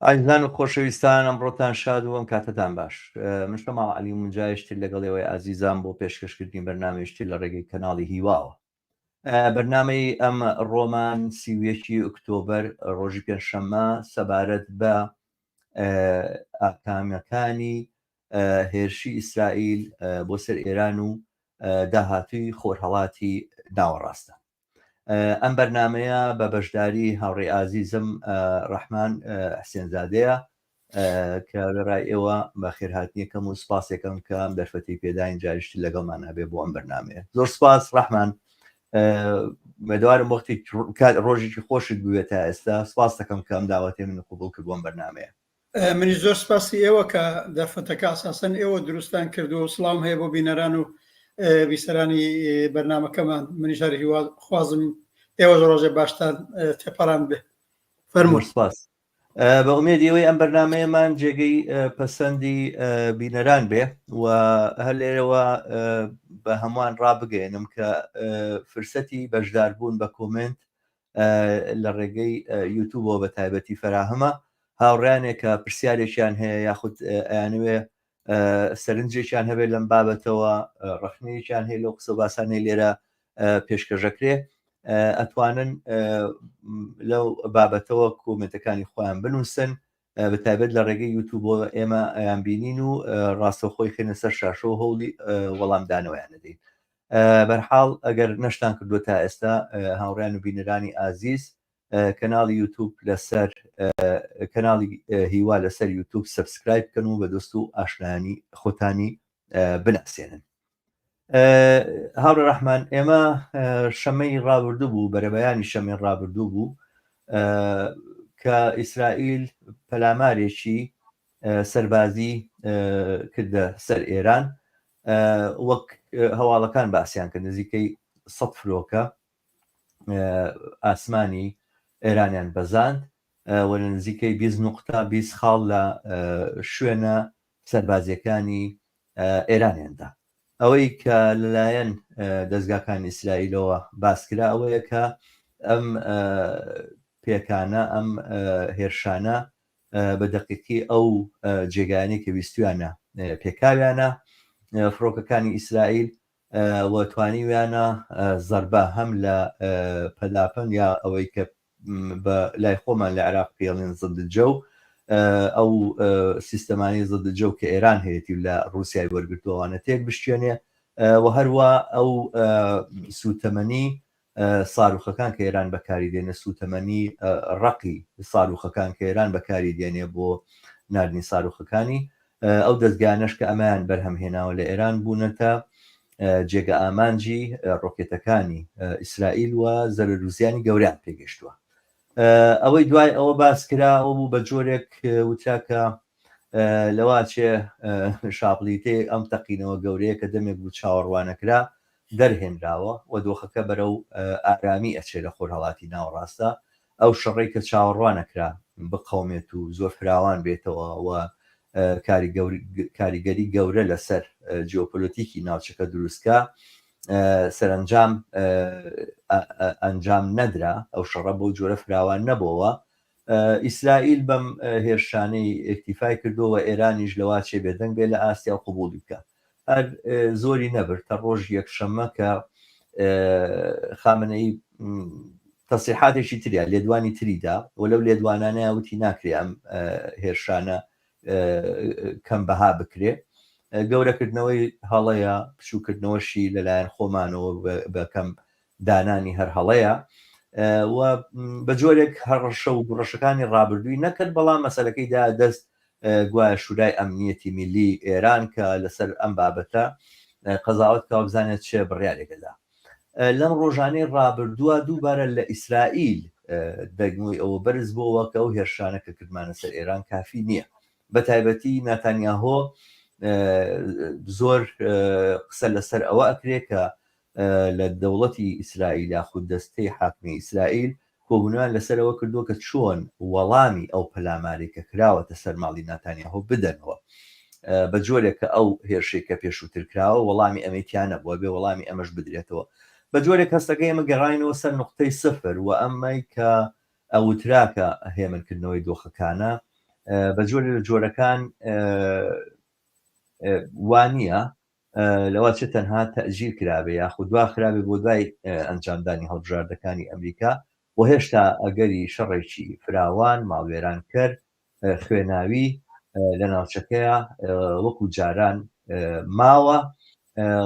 ئازیزان و خۆشەویستان ئەمڕۆتان شاد و ئەم کاتەتان باش. من شەماڵ عەلی مونجایشتر لەگەڵ ئێوەی ئازیزان بۆ پێشکەشکردنی بەرنامەیشتر لە ڕێگەی کەناڵی هیواوە. بەرنامەی ئەم ڕۆمان 31 ئۆکتۆبەر ڕۆژی پێنجشەممە سەبارەت بە ئاکامەکانی هێرشی ئیسرائیل بۆ سەر ئێران و داهاتووی خۆرهەڵاتی ناوەڕاستە. ئەم بەرنامەیە بە بەشداری هاوڕێی ئازیزم ڕەحمان حسێنزادەیە کە وێڕای ئێوە بە خێرهاتنیەکەم و سپاسێکم کە ئەم دەرفەتی پێداین جاریشتر لەگەڵمان هەبێ بۆ ئەم بەرنامەیە. زۆر سپاس ڕەحمان، ئومێدوارم وەختی ڕۆژێکی خۆشت بوێت تا ئێستا. سپاس دەکەم کە ئەم داوەتەی من قبوڵ کرد بۆ ئەم بەرنامەیە. منیش زۆر سپاسی ئێوە کە دەرفەتەکە ئەساسەن ئێوە دروستان کردووە و سڵاوم هەیە بۆ بینەران و بیسەرانی بەرنامەکەمان. منیش هەر هیوا خوازم ئێوەش ڕۆژێ باشتان تێپەڕاند بێ. فەرموون. زۆر سپاس. بە ئومێدی ئەوەی ئەم بەرنامەیەمان جێگەی پەسەندی بینەران بێ و هەر لێرەوە بە هەمووان ڕابگەیەنم کە فرسەتی بەشداربوون بە کۆمێنت لە ڕێگەی یوتوبەوە بە تایبەتی فەراهەمە. هاوڕیانێک کە پرسیارێکیان هەیە یاخود ئەیانەوێ سەرنجێکیان هەبێت لەم بابەتەوە، ڕەخنەیەکیان هەیە لەو قسە باسانەی لێرە پێشکەشەکرێ، ئەتوانن لەو بابەتەوە کۆمێنتەکانی خۆیان بنووسن. بە تایبەت لە ڕێگەی یوتوبەوە ئێمە ئەیان بینین و ڕاستەوخۆی خێنە سەر شاشە و هەوڵی وەڵامدانەوەیان دەدەین. بەرحاڵ ئەگەر نەشتان کردووە تا ئێستا هاوڕیان و بینەرانی ئازیز کەناڵی یوتوب لەسەر کەناڵی هیوا لەسەر یوتوب subscribe بکەن و بە دۆست و ئاشنایانی خۆتانی بناسێنن. هاوڕێ ڕەحمان، ئێمە شەمەی ڕابردوو بوو، بەرەبەیانی شەمەی ڕابردوو بوو کە ئیسرائیل پەلامارێکی سەربازی کردە سەر ئێران. وەک هەواڵەکان باسیان کرد نزیکەی 100 فرۆکە ئاسمانی ئێرانیان بەزاند و لە نزیکەی 20 نوقتە 20 خاڵ لە شوێنە سەربازیەکانی ئێرانیان دا. ئەوەی کە لەلایەن دەزگاکانی ئیسرائیلەوە باس کرا ئەوەیە کە ئەم پێکانە، ئەم هێرشانە بە دەقیقی ئەو جێگایانەی کە ویستویانە پێکاویانە فڕۆکەکانی ئیسرائیل و توانیویانە زەربە هەم لە پەداپەن یا ئەوەی کە بە لای خۆمان لە عێراق پێڵێن ضد الجو، ئەو سیستەمانەی ضد الجو کە ئێران هەیەتی و لە ڕووسیای وەرگرتووە ئەوانە تێک بشکێنێ و هەروا ئەو سووتەمەنی ساروخەکان کە ئێران بەکاری دێنێ، سووتەمەنی ڕەقی ساروخەکان کە ئێران بەکاری دێنێ بۆ ناردنی ساروخەکانی، ئەو دەزگایانەش کە ئەمەیان بەرهەم هێناوە لە ئێران بوونەتە جێگە ئامانجی ڕۆکێتەکانی ئیسرائیل و زەرەر و زیانی گەورەیان پێگەیشتووە. ئەوەی دوای ئەوە باس کرا ئەوە بوو بە جۆرێک وترا کە لەواچێ شاپڵیتەی ئەم تەقینەوە گەورەیە کە دەمێک بوو چاوەڕوانەکرا دەرهێنراوە و دۆخەکە بەرەو ئارامی ئەچێ لە خۆرهەڵاتی ناوەڕاستدا، ئەو شەڕەی کە چاوەڕوانەکرا بقەومێت و زۆر فراوان بێتەوە و کاریگەری گەورە لەسەر جیۆپۆلۆتیکی ناوچەکە دروستکا، سەرەنجام ئەنجام نەدرا، ئەو شەڕە بەو جۆرە فراوان نەبۆوە. ئیسرائیل بەم هێرشانەی ئیکتیفای کردووە و ئێرانیش لەواچێ بێدەنگ بێ لە ئاستیا و قبوڵی بکا. هەر زۆری نەبرد تا ڕۆژی یەکشەممە کە خامنەیی تەسریحاتێکی تریا لێدوانی تریدا و لەو لێدوانانەیا وتی ناکرێ ئەم هێرشانە کەم بەها بکرێ، گەورەکردنەوەی هەڵەیە، بچووکردنەوەشی لەلایەن خۆمانەوە بە کەم دانانی هەر هەڵەیە و بە جۆرێک هەڕەشە و گوڕەشەکانی ڕابردووی نەکرد، بەڵام مەسەلەکەی دا دەست گوایە شورای ئەمنیەتی میللی ئێران کە لەسەر ئەم بابەتە قەزاوەت بکا و بزانێت چ بڕیارێک ئەدا. لەم ڕۆژانەی ڕابردووە دووبارە لە ئیسرائیل دەنگۆی ئەوە بەرز بۆوە کە ئەو هێرشانە کە کردمانە سەر ئێران کافی نییە. بە تایبەتی ناتانیاهۆ زۆر قسە لەسەر ئەوە ئەکرێ کە لە دەوڵەتی ئیسرائیل یاخود دەستەی حاکمی ئیسرائیل کۆبوونەوەیان لەسەر ئەوە کردووە کە چۆن وەڵامی ئەو پەلامارەی کە کراوەتە سەر ماڵی ناتانیاهۆ بدەنەوە بە جۆرێک کە ئەو هێرشەی کە پێشووتر کراوە وەڵامی ئەمەی تیا نەبووە بێ وەڵامی ئەمەش بدرێتەوە بە جۆرێک هەستەکەی ئێمە گەڕاینەوە سەر نوقتەی سفر و ئەمەی کە ئەوترا کە هێمنکردنەوەی دۆخەکانە. بە جۆرێ لە جۆرەکان وا نییە لەوە چ تەنها تەجیل کرابێ یاخود دوا خرابێ بۆ دوای ئەنجامدانی هەڵبژاردەکانی ئەمریکا و هێشتا ئەگەری شەڕێکی فراوان ماڵوێرانکەر خوێناوی لە ناوچەکەیە وەکو جاران ماوە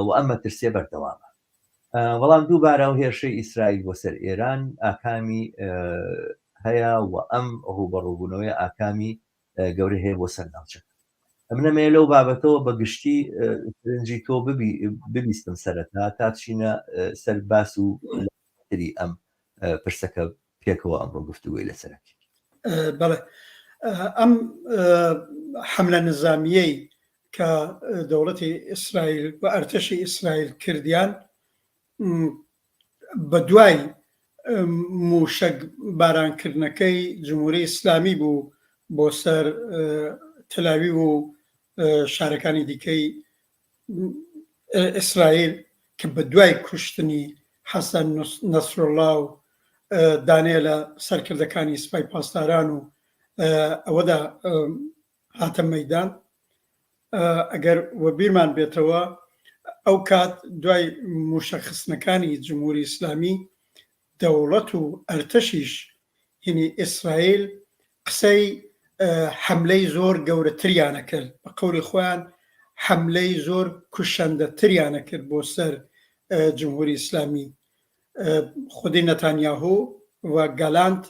و ئەم مەترسیە بەردەوامە. بەڵام دووبارە ئەو هێرشەی ئیسرائیل بۆ سەر ئێران ئاکامی هەیە و ئەم ڕووبەڕووبوونەوەی ئاکامی گەورەی هەیە بۆ سەر ناوچەکە. ئەمنەمەیە لەو بابەتەوە بە گشتی سەرنجی تۆ ببیستم سەرەتا تا بچینە سەر باس و تری ئەم پرسەکە پێکەوە ئەمڕۆ گفتوگۆی لەسەر ئەکەین. بەڵێ ئەم حەملە نزامیەی کە دەوڵەتی ئیسرائیل و ئەرتەشی ئیسرائیل کردیان بە دوای مووشەک بارانکردنەکەی جمهوری ئیسلامی بوو بۆ سەر تەلاویو و شارەکانی دیکەی ئیسرائیل کە بە دوای کوشتنی حەسەن نەسروڵا و دانێ لە سەرکردەکانی سپای پاسداران و ئەوەدا هاتە مەدان ئەگەر وەبیرمان بێتەوە ئەو کات دوای موشەکخستنەکانی جمهوری ئیسلامی دەوڵەت و ئەرتەشیش هینی ئیسرائیل قسەی حەملەی زۆر گەورەتریانە کرد بە قەولی خۆیان حەملەی زۆر کوشەندەتریانە کرد بۆ سەر جمهوری ئیسلامی خودی نەتانیاهۆ و گالانت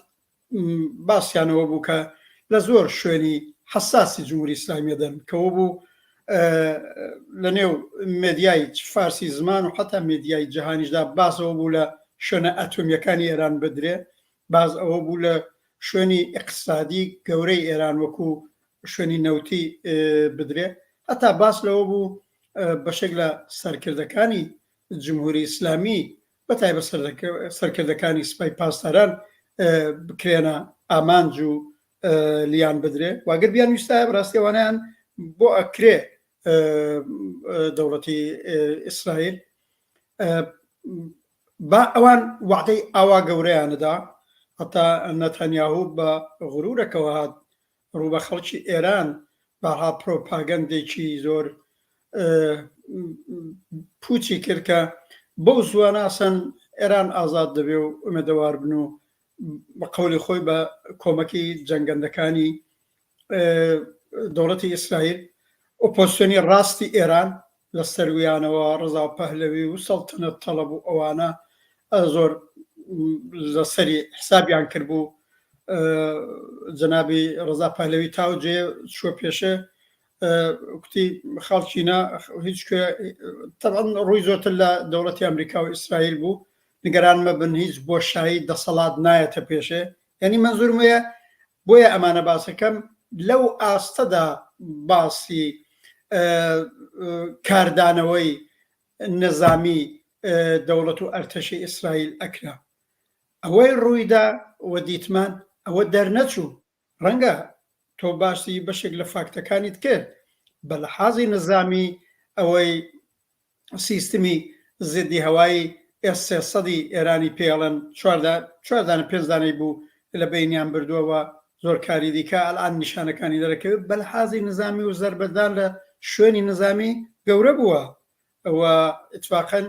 باسیانەوە بوو کە لە زۆر شوێنی حەساسی جمهوری ئیسلامیە دەن کەەوە بوو لە نێو مێدیای فارسی زمان و حتا مێدیای جیهانیشدا باسەوە بوو لە شوێنە ئەتۆمیەکانی ئێران بدرێ باز ئەوە بوو لە شوێنی ئیقتسادی گەورەی ئێران وەکو شوێنی نەوتی بدرێ هەتا باس لەوە بوو بەشێک لە سەرکردەکانی جمهوری ئیسلامی بە تایبەت سەرکردەکانی سپای پاسداران بکرێنە ئامانج و لیان بدرێ واگەر بیان ویستایە بەڕاستی ئەوانیان بۆ ئەکرێ دەوڵەتی ئیسرائیل با ئەوان وعدەی ئاوا گەورەیانەدا هەتا نەتانیاهو بە غرورەکەوە هات ڕوو بە خەڵکی ئێران بەها پرۆپاگەندێکی زۆر پوچی کرد کە بەو زووانە ئەسەن ئێران ئازاد دەبێ و ئومێدەوار بن و بە قەولی خۆی بە کۆمەکی جەنگەندەکانی دەوڵەتی ئیسرائیل ئۆپۆزسیۆنی ڕاستی ئێران لە سەرویانەوە ڕەزا پەهلەوی و سەڵتەنەت تەڵەب و ئەوانە زۆر لەسەری حسابیان کردبوو جەنابی ڕەزا پەهلەوی تاو جێ چوە پێشێ کوتی خەڵکینە هیچ کوێ تەبعەن ڕووی زۆرتر لە دەوڵەتی ئەمریکا و ئیسرائیل بوو نیگەران مەبن هیچ بۆشایی دەسەڵات نایەتە پێشێ یعنی مەنزورم وەیە بۆیە ئەمانە باسەکەم لەو ئاستەدا باسی کاردانەوەی نەزامی دەوڵەت و ئەرتەشی ئیسرائیل ئەکرا ئەوەی ڕوویدا و دیتمان ئەوە دەرنەچوو ڕەنگە تۆ باسی بەشێک لە فاکتەکانیت کرد بە لەحازی نزامی ئەوەی سیستمی زدی هەوایی ئێس 300 ئێرانی پێڵەن چواردانە پێنج دانەی بوو لە بینیان بردووە و زۆر کاری دیکە ئەلان نیشانەکانی دەرەکەوێت بە لەحازی نزامی و زەربەدان لە شوێنی نزامی گەورە بووە و اتفاقا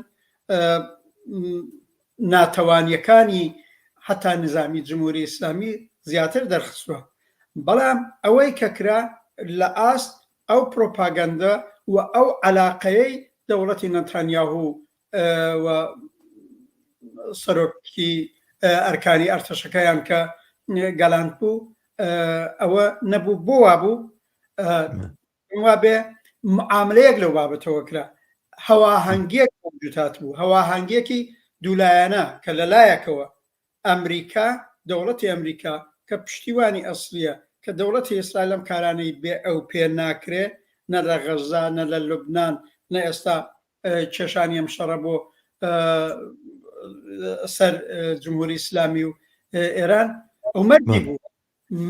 ناتەوانیەکانی حتا نزامی جمهوری ئیسلامی زیاتر دەرخستوە بەڵام ئەوەی کە کرا لە ئاست ئەو پرۆپاگەندە و ئەو عەلاقەیەی دەوڵەتی نەتانیاهو و سەرۆکی ئەرکانی ئەرتەشەکەیان کە گەلانت بوو ئەوە نەبوو بۆ وابوو وابێ معاملەیەک لەو بابەتەوە کرا هەواهەنگیەک موجود بوو هەواهەنگیەکی دوولایەنە کە لەلایەکەوە ئەمریکا دەوڵەتی ئەمریکا کە پشتیوانی ئەسلیە کە دەوڵەتی ئیسرائیل ئەم کارانەی بێ ئەو پێ ناکرێ نە لە غەزا نە لە لوبناان نە ئێستا کێشانی ئەم شەڕە بۆ سەر جمهوری ئیسلامی و ئێران ئەو مەرجی بوو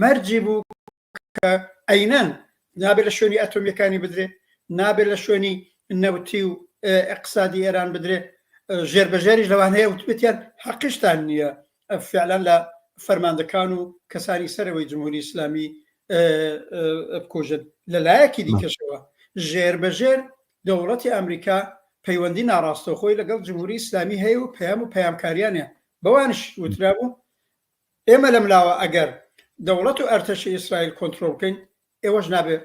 مەرجی بوو کە عەینەن نابێت لە شوێنی ئەتۆمیەکانی بدرێ، نابێت لە شوێنی نەوتی و ئیقتسادی ئێران بدرێ، ژێر بە ژێریش لەوانەیە وتبێتیان حەقیشتان نییە فعلەن لە فەرماندەکان و کەسانی سەرەوەی جمهوری ئیسلامی. بکوژن. لە لایەکی دیکەشەوە ژێر بە ژێر دەوڵەتی ئەمریکا پەیوەندی ناڕاستەوخۆی لەگەڵ جمهوری ئیسلامی هەیە و پەیام و پەیامکاریانە بەوانش وترابوو ئێمە لەملاوە ئەگەر دەوڵەت و ئەرتەشی ئیسرائیل کۆنترۆڵ بکەین ئێوەش نابێ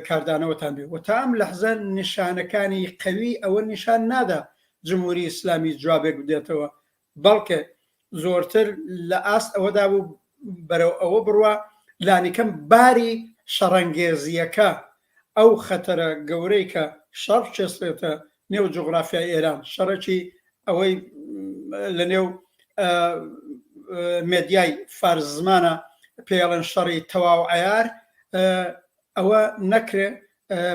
کاردانەوەتان بێ و تا ئەم لەحزە نیشانەکانی قەوی ئەوە نیشان نادا جمهوری ئیسلامی جوابێک بدێتەوە بەڵکە زۆرتر لە ئاست ئەوەدا بوو بەرەو ئەوە بڕوا لانیکەم باری شەڕەنگێزییەکە ئەو خەتەرە گەورەی کە شەڕ بچێسرێتە نێو جوغرافیای ئێران، شەڕێکی ئەوەی لە نێو مێدیای فارس زمانە پێڵێن شەڕی تەواو عەیار ئەوە نەکرێ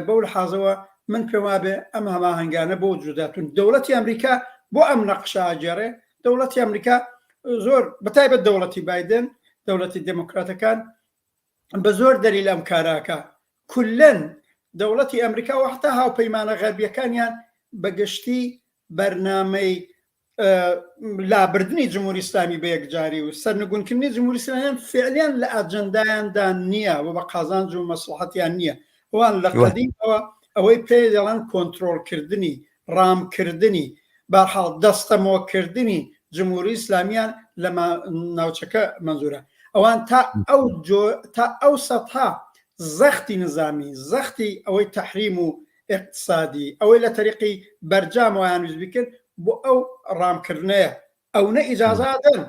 بەو لحازەوە من پێم وابێ ئەم هەماهەنگانە بۆ جوداتون دەوڵەتی ئەمریکا بۆ ئەم نەقشە ئاگێڕێ دەوڵەتی ئەمریکا زۆر بەتایبەت دەوڵەتی بایدن دەوڵەتی دێموکراتەکان بە زۆر دەلیل ئەم کاراکە کولەن دەوڵەتی ئەمریکا و حتا هاوپەیمانە غەربیەکانیان بە گشتی بەرنامەی لابردنی جمهوری ئیسلامی بە یەکجاری و سەرنگونکردنی جمهوری ئیسلامیان فعلیان لە ئاجندایاندا نییە و بە قازانج و مەسڵحەتیان نییە ئەوان لە قەدیمەوە ئەوەی پێ دەڵێن کۆنترۆڵکردنی ڕامکردنی بەرحاڵ دەستەمۆکردنی جمهوری ئیسلامیان لە ناوچەکە مەنزورە ئەوان تا ئەو تا ئەو سەتها زەختی نظامی زەختی ئەوەی تەحریم و ئیقتسادی، ئەوەی لە تەریقی بەرجام وایان ویست بیکەن بۆ ئەو ڕامکردنەیە. ئەونە ئیجازە ئەدەن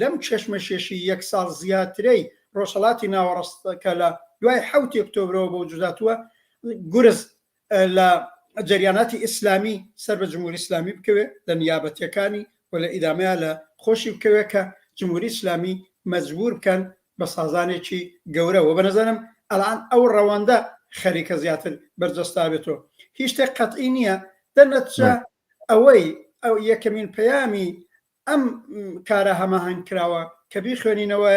لەم کێشمەکێشی یەک ساڵ زیاترەی ڕۆژهەڵاتی ناوەڕست کە لە دوای حەوتی ئۆکتۆبرەوە بە وجود هاتووە گورز لە جەریاناتی ئیسلامی سەر بە جمهوری ئیسلامی بکەوێ لە نیابەتیەکانی و لە ئیدامەیا لە خۆشی بکەوێ کە جمهوری ئیسلامی مەجبور بکەن بە سازانێکی گەورە وە بەنەزەرم ئەلان ئەو ڕەوەندە خەریکە زیاتر بەرجەستابێتەوە هیچ شتێک قەتعی نییە دەرنەتجە ئەوەی ئەو یەکەمین پەیامی ئەم کارە هەماهەنگ کراوە کە بیخوێنینەوە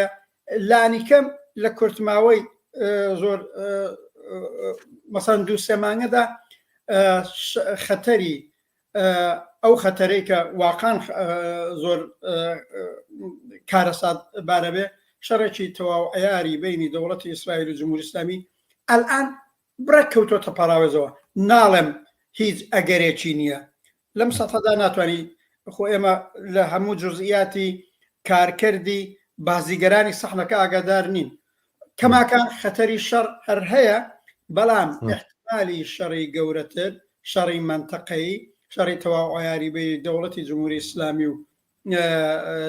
لانیکەم لە کورتماوەی زۆر مەسەن دوو سێ مانگەدا خەتەری ئەو خەتەرەی کە واقعان زۆر کارەسات بارەبێ شەڕێکی تەواو عیاری بینی دەوڵەتی ئیسرائیل و جمهوری ئیسلامی ئەلئان بڕێک کەوتۆتە پەراوێزەوە ناڵێم هیچ ئەگەرێکی نییە لەم سەتەدا ناتوانانی خۆ ئێمە لە هەموو جزئیاتی کارکردی بازیگەرانی سەحنەکە ئاگادار نین کەماکان خەتەری شەڕ هەر هەیە بەڵام احتمالی شەڕی گەورەتر شەڕی مەنتەقەیی شەڕی تەواو عیاری بەی دەوڵەتی جمهوری ئیسلامی و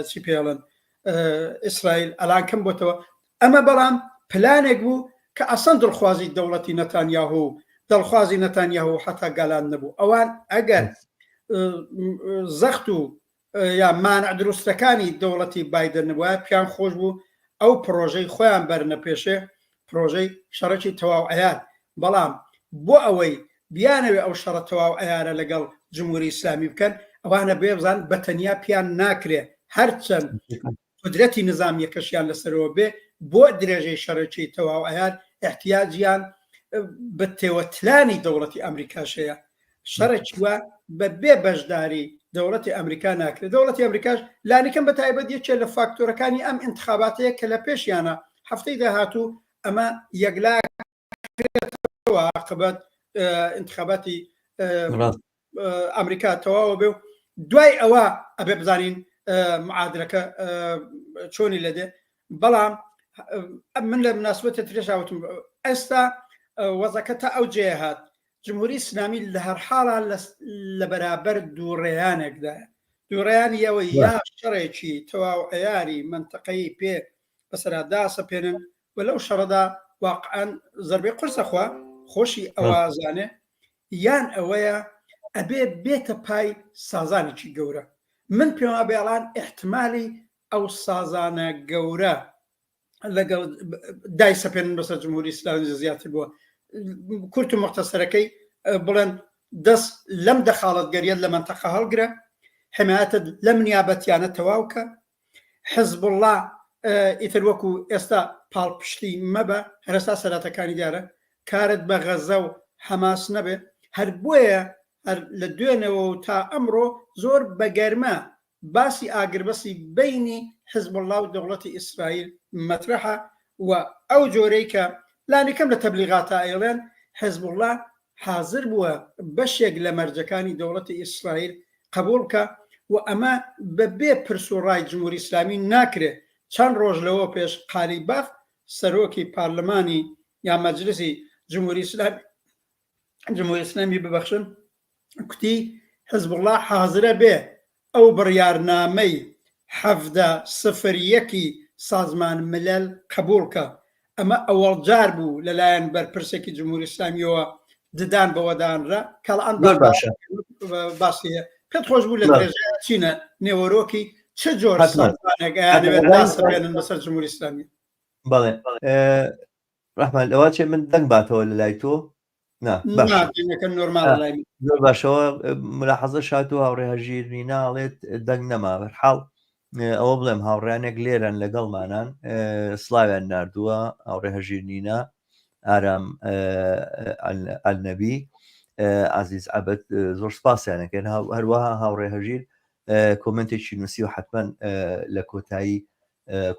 چی پێڵن ئیسرائیل ئەلان کەم بۆتەوە ئەمە بەڵام پلانێک بوو کە ئەسەن دڵخوازی دەوڵەتی نەتانیاهۆ و دڵخوازی نەتانیاهۆ حتا گالان نەبوو ئەوان ئەگەر زەخت و یا مانع دروستەکانی دەوڵەتی بایدن نەبوایە پیان خۆش بوو ئەو پڕۆژەی خۆیان بەرنە پێشێ پڕۆژەی شەڕێکی تەواو عەیار بەڵام بۆ ئەوەی بیانەوێ ئەو شەڕە تەواو عەیارە لەگەڵ جمهوری ئیسلامی بکەن ئەوانە بێ بزان بە تەنیا پیان ناکرێ هەرچەند قودرەتی نزامیەکەشیان لەسەرەوە بێ بۆ درێژەی شەڕێکی تەواو عەیار ئیحتیاجیان بە تێوەتلانی دەوڵەتی ئەمریکاش هەیە شەڕێکی وا بە بێ بەشداری دەوڵەتی ئەمریکا ناکرێت دەوڵەتی ئەمریکاش لانیکەم بە تایبەت یەکێ لە فاکتۆرەکانی ئەم ئینتخاباتەیە کە لە پێشیانە هەفتەی داهاتوو ئەمە یەکلا کرێتەوە عاقبەت ئینتخاباتی ئەمریکا تەواوە بێ و دوای ئەوە ئەبێ بزانین معادلەکە چۆنی لە دێ بەڵام من لە مناسبەتە ترێشاوتم ئێستا وەزەکە تا ئەو جێ هات جمهوری ئیسلامی لە هەر حاڵا لە بەرابەر دووڕێیانێکدایە دووڕێیانی ئەوە یا شەڕێکی تەواو عیاری مەنتەقەیی پێ بەسەرا داسەپێنن و لەو شەڕەدا واقعا زەربەی قورسە خوا خۆشی ئەوە زانێ یان ئەوەیە ئەبێ بێتە پای سازانێکی گەورە من پێم وابێ ئەڵان ئیحتمالی ئەو سازانە گەورە لەگەڵ دایسەپێنن بەسەر جمهوری ئیسلامی زیاتر بووە کورت و مختصەرەکەی بڵێن دەست لەم دەخاڵەتگەریەت لە مەنتەقە هەڵگرە حمایەتت لەم نیابەتیانە تەواو کە حزبوڵڵا ئیتر وەکو ئێستا پاڵپشتی مەبە هەرستا سەراتەکانی دیارە کارت بە غەزە و حەماس نەبێ هەر بۆیە هەر لە دوێنەوە و تا ئەمڕۆ زۆر بەگەرمە باسی ئاگربەسی بەینی حزبوڵڵا و دەوڵەتی ئیسرائیل مەترەحە و ئەو جۆرەی کە لانیکەم لە تەبلیغاتا ئەیڵێن حزبوڵڵا حازر بووە بەشێک لە مەرجەکانی دەوڵەتی ئیسرائیل قبوڵ بکا و ئەمە بە بێ پرس و ڕای جمهوری ئیسلامی ناکرێ. چەند ڕۆژ لەوە پێش قالیباف سەرۆکی پارلمانی یا مەجلسی جمهوری ئیسلامی جمهوری ئیسلامی ببەخشن کوتی حزبوڵڵا حازرە بێ ئەو بڕیارنامەی 17 سفر یەکی سازمان ملل قبوڵ کە ئەمە ئەوەڵ جار بوو لەلایەن بەرپرسێکی جمهوری ئیسلامیەوە ددان بەوە دانرا کەڵان زۆر باشە باسی هەیە پێت خۆش بوو لە بەڵێ. درێژەیا چینە نێوەرۆکی چ جۆر حەتمەن. سازمانێک ئەیانەوێت حەتمەن. داسەپێنن بەسەر جمهوری ئیسلامی بەڵێ ڕەحمان لەوە چێ من دەنگ باتەوە لە لای تۆ نا باش نا دەنگەکە نۆرمالە لای من. زۆر باشەوە ملاحەزە شات و هاوڕێ هەژیر نیناڵێت دەنگ نەما بەرحاڵ ئەوە بڵێم هاوڕیانێک لێرەن لەگەڵمانان سلاویان نردووە هاوڕێ هەژیر نینا ئارام ئەلنەبی عزیز عبد زۆر سپاسیانەکەن هەروەها هاوڕێ هەژیر کۆمنتێکی نووسی و حتمما لە کۆتایی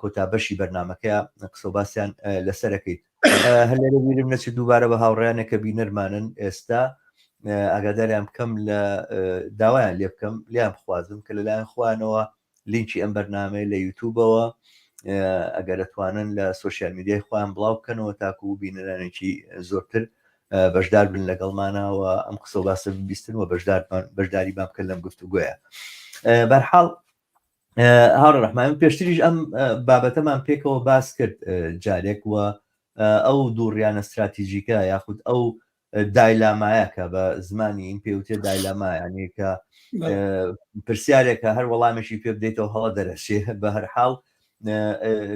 کۆتا بەشی بەرنمەکەیە قسە و باسیان لەسەرەکەیت هەر لێرە بیرم نەچێت دووبارە بە هاوڕیانێک کە بینەرمانن ئێستا ئاگاداریان بکەم لە داوایان لێ بکەم لیان بخوازم کە لەلایەن خۆیانەوە لینکی ئەم بەرنمەیە لە یوتوبەوە ئەگەر ئەتوانن لە سوسیال میدیای خۆیان بڵاو بکەنەوە تاکو بینەرانێکی زۆرتر بەشدار بن لەگەڵمانە و ئەم قسە و باسە ببیستن و بەشدارمان بەشداریمان بکەن لەم گفتوگۆیە بەرحاڵ هاوڕێ ڕەحمان پێشتریش ئەم بابەتەمان پێکەوە باس کرد جارێک و ئەو دووڕیانە ستراتیژیکە یاخود ئەو دایلامایە کە بە زمانی ئین پێوتێ دایلاما یعنی کە پرسیارێکە هەر وەڵامێکی پێ بدەیتەوە هەڵە دەرەچێ بە هەر حاڵ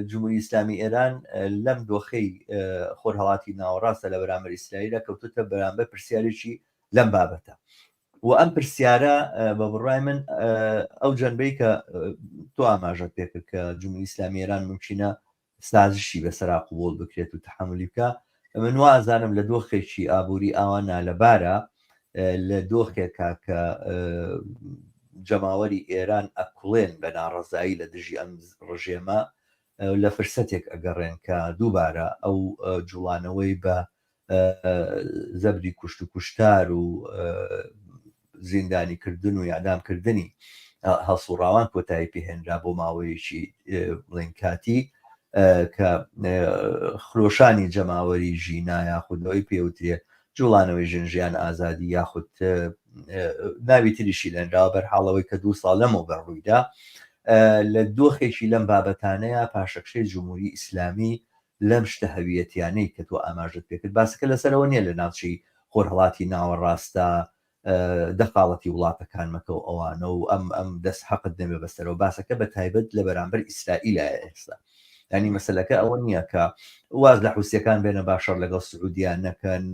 جمهوری ئیسلامی ئێران لەم دۆخەی خۆرهەڵاتی ناوەڕاستە لە بەرامبەر ئیسرائیلە کەوتوتە بەرامبەر پرسیارێکی لەم بابەتە و ئەم پرسیارە بە بڕای من ئەو جەنبەی کە تۆ ئاماژەت پێکرد کە جمهوری ئیسلامی ئێران ممکنە سازشی بەسەرا قبوڵ بکرێت و تەحەمولی بکا من وا ئەزانم لە دۆخێکی ئابووری ئاوا نالەبارە لە دۆخێکا کە جەماوەری ئێران ئەکوڵێن بە ناڕەزایی لە دژی ئەم ڕژێمە لە فرسەتێک ئەگەڕێن کە دووبارە ئەو جوڵانەوەی بە زەبری کوشت و کوشتار و زیندانی کردن و یادام کردنی هەڵسوڕاوان کۆتایی پێهێنرا بۆ ماوەیەکی بڵێن کاتی کە خرۆشانی جەماوەری ژینا یاخود ئەوەی پێوترێ جوڵانەوەی ژن ژیان ئازادی یاخود ناوی تریشی لەنراوە بەرحاڵەوەی کە دوو ساڵ لەمەوبەر ڕوویدا لە دۆخێکی لەم بابەتانەیە پاشەکشەی جمهوری ئیسلامی لەم شتە هەویەتیانەی کە تۆ ئاماژەت پێکرد باسەکە لەسەرەوە نیە لە ناوچەی خۆرهەڵاتی ناوەڕاستە دەخاڵەتی وڵاتەکان مەکە و ئەوانە و ئەم ئەم دەست حەقت نەبێ بەسەرەوە باسەکە بە تایبەت لە بەرامبەر ئیسرائیلایە ئێستا ینی مەسلەکە ئەوە نییە کە واز لە حوسیەکان بێنە باشەڕ لەگەڵ سعودیان نەکەن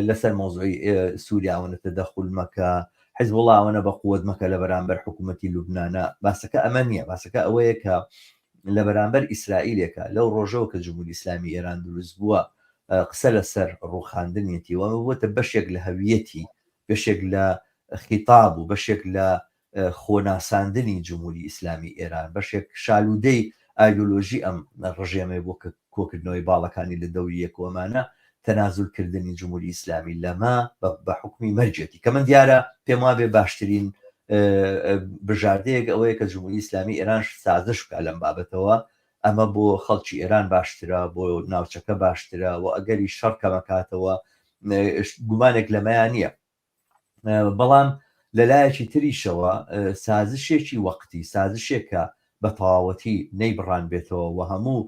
لەسەر مەوزوعی سووریا ئەوەنە تەدەخول مەکە حزبوڵا ئەوەنە بە قوت مەکە لە بەرامبەر حکوومەتی لوبناە باسەکە ئەمە نییە باسەکە ئەوەیە کە لە بەرامبەر ئیسرائیلێکە لەو ڕۆژەوە کە جمهوری ئیسلامی ئێران دروست بووە قسە لەسەر ڕووخاندنیەتی و ئەمە بووەتە بەشێک لە هەویەتی بەشێک لە خیتاب و بەشێک لە خۆناساندنی جمهوری ئیسلامی ئێران بەشێک شالودەی ئایدۆلۆژی ئەم ڕژێمەی بۆ کە کۆکردنەوەی باڵەکانی لە دەوری یەک و ئەمانە تەنازول کردنی جمهوری ئیسلامی لەمە بە حوکمی مەرجێتی کە من دیارە پێم وابێ باشترین بژاردەیەک ئەوەیە کە جمهوری ئیسلامی ئێران سازش بکە لەم بابەتەوە ئەمە بۆ خەڵکی ئێران باشترە بۆ ناوچەکە باشترە و ئەگەری شەڕ کەمەکاتەوە گومانێک لەمەیان نییە بەڵام لەلایەکی تریشەوە سازشێکی وەقتی، سازشێک کە بە تەواوەتی نەیبڕانبێتەوە و هەموو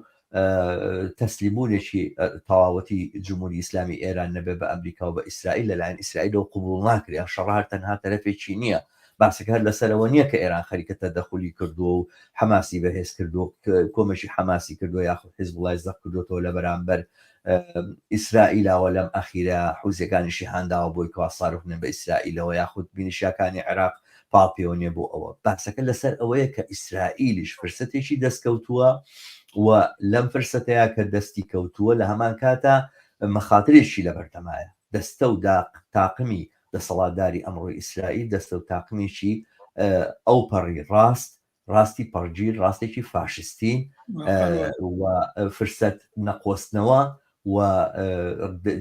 تەسلیمبوونێکی تەواوەتی جمهوری ئیسلامی ئێران نەبێ بە ئەمریکا و بە ئیسرائیل لەلایەن ئیسرائیلەوە قبوڵ ناکرێ. ئەم شەڕە هەر تەنها تەرەفێکی نییە. باسەکە هەر لەسەرەوە نییە کە ئێران خەریکە تەدەخولی کردووە و حەماسی بەهێز کردووە، کۆمەکی حەماسی کردووە یاخود حیزبوڵای زەق کردووەتەوە لە بەرامبەر ئیسرائیلاوە لەم ئەخیرە حوسیەکانیشی هانداوە بۆی کەوا ساروخ بنێن بە ئیسرائیلەوە یاخود میلیشیاکانی عێراق پاڵ پێوە نیە بۆ ئەوە باسەکە لەسەر ئەوەیە کە ئیسرائیلیش فرسەتێکی دەستکەوتووە و لەم فرسەتەیە کە دەستی کەوتووە لە هەمان کاتا مەخاترێکی لەبەردەمایە دەستە و داق تاقمی دەسەڵاتداری ئەمڕۆی ئیسرائیل دەستە و تاقمێکی ئەوپەڕی ڕاست ڕاستی پەڕگیر، ڕاستێکی فاشستین و فرسەت نەقۆستنەوە و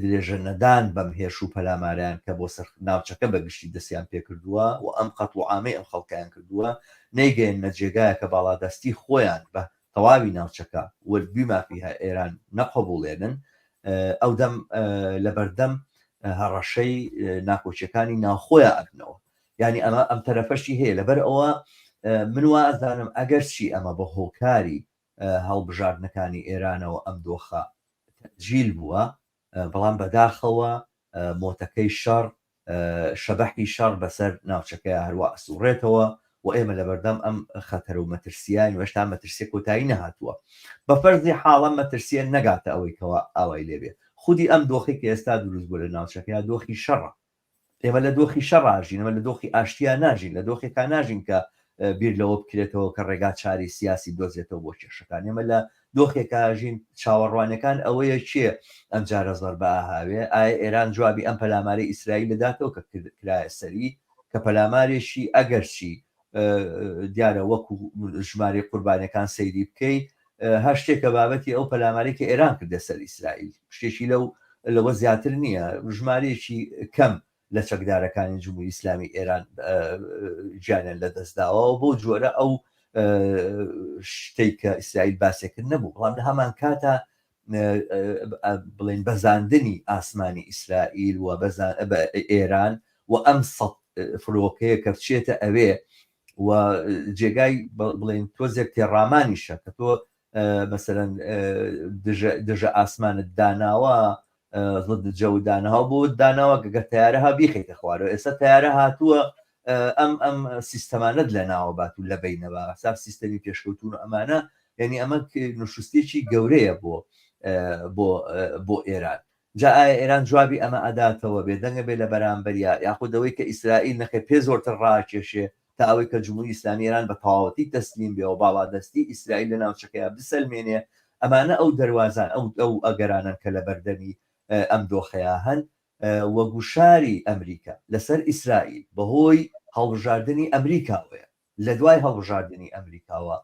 درێژە نەدان بەم هێرش و پەلامارەیان کە بۆ سەر ناوچەکە بە گشتی دەستیان پێکردووە و ئەم قەتڵ و عامەی ئەم خەڵکەیان کردووە نەیگەیەننە جێگایە کە باڵادەستی خۆیان بە تەواوی ناوچەکە و بیما فیها ئێران نەقبوڵێنن ئەودەم لەبەردەم هەڕەشەی ناکۆکیەکانی ناوخۆیان ئەبنەوە. یانی ئەمە ئەم تەرەفەشی هەیە لەبەر ئەوە من وا ئەزانم ئەگەرچی ئەمە بە هۆکاری هەڵبژاردنەکانی ئێرانەوە ئەم دۆخە تەئجیل بووە بەڵام بەداخەوە مۆتەکەی شەڕ شەبەحی شەڕ بەسەر ناوچەکەیا هەروا ئەسوڕێتەوە و ئێمە لەبەردەم ئەم خەتەر و مەترسییەین و هێشتا مەترسیە کۆتایی نەهاتووە. بە فەرزی حاڵ ئەم مەترسییە نەگاتە ئەوەی کەوا ئاوای لێ بێ. خودی ئەم دۆخەی کە ئێستا دروست بووە لە ناوچەکەیا دۆخی شەڕە. ئێمە لە دۆخی شەڕا ئەژین، ئێمە لە دۆخی ئاشتیا ناژین، لە دۆخێکا ناژین کە بیر لەوە بکرێتەوە کە ڕێگا چارەی سیاسی بدۆزرێتەوە بۆ کێشەکان. ئێمە لە دۆخێکا ئەژین چاوەڕوانیەکان ئەوەیە کێ ئەمجارە زەربە ئەهاوێ، ئایا ئێران جوابی ئەم پەلامارەی ئیسرائیل دەداتەوە کە کرایە سەری، کە پەلامارێکی ئەگەرچی دیارە وەکو ژمارەی قوربانیەکان سەیری بکەی هەر شتێکە بابەتی ئەو پەلامارەی کە ئێران کردە سەر ئیسرائیل شتێکی لەو لەوە زیاتر نییە ژمارەیەکی کەم لە چەکدارەکانی جمهوری ئیسلامی ئێران گیانیان لەدەستداوە و بەو جۆرە ئەو شتێک کە ئیسرائیل باسێکرد نەبوو بەڵام لە هەمان کاتا بڵێن بەزاندنی ئاسمانی ئیسرائیل و ئێران و ئەم سە فرۆکەیە کە بچێتە ئەوێ و جێگای بڵێن تۆزێک تێڕامانیشە کە تۆ مەسەرەن دژە ئاسمانت داناوە ضد جو داناوە بۆ داناوە گەگە تیارە ها بیخیتە خوارەوە ئێستا تیارە هاتووە ئەم ئەم سیستەمانەت لە ناوە بات و لە بینەوە حساب سیستەمی پێشکەوتون و ئەمانە یعنی ئەمە نوشستێکی گەورەیە بۆ بۆ بۆ ئێران جا ئایا ئێران جوابی ئەمە ئەداتەوە بێدەنگە بێ لە بەرامبەریا یاخود ئەوەی کە ئیسرائیل نەخێ پێ زۆرتر ڕاکێشێ تا ئەوەی کە جمهوری ئیسلامی ئێران بە تەواوەتی تەسلیم بێ و باڵادەستی ئیسرائیل لە ناوچەکەیا بسەلمێنێ ئەمانە ئەو دەروازان ئەو ئەو ئەگەرانەن کە لە بەردەمی ئەم دۆخەیا هەن و گوشاری ئەمریکا لەسەر ئیسرائیل بەهۆی هەڵبژاردنی ئەمریکاوەیە لە دوای هەڵبژاردنی ئەمریکاوە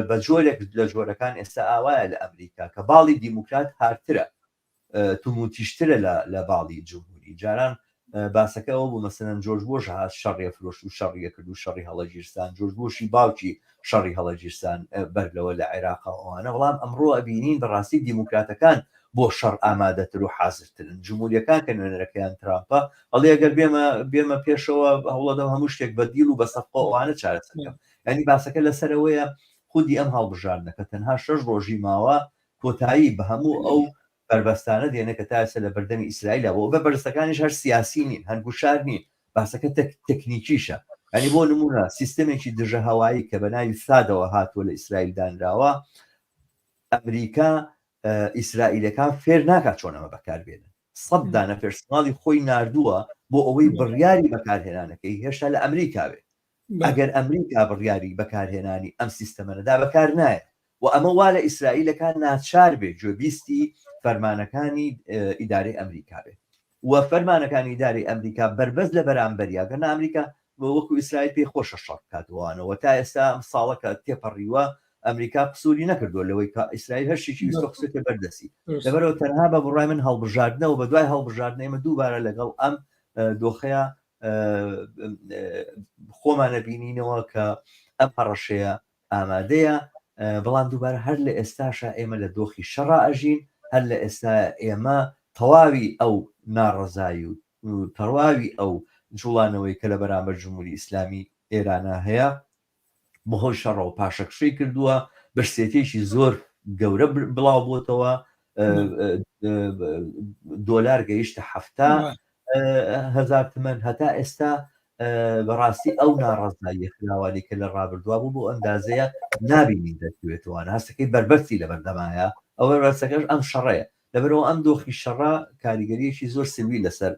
بە جۆرێک لە جۆرەکان ئێستا ئاوایە لە ئەمریکا کە باڵی دیموکرات هارترە توموتیشترە لە باڵی جمهوری جاران باسەکە ئەوە بوو مەسەلەن جۆرج بۆش هات شەڕیە فرۆشت و شەڕیە کرد و شەڕی هەڵەگیرسان جۆرج بۆشی باوکی شەڕی هەڵەگیرسان بەر لەوە لە عێراق ئەوانە بەڵام ئەمڕۆ ئەبینین بەڕاستی دیموکراتەکان بۆ شەڕ ئامادەتر و حازرترن جمهوریەکان کە نوێنەرەکەیان ترامپە ئەڵێ ئەگەر بێمە بێمە پێشەوە هەوڵەدەم هەموو شتێک بە deal و بە سەفقە ئەوانە چارەسەر بکەم یعنی باسەکە لەسەرەوەیە خودی ئەم هەڵبژاردنە کە تەنها شەش ڕۆژی ماوە کۆتایی بە هەموو ئەو بەربەستانە دێنێ کە تا ئێستا لە بەردەمی ئیسرائیلە بۆ بە بەربەستەکانیش هەر سیاسی نین هەر گوشار نین باسەکە تەکنیکیشە یعنی بۆ نمونە سیستەمێکی دژە هەوایی کە بە ناوی سادەوە هاتووە لە ئیسرائیل دانراوە ئەمریکا ئیسرائیلەکان فێر ناکات چۆن ئەمە بەکاربێنن سەد دانە پێرسناڵی خۆی ناردووە بۆ ئەوەی بڕیاری بەکارهێنانەکەی هێشتا لە ئەمریکا بێ ئەگەر ئەمریکا بڕیاری بەکارهێنانی ئەم سیستەمە نەدا بەکار نایە و ئەمە وا لە ئیسرائیلەکان ناچار بێ گوێبیستی فەرمانەکانی ئیدارەی ئەمریکا بێ و فەرمانەکانی ئیدارەی ئەمریکا بەربەست لە بەرامبەریا گەرنا ئەمریکا وەکو ئیسرائیل پێی خۆشە شەڕ بکات وانەوە تا ئێستا ئەم ساڵە کە تێپەڕیوە ئەمریکا قسووری نەکردووە لەوەی کە ئیسرائیل هەر شتێکی ویستوە خستێتە بەردەستی لەبەرەوە تەنها بە بڕای من هەڵبژاردنەوە بە دوای هەڵبژاردن ئێمە دووبارە لەگەڵ ئەم دۆخەیە خۆمانە بینینەوە کە ئەم هەڕەشەیە ئامادەیە بەڵام دووبارە هەر لە ئێستاشا ئێمە لە دۆخی شەڕا ئەژین هەر لە ئێستا ئێمە تەواوی ئەو ناڕەزایی و تەواوی ئەو جوڵانەوەی کە لە بەرامبەر جمهوری ئیسلامی ئێرانە هەیە بەهۆی شەڕەوە پاشەکشەی کردووە برسێتێکی زۆر گەورە بڵاو بۆتەوە دۆلار گەیشتە هەفتا هەزار تمەن هەتا ئێستا بەڕاستی ئەو ناڕەزاییە فراوانی کە لە ڕابردووا بوو بۆ ئەندازەیە نابینین دەرکەوێتەوە هەستەکەی بەربەستی لە بەردەمایە ئەو بەربەستەکەش ئەم شەڕەیە لەبەرەوە ئەم دۆخی شەڕە کاریگەریەکی زۆر سلبی لەسەر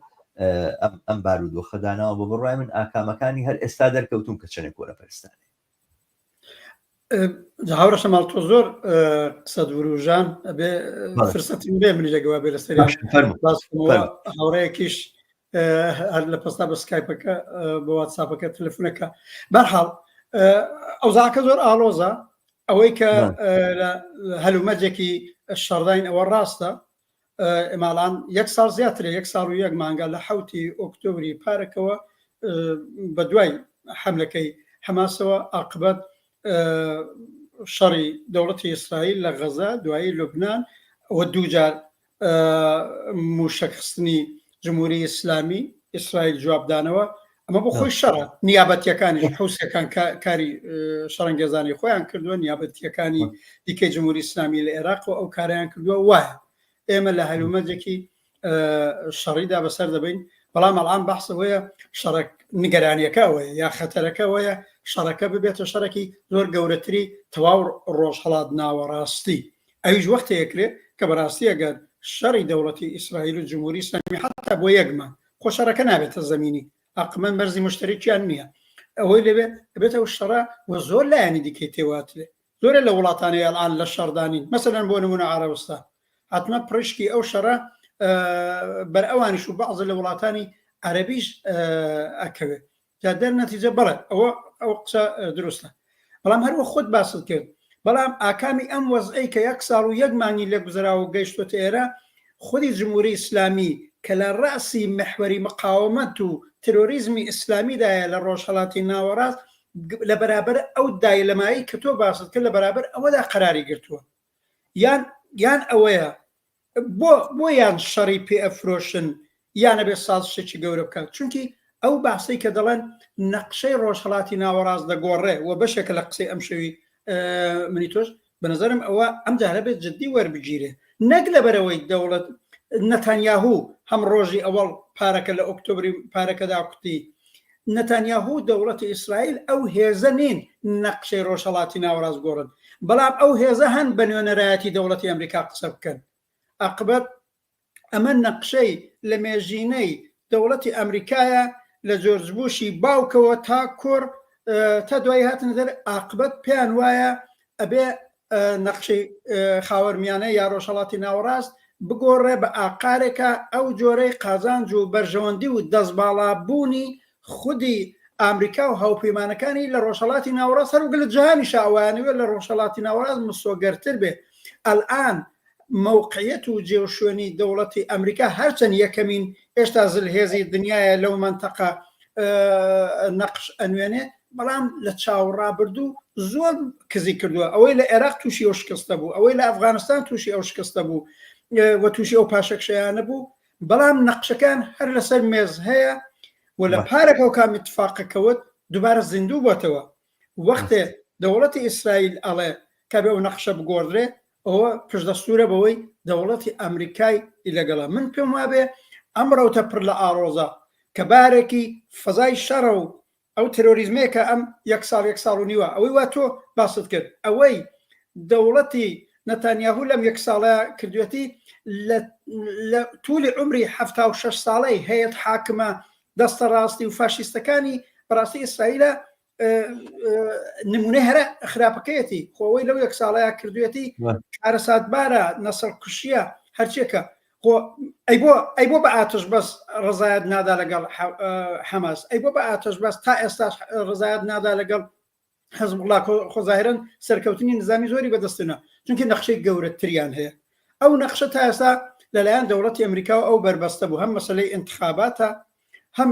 ئەم بارودۆخە داناوە بە بڕوای من ئاکامەکانی هەر ئێستا دەرکەوتون کە چەنێک کۆنەپەرستانێ هاوڕە شەماڵ تۆ زۆر قسەت وروژان ئەبێ فرسەتم بێ منیش ئەگەوا بێ لەسەریان باس بکەمەوە هاوڕێیەکیش هەر لە پەستا بە سکایپەکە بە واتساپەکە تەلەفونەکە بەرحاڵ ئەوزاکە زۆر ئاڵۆزە ئەوەی کە هەلومەرجێکی شەڕداین ئەوە ڕاستە ئێماڵان یەک ساڵ زیاترە یەک ساڵ و یەک مانگە لە حوتی ئۆکتۆبری پارەکەوە بە دوای حملەکەی حەماسەوە ئاقبەت شەڕی دەوڵەتی ئیسرائیل لە غەزە دوایی لوبناان و دووجار موشەک خستنی جمهوری ئیسلامی ئیسرائیل جوابدانەوە ئەمە بۆ خۆی شەڕە نیابەتیەکانی حوسەکان کاری شەڕەنگێزانی خۆیان کردووە نیابەتیەکانی دیکەی جمهوری ئیسلامی لە عێراق و ئەو کاریان کردووە وایە ئێمە لە هەلومەرجێکی شەڕیدا بەسەر دەبین بەڵام ئەڵام بەحسەوەیە شەڕک نیگەرانیەکە ئەوەیە یا خەتەرەکە ئەوەیە شەڕەکە ببێتە شەڕێکی زۆر گەورەتری تەواو ڕۆژهەڵات ناوەڕاستی ئەویش وەختێ ئەکرێ کە بەڕاستی ئەگەر شەڕی دەوڵەتی ئیسرائیل و جمهوری ئیسلامی حەتا بۆ یەک مانگ خۆ شەڕەکە نابێتە زەمینی ئەقمەن مەرزی مشتەرەکیان نییە ئەوەی لەوێ ئەبێتە ئەو شەڕە و زۆر لایەنی دیکەی تێواترێ زۆرێ لە وڵاتانی ئەلئان لە شەڕدانین مەسەلەن بۆ نمونە عەرەبستان حتمما پڕشکی ئەو شەڕە بەر ئەوانیش و بەعزە لە وڵاتانی عەرەبیش ئەکەوێ جا دەر نەتیجە بەڵێ ئەوە ئەو قسە دروستە بەڵام هەروە خۆت باست کرد بەڵام ئاکامی ئەم وەزعەی کە یەک ساڵ و یەک مانگی لێ گوزەراوە و گەیشتۆتە ئێرە خودی جمهوری ئیسلامی کە لە ڕەئسی محوەری مقاومەت و ترۆریزمی ئیسلامیدایە لە ڕۆژهەڵاتی ناوەڕاست لە بەرابەر ئەو دایلەمایی کە تۆ باست کرد لە بەرابەر ئەوەدا قەراری گرتووە یان یان ئەوەیە بۆ بۆ یان شەڕی پێ ئەفرۆشن یان ئەبێ سازشێکی گەورە بکات چونکی ئەو باسەی کە دەڵێن نەقشەی ڕۆژهەڵاتی ناوەڕاست دەگۆڕێ و بەشێکە لە قسەی ئەم شەوی منی تۆش بە نظرم ئەوە ئەم جارە بێت جددی وەربگیرێ نەک لەبەرەوەی دەوڵەت نەتانیاهو هەم ڕۆژی ئەوەڵ پارەکە لە ئۆکتۆبری پارەکەدا کوتی نەتانیاهو و دەوڵەتی ئیسرائیل ئەو هێزە نین نەقشەی ڕۆژهەڵاتی ناوەڕاست گۆڕن، بەڵام ئەو هێزە هەن بە نوێنەرایەتی دەوڵەتی ئەمریکا قسە بکەن. ئاقبەت ئەمە نەقشەی لەمێژینەی دەوڵەتی ئەمریکایە لە جۆرج بوشی باوکەوە تا کوڕ تا دوایی هاتنە دەر ئاقبەت پێیان وایە ئەبێ نەخشەی خاوەرمیانە یا ڕۆژهەڵاتی ناوەڕاست بگۆڕێ بە ئاقارێکا ئەو جۆرەی قازانج و بەرژەوەندی و دەستباڵابوونی خودی ئامریکا و هاوپەیمانەکانی لە ڕۆژهەڵاتی ناوەڕاست هەروەک لە جیهانیشا ئەویانەوێت لە ڕۆژهەڵاتی ناوەڕاست مسۆگەرتر بێ ئەلئان مەوقعیەت و جێ و شوێنی دەوڵەتی ئەمریکا هەرچەند یەکەمین ئێشتا زلهێزی دنیایە لەو مەنتەقە نەقش ئەنوێنێ بەڵام لە چاو ڕابردوو زۆر کزی کردووە ئەوەی لە عێراق تووشی ئەو شکستە بوو ئەوەی لە ئەفغانستان تووشی ئەو شکستە بوو و تووشی ئەو پاشەکشەیانە بوو بەڵام نەقشەکان هەر لەسەر مێز هەیە و لە پارەکە و کامی اتفاقەکەوت دووبارە زیندوو بۆتەوە وەختێ دەوڵەتی ئیسرائیل ئەڵێ کە بێ ئەو نەقشە بگۆڕدرێ ئەوە پشتدەستوورە بەوەی دەوڵەتی ئەمریکای لەگەڵە. من پێم وابێ ئەم ڕەوتە پڕ لە ئاڵۆزە کە بارێکی فەزای شەڕە و ئەو ترۆریزمەیە کە ئەم یەک ساڵ یەک ساڵ و نیوە ئەوەی وا تۆ باست کرد ئەوەی دەوڵەتی نەتانیاهو لەم یەک ساڵە کردوێتی لە تولی عومری 76 ساڵەی هەیەت حاکمە دەستە ڕاستی و فاشیستەکانی بەڕاستی ئیسرائیلە نمونەی هەرە خراپەکەیەتی خۆ ئەوەی لەو یەک ساڵەیە کردوێتی کارەساتبارە نەسڵ کوشیە هەرچێکە خۆ ئەی بۆ ئەی بۆ بە ئاتش بەس ڕزایەت نادا لەگەڵ حەماس ئەی بۆ بە ئاتش بەس تا ئێستا ڕزایەت نادا لەگەڵ حزب الله خۆ زاهرن سەرکەوتنی نظامی زۆری بەدەستنە چونکە نەخشەی گەورەتریان هەیە ئەو نەخشە تا ئێستا لەلایەن دەوڵەتی ئەمریکا و ئەو بەربەستە بوو هەم مەسلەی انتخاباتە هەم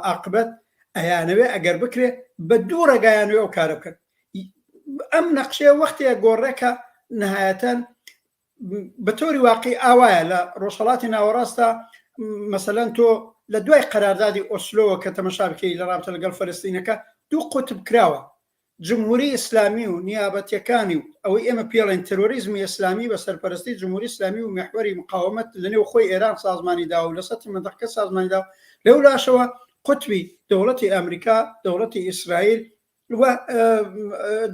ئاقبەت ئەیانەوێ ئەگەر بکرێ بە دوو ڕێگایانوێ ئەو کارە بکەن ئەم نەقشەیە وەختێ گۆڕێکە نهایەتەن بە تۆری واقعی ئاوایە لە ڕۆژهڵاتی ناوەڕاستە مەسەلەن تۆ لە دوای قەراردادی ئۆسلۆوە کە تەمەشا بکەی لە ڕابتە لەگەڵ فەلەستینەکە دوو قوتب کراوە جمهوری ئیسلامی و نیابەتیەکانی و ئەوەی ئێمە پێڵێن ترۆریزمی ئیسلامی بە سەرپەرستی جمهوری ئیسلامی و میحوەری مقاومەت لە نێو خۆی ئێران سازمانی داوە و لە سەتحی مەنتەقەکە سازمانی داوە لەو لاشەوە قوتبی دەوڵەتی ئەمریکا دەوڵەتی ئیسرائیل و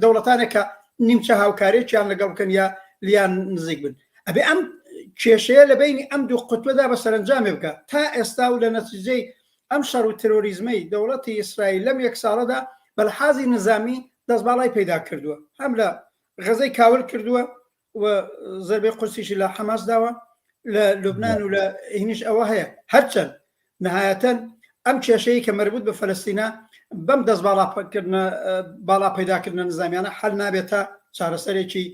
دەوڵەتانێک کە نیمچە هاوکارێکیان لەگەڵ بکەن یا لیان نزیک بن ئەبێ ئەم کێشەیە لە بینی ئەم دوو قوتبەدا بە سەرەنجامێ بکە تا ئێستا و لە نەتیجەی ئەم شەڕ و ترۆریزمەی دەوڵەتی ئیسرائیل لەم یەک ساڵەدا بە لحازی نزامی دەستباڵای پەیدا کردووە، هەم لە غەزەی کاول کردووە و زەربەی قورسیشی لە حەماس داوە، لە لوبنان و لە هینیش ئەوە هەیە. هەرچەند نهایەتەن ئەم کێشەیە کە مەربوت بە فەلەستینە بەم دەست باڵا پەیداکردنە نزامیانە حەل نابێت تا چارەسەرێکی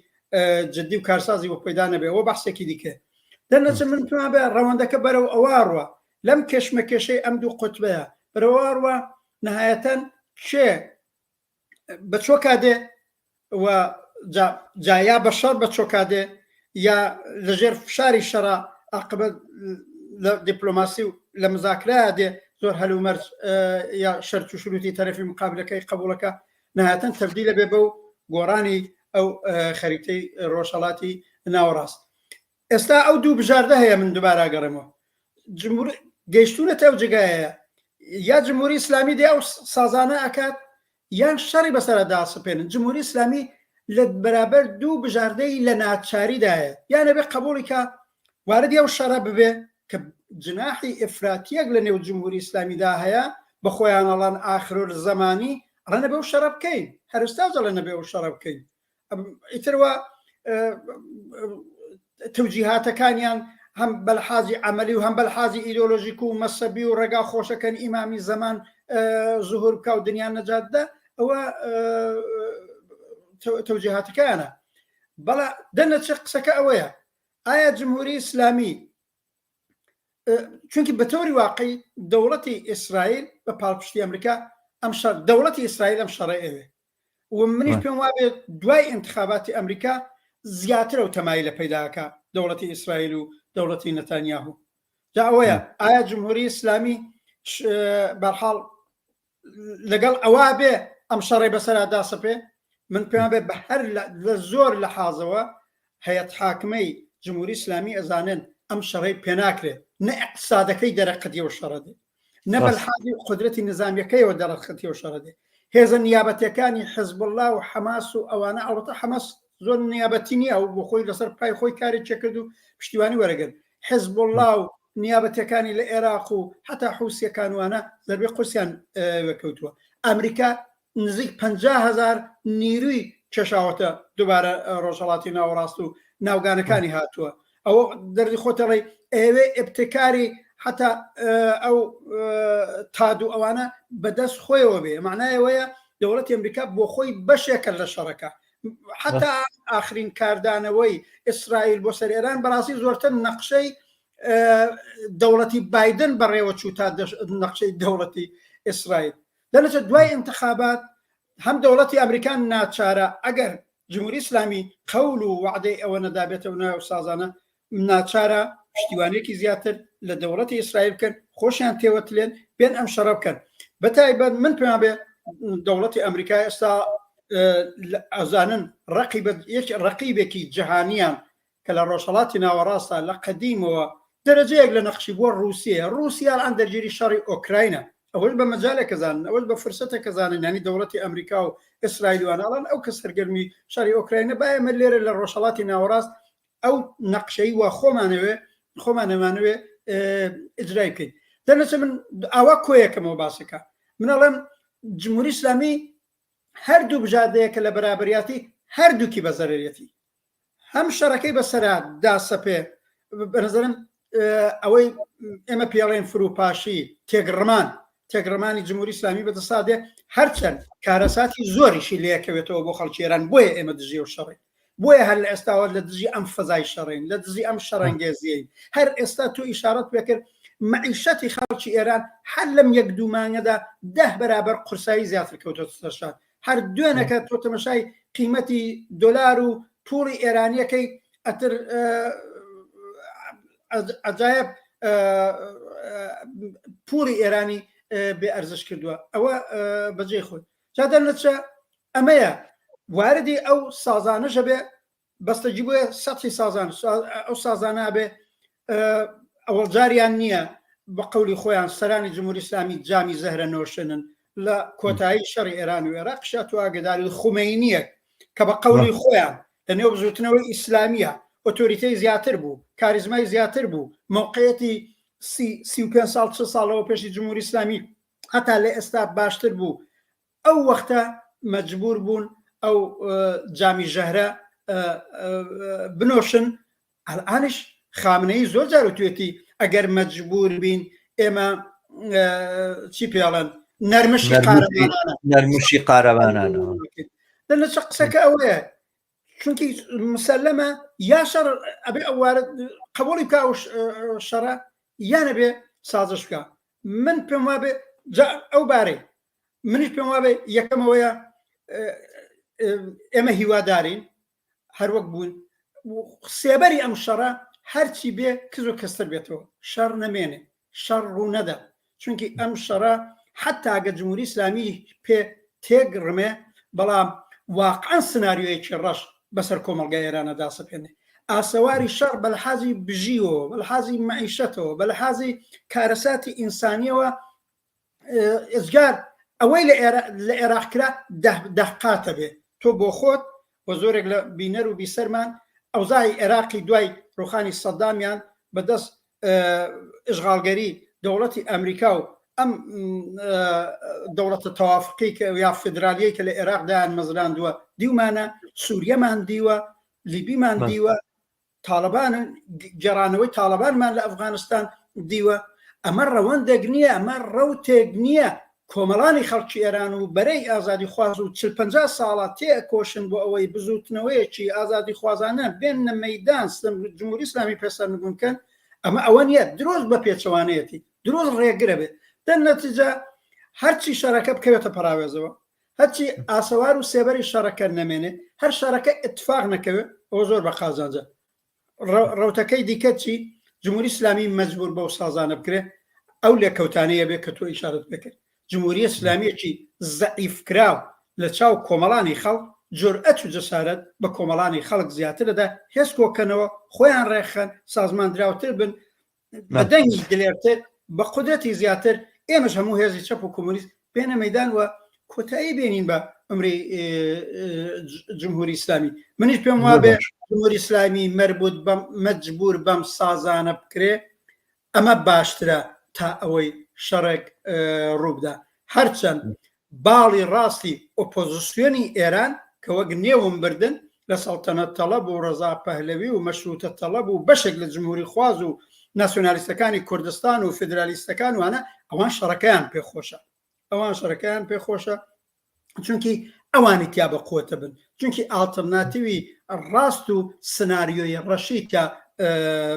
جددی و کارسازی بۆ پەیدا نەبێ ئەوە بەحسێکی دیکە دەرنەچە من پێم بێ ڕەوەندەکە بەرەو ئەوە ڕوە لەم کێشمەکێشەی ئەم دوو قوتبەیە بەرەوە ڕوە نهایەتەن کێ بە چۆکا دێ و جا یا بە شەڕ بە چۆکا دێ یا لەژێر فشاری شەڕا عاقبەت لە دیپلۆماسی و لە مزاکرا دێ زۆر هەلومەرج یا شەرت و شروتی تەرەفی مقابلەکەی قبوڵەکە نهایەتەن تەبدیلە بێ بەو گۆڕانی ئەو خەریتەی ڕۆژهەڵاتی ناوەڕاست. ئێستا ئەو دوو بژاردە هەیە من دوبارە گەڕێمەوە جمهور گەیشتونەتە ئەو جێگایە یا جمهوری ئیسلامی دێ ئەو سازانە ئەکات یان شەڕی بەسەرا داسپێنن جمهوری ئیسلامی لە بەرابەر دوو بژاردەی لە ناچاریدایە یان ئەبێ قبوڵی کە واردی ئەو شەڕە ببێ کە جناحی ئیفراتیەک لە نێو جمهوری ئیسلامیدا هەیە بە خۆیان ئەڵان ئاخرۆر زەمانی ئەڵێن ئەبێ ئەو شەڕە بکەین هەرستاش ئەڵێن ئەبێ ئەو شەڕە بکەین ئیترەوە تەوجیهاتەکانیان هەم بەلحازی عملی و هەم بەلحازی ئیدۆلۆژیک و مەسەبی و ڕێگا خۆشەکەن ئیمامی زەمان زهور بکە و دنیا نەجاتدا ئەوە تەوجیهاتەکانە بەڵا دەنەچێت قسەکە ئەوەیە ئایا جمهوری ئیسلامی چونکی بە تەوری واقعی دەوڵەتی ئیسرائیل بە پاڵپشتی ئەمریکا ئەم شەڕ دەوڵەتی ئیسرائیل ئەم شەڕەی ئەوێ و منیش پێم وابێت دوای انتخاباتی ئەمریکا زیاتر ئەو تەمایلە پەیداکە دەوڵەتی ئیسرائیل و دەوڵەتی نەتانیاهو جا ئەوەیە ئایا جمهوری ئیسلامی بەرحاڵ لەگەڵ ئەوە بێ ئەم شەڕی بەسەرا داسەپێ من پێیان بێ بە هەر لە زۆر لە حازەوە هەیەت حاکمەی جمهوری ئیسلامی ئەزانن ئەم شەڕەی پێناکرێت نە اقتصادەکەی دەرەقەتی ئەو شەڕە دێ نە بەلحازی قدرەتی نظامیەکەیەوە دەرەقەتی ئەو شەڕە دێ هێزە نیابەتەکانی حزب الله و حەماس و ئەوانە ئەڵبەتە حەماس زۆر نیابەتی نییە و بۆ خۆی لەسەر پای خۆی کاری چێکرد و پشتیوانی وەرەگرت حزب الله و نیابەتەکانی لە عێراق و حتا حوسیەکان وانە زەربەی قورسیان وێکەوتووە ئەمریکا نزیک 50 هزار نیروی کێشاوەتە دووبارە ڕۆژهڵاتی ناوەڕاست و ناوگانەکانی هاتووە ئەوە دەردی خۆتەڵی ئەوێ ئبتکاری حتا ئەو تاد و ئەوانە بەدەست خۆیەوە بێ معنایەوەیە دەوڵەتی ئەمریکا بۆ خۆی بەشێکە لە شەڕەکە حتا ئاخرین کاردانەوەی ئیسرائیل بۆ سەر ئێران بەڕاستی زۆرتر نەقشەی دەوڵەتی بایدن بەڕێوە چوو تا نەقشەی دەوڵەتی ئیسرائیل دەنەچە دوای انتخابات هەم دەوڵەتی ئەمریکان ناچارە ئەگەر جمهوری ئیسلامی قەول و وعدەی ئەوە نەدابێتەوە ناو سازانە ناچارە پشتیوانێکی زیاتر لە دەوڵەتی ئیسرائیل بکەن خۆشیان تێوەتلێن بێن ئەم شەڕە بکەن بەتایبەت من پێیان بێ دەوڵەتی ئەمریکا ئێستا ئەزانن ڕقیبەت یەک ڕقیبێکی جیهانیان کە لە ڕۆژهەڵاتی ناوەڕاستە لە قەدیمەوە دەرەجەیەک لە نەخشی بووە ڕووسیە ڕووسیا ئەم دەرگیری شەڕی ئۆکراینە ئەوەش بە مەجالێکە زانن ئەوەش بە فرسەتێکە زانن یانی دەوڵەتی ئەمریکا و ئیسرائیل وانە ئەڵێن ئەو کە سەرگەرمی شەڕی ئۆکراینە با ئێمە لێرە لە ڕۆژهەڵاتی ناوەڕاست ئەو نەقشەی وا خۆمانەوێ خۆمانەمانەوێ ئیجرای بکەین دەنەچە من ئاوا کۆیەکەمەوە باسەکە من ئەڵێم جمهوری ئیسلامی هەردوو بژاردەیە کە لە بەرابریاتی هەردووکی بە زەرەرەتی هەم شەڕەکەی بەسەرا داسەپێ بەنظرم ئەوەی ئێمە پێڵێن فروپاشی تێگڕمان تێگڕمانی جمهوری ئیسلامی بەدەستا دێ هەرچەند کارەساتی زۆریشی لەکەوێتەوە بۆ خەڵکی ئێران بۆیە ئێمە دژی و شەڕین بۆیە هەر لە ئێستاوە لە دژی ئەم فەزای شەڕین لە دژی ئەم شەڕەنگێزیین هەر ئێستا تۆ ئیشارەت پێکرد مەعیشەتی خەڵکی ئێران هەر لەم یەک دوو مانگەدا ده بەرابەر قورسایی زیاتر کەوتۆتە سەرشان هەر دوێنەکە تۆ تەمەشای قیمەتی دۆلار و پوڵی ئێرانیەکەی ئەتر عجایب پوڵی ئێرانی بێ ئەرزش کردووە ئەوە بەجێ خۆی جا دەرنەچە ئەمەیە واردی ئەو سازانەشە بێ بەستەگی بۆیە سەتی سازان ئەو سازانە بێ ئەوەڵ جاریان نییە بە قەولی خۆیان سەرانی جمهوری ئیسلامی جامی زەهرە نۆشنن لە کۆتایی شەڕی ئێران و عێراق شا تو ئاگداری خومەینیەک کە بە قەولی خۆیان لە نێو بزوتنەوەی ئیسلامیە ئۆتۆریتەی زیاتر بوو کاریزمای زیاتر بوو موقعەتی 35 ساڵ چ ساڵەوە پێشی جمهوری ئیسلامی هەتا لە ئێستا باشتر بوو ئەو وەختە مەجبور بوون ئەو جامی ژەهرە بنۆشن ئەلئانش خامنەیی زۆر جار وتوێتی ئەگەر مەجبور بین ئێمە چی پێڵێن نەرمشی قارەمانانە نەرمشی قارەمانانە لە چ قسەکە ئەوەیە. چونکی مسلمە یا شەڕ ئەبێ ئەو وارد قبوڵی بکە ئەو شەڕە یان ئەبێ سازش بکە من پێم وابێ ئەو بارەی منیش پێم وابێ یەکەمەوەیە ئێمە هیوادارین هەروەک بوون سێبەری ئەم شەڕە هەرچی بێ کز و کەستر بێتەوە شەڕ نەمێنێ شەڕ ڕوو نەدا چونکی ئەم شەڕە حتا گە جمهوری ئیسلامی پێ تێک ڕمێ بەڵام واقعا سناریۆیەکی ڕەش بەسەر کۆمەڵگای ئێرانە داسەپێنێ ئاسەواری شەڕ بە لحازی بژیوەوە بە لحازی مەعیشەتەوە بە لحازی کارەساتی ئینسانیەوە ئێجگار ئەوەی لە عێراق کرا دەهقاتە بێ تۆ بۆ خۆت و زۆرێک لە بینەر و بیسەرمان ئەوزای عێراقی دوای ڕوخانی سەدامیان بەدەست ئشغالگەری دەوڵەتی ئەمریکا و ئەم دەوڵەتە تەوافقی کە یا فدرالیەی کە لە عێراق دایان مەزراندووە دیومانە سووریەمان دیوە لیبیمان دیوە تاڵەبان گێڕانەوەی تاڵەبانمان لە ئەفغانستان دیوە، ئەمە ڕەوەندێک نییە، ئەمە ڕەوتێک نییە، کۆمەڵانی خەڵکی ئێران و بەرەی ئازادیخواز و چل 50 ساڵە تێئەکۆشن بۆ ئەوەی بزووتنەوەیەکی ئازادیخوازانە بێننە مەیدان جمهوری ئیسلامی پێ سەرنگوون کەن، ئەمە ئەوە نییە، درۆست بە پێچەوانەیەتی، درۆست ڕێگرە بێ، دەر نەتیجە هەرچی شەرەکە بکەوێتە پەڕاوێزەوە، هەرچی ئاسەوار و سێبەری شەڕەکە نەمێنێ، هەر شەڕەکە ئیتفاق نەکەوێ، ئەوە زۆر بە قازانجە. ڕەوتەکەی دیکە چی؟ جمهوری ئیسلامی مەجبوور بەو سازانە بکرێ، ئەو لێکەوتانەیە بێ کە تۆ ئیشارەت پێ کرد. جمهوری ئیسلامییەکی زەعیفکراو لە چاو کۆمەڵانی خەڵک، جورئەت و جەسارەت بە کۆمەڵانی خەڵک زیاتر دەدا، هێز کۆکەنەوە، خۆیان ڕێکخەن، سازماندراوتر بن، بە دەنگی دلێرتر، بە قودرەتی زیاتر، ئێمەش هەموو هێزی چەپ و کۆمۆنیست بێنە مەیدان و کۆتایی بێنین بە عومری جمهوری ئیسلامی. منیش پێم وابێ جمهوری ئیسلامی مەربوط بەم مەجبور بەم سازانە بکرێ، ئەمە باشترە تا ئەوەی شەڕێک ڕووبدا. هەرچەند باڵی ڕاستی ئۆپۆزسیۆنی ئێران کە وەک نێوم بردن لە سەڵتەنەت تەڵەب و ڕەزا پەهلەوی و مەشروتە تەڵەب و بەشێک لە جمهوری خواز و ناسیۆنالیستەکانی کوردستان و فیدرالیستەکان وانە ئەوان شەڕەکەیان پێخۆشە ئەوان شەڕەکەیان پێخۆشە چونکی ئەوانی تیا بە قوتە بن چونکی ئاڵتەرناتیوی ڕاست و سناریۆی ڕەشی تیا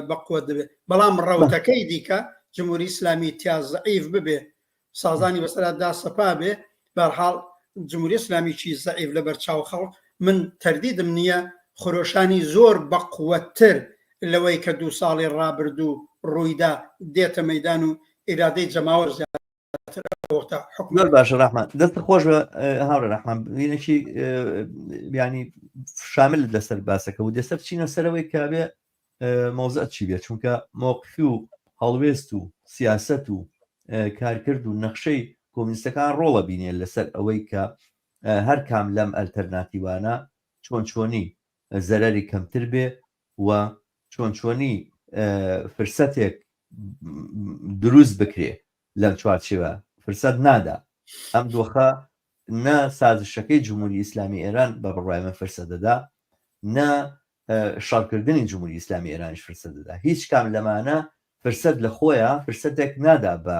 بە قوت دەبێت بەڵام ڕەوتەکەی دیکە جمهوری ئیسلامی تیا زعیف ببێ سازانی بەسەرا داسەپا بێ بەرحاڵ جمهوری ئیسلامیی زەعیف لەبەر چاو خەڵک من تەردیدم نییە خرۆشانی زۆر بەقوەتتر لەوەی کە دوو ساڵی ڕابردوو ڕوویدا دێتە مەیدان و ئیرادەی جەماوەر زیاتر ئەو وەختە حوکم زۆر باشە ڕەحمان دەست خۆش بە هاوڕێ ڕەحمان بینێکی بیانی شامل لەسەر باسەکە و دەسەر چینە سەرەوەی کە بێ مەوزع چی بێت چونکە مۆقفی و هەڵوێست و سیاسەت و کارکرد و نەخشەی کۆمیستەکان ڕۆڵە بینێ لەسەر ئەوەی کە هەر کام لەم ئەلتەرناتیوانە چۆن چۆنی زەرەری کەمتر بێ و چۆن چۆنی فرسەتێک دروست بکرێ لەم چوارچێوە فرسەت نادا ئەم دۆخە نە سازشەکەی جمهوری ئیسلامی ئێران بە بڕوای من فرسەت دەدا نە شەڕکردنی جمهوری ئیسلامی ئێرانیش فرسەت دەدا هیچ کام لەمانە فرسەت لە خۆیان فرسەتێک نادا بە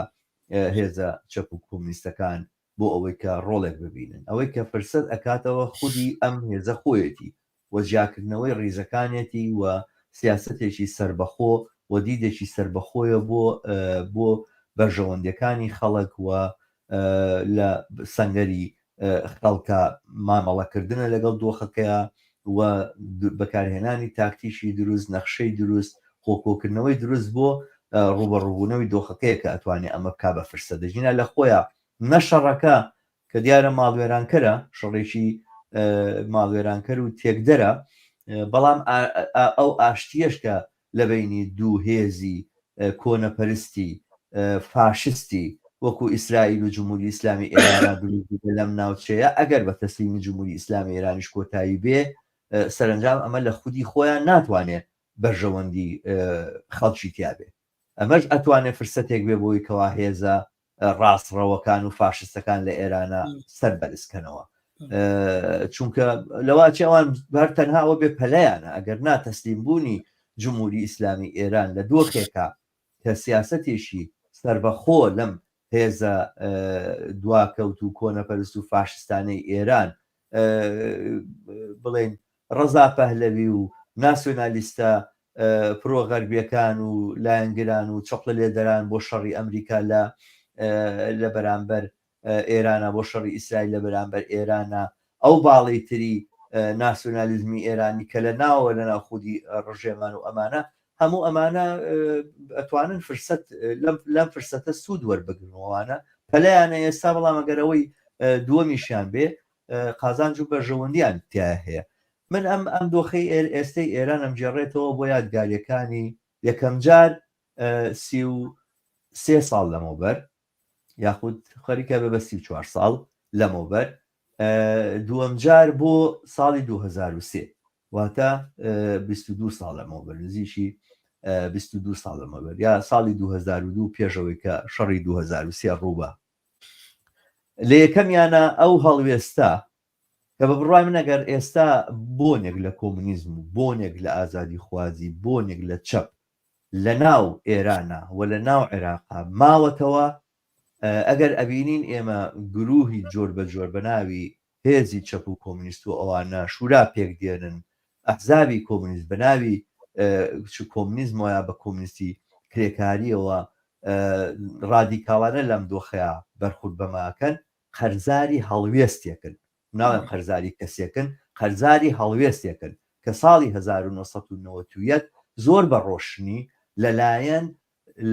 هێزە چەپ و کۆمونیستەکان بۆ ئەوەی کە ڕۆڵێک ببینن ئەوەی کە فرسەت ئەکاتەوە خودی ئەم هێزە خۆیەتی و جیاکردنەوەی ڕیزەکانێتی و سیاسەتێکی سەربەخۆ و دیدێکی سەربەخۆیە بۆ بۆ بەرژەوەندیەکانی خەڵک و لە سەنگەری خەڵکە مامەڵەکردنە لەگەڵ دۆخەکەیا و بەکارهێنانی تاکتیکی دروست، نەخشەی دروست، خۆکۆکردنەوەی دروست بۆ ڕووبەڕووبوونەوەی دۆخەکەیە کە ئەتوانێ ئەمە بکا بە فرسەت. دەگینا لە خۆیا نە شەڕەکە کە دیارە ماڵوێرانکەرە، شەڕێکی ماڵوێرانکەر و تێکدەرە، بەڵام ئەو ئاشتییەش کە لە بەینی دوو هێزی کۆنەپەرستی فاشستی وەکو ئیسرائیل و جمهوری ئیسلامی ئێرانا دروست بووبێ لەم ناوچەیە ئەگەر بە تەسلیمی جمهوری ئیسلامی ئێرانیش کۆتایی بێ سەرەنجام ئەمە لە خودی خۆیان ناتوانێ بەرژەوەندی خەڵکی تیا بێ ئەمەش ئەتوانێ فرسەتێک بێ بۆی کەوا هێزە ڕاستڕەوەکان و فاشستەکان لە ئێرانە سەر بەرز کەنەوە چونکە لەواچ ئەوان هەر تەنها ئەوە بێ پەلەیانە ئەگەر نا تەسلیم بوونی جمهوری ئیسلامی ئێران لە دۆخێکە کە سیاسەتێکی سربەخۆ لەم هێزە دواکەوت و کۆنەپەرست و فاشستانەی ئێران بڵێن. ڕەزا پەهلەوی و ناسیۆنالیستە پرۆ غەربیەکان و لایەنگران و چەپڵە لێدەران بۆ شەڕی ئەمریکا لە لە بەرامبەر ئێرانە بۆ شەڕی ئیسرائیل لە بەرامبەر ئێرانە ئەو باڵی تری ناسیۆنالیزمی ئێرانی کە لە ناوە لە ناو خودی ڕژێمان و ئەمانە هەموو ئەمانە ئەتوانن فرسەت لەم فرسەتە سوود وەربگرنەوەوانە پەلیانە ئێستا بەڵام ئەگەرەوەی دووەمیشیان بێ قازانج و بەرژەوەندیان تیا هەیە من ئەم ئەم دۆخەی ئێستەی ئێران ئەمگێڕێتەوە بۆ یادگاریەکانی یەکەمجار 33 ساڵ لەمەوبەر یاخود خەریکە بە بە 34 ساڵ لەمەوبەر دووەمجار بۆ ساڵی 2003 واتە 22 ساڵ لەمەوبەر نزیکی 22 ساڵ لەمەوبەر یا ساڵی 2002 پێشەوەی کە شەڕی 2003 ڕووبە لە یەکەمیانە ئەو هەڵوێستە کە بە بڕوای من ئەگەر ئێستا بۆنێک لە کۆمونیزم و بۆنێک لە ئازادیخوازی، بۆنێک لە چەپ لە ناو ئێرانە و لە ناو عێراقا ماوەتەوە، ئەگەر ئەبینین ئێمە گروهی جۆر بە جۆر بە ناوی هێزی چەپ و کۆمونیست و ئەوانە شورا پێک دێنن، ئەحزابی کۆمونیست بە ناوی چ کۆمونیزمەوە یا بە کۆمونیستی کرێکارییەوە ڕادیکاڵانە لەم دۆخەیا بەرخورد بەمە ئەکەن، قەرزاری هەڵوێستێکن، ناڵێم قەرزاری کەسێکن، قەرزاری هەڵوێستێکن کە ساڵی 1991 زۆر بە ڕۆشنی لەلایەن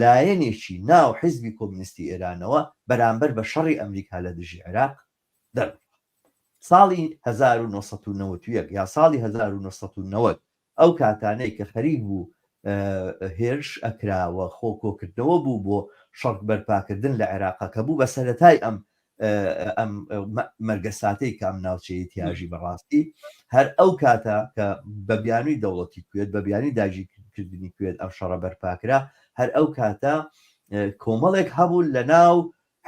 لایەنێکی ناو حیزبی کۆمونیستی ئێرانەوە بەرامبەر بە شەڕی ئەمریکا لە دژی عێراق دەربڕا. ساڵی 1991 یا ساڵی 1990 ئەو کاتانەی کە خەریک بوو هێرش ئەکرا و خۆ کۆکردنەوە بوو بۆ شەڕ بەرپاکردن لە عێراقا کە بوو بە سەرەتای ئەم ئەم مەرگەساتەی کە ئەم ناوچەیە تیاژی بەڕاستی هەر ئەو کاتە کە بە بیانووی دەوڵەتی کوێت بە بیانووی داگیرکردنی کوێت ئەم شەڕە بەرپاکرا هەر ئەو کاتە کۆمەڵێک هەبوو لە ناو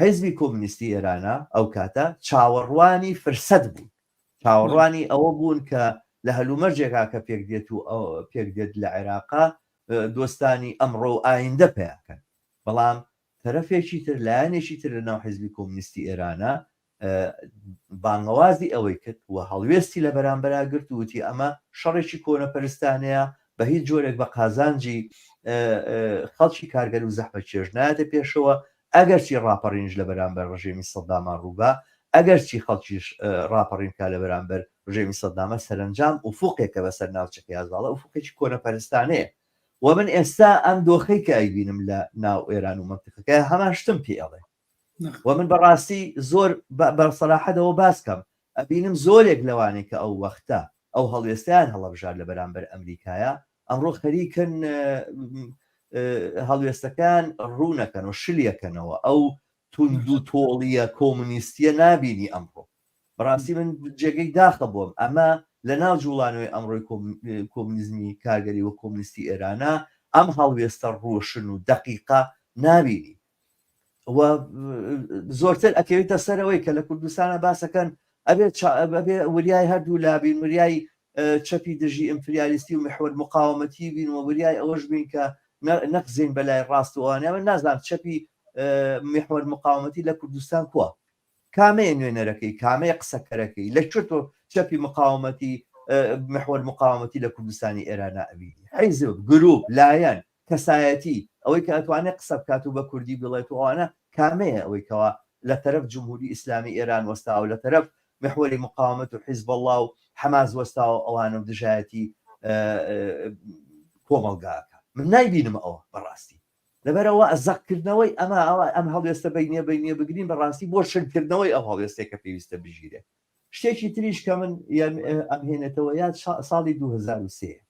حیزبی کۆمونیستی ئێرانە ئەو کاتە چاوەڕوانی فرسەت بوون چاوەڕوانی ئەوە بوون کە لە هەلومەرجێکا کە پێک دێت و پێک دێت لە عێراقا دۆستانی ئەمڕۆ و ئایندە پەیاکەن بەڵام تەرەفێکی تر لایەنێکی تر لە ناو حیزبی کۆمونیستی ئێرانە بانگەوازی ئەوەی کرد و هەڵوێستی لە بەرامبەرا گرت و وتی ئەمە شەڕێکی کۆنەپەرستانەیە بە هیچ جۆرێک بە قازانجی خەڵکی کارگەر و زەحمەتکێش نایەتە پێشەوە ئەگەرچی ڕاپەڕینیش لە بەرامبەر ڕژێمی سەداما ڕووبا، ئەگەرچی خەڵکیش ڕاپەڕین بکا لە بەرامبەر ڕژێمی سەداما، سەرەنجام ئوفوقێک کە بەسەر ناوچەکەیا زاڵە، ئوفوقێکی کۆنەپەرستانەیە و من ئێستا ئەم دۆخەی کە ئەیبینم لە ناو ئێران و مەنتیقەکەیا هەمان شتم پێ ئەڵێ و من بەڕاستی زۆر بە سەراحەتەوە باس کەم ئەبینم زۆرێک لەوانەی کە ئەو وەختە ئەو هەڵوێستەیان هەڵەبژارد لە بەرامبەر ئەمریکایا ئەمڕۆ خەریکن هەڵوێستەکان ڕوونەکەن و شلیەکەنەوە ئەو توند و تۆڵیە کۆمونیستیە نابینی ئەمڕۆ بەڕاستی من جێگەی داخە بۆم ئەمە لە ناو جوڵانەوەی ئەمڕۆی کۆمونیزمی کارگەری و کۆمونیستی ئێرانە ئەم هەڵوێستە ڕۆشن و دەقیقە نابینی و زۆرتر ئەکەوێتە سەرەوەی کە لە کوردستانە باسەکەن ئەبێ ئەبێ وریای هەردوو لابین وریای چەپی دژی ئیمپریالیستی و محوەر مقاومەتی بین و وریای ئەوەش بین کە نەخزین بەلای ڕاست و ئەوانە من نازانم چەپی محوەر مقاومەتی لە کوردستان کووە کامەیە نوێنەرەکەی کامەیە قسەکەرەکەی لە کوێ تۆ چەپی مقاومەتی محوەر مقاومەتی لە کوردستانی ئێرانە ئەبینی حیزب گروپ لایەن کەسایەتی، ئەوەی کە ئەتوانێت قسە بکات و بە کوردی بڵێت و ئەوانە، کامەیە ئەوەی کەوا لە تەرەف جمهوری ئیسلامی ئێران وەستاوە و لە تەرەف محوەری مقاومەت و حیزبەڵڵا و حەماس وەستاوە ئەوانە و دژایەتی کۆمەڵگا ئەکا؟ من نایبینم ئەوە بەڕاستی. لەبەرئەوە زەقکردنەوەی ئەمە ئەوە ئەم هەڵوێستە بەینیە بەینیە بگرین بەڕاستی بۆ شلکردنەوەی ئەو هەڵوێستەیە کە پێویستە بگیرێ. شتێکی تریش کە من ئەمهێنێتەوە یاد ساڵی 2003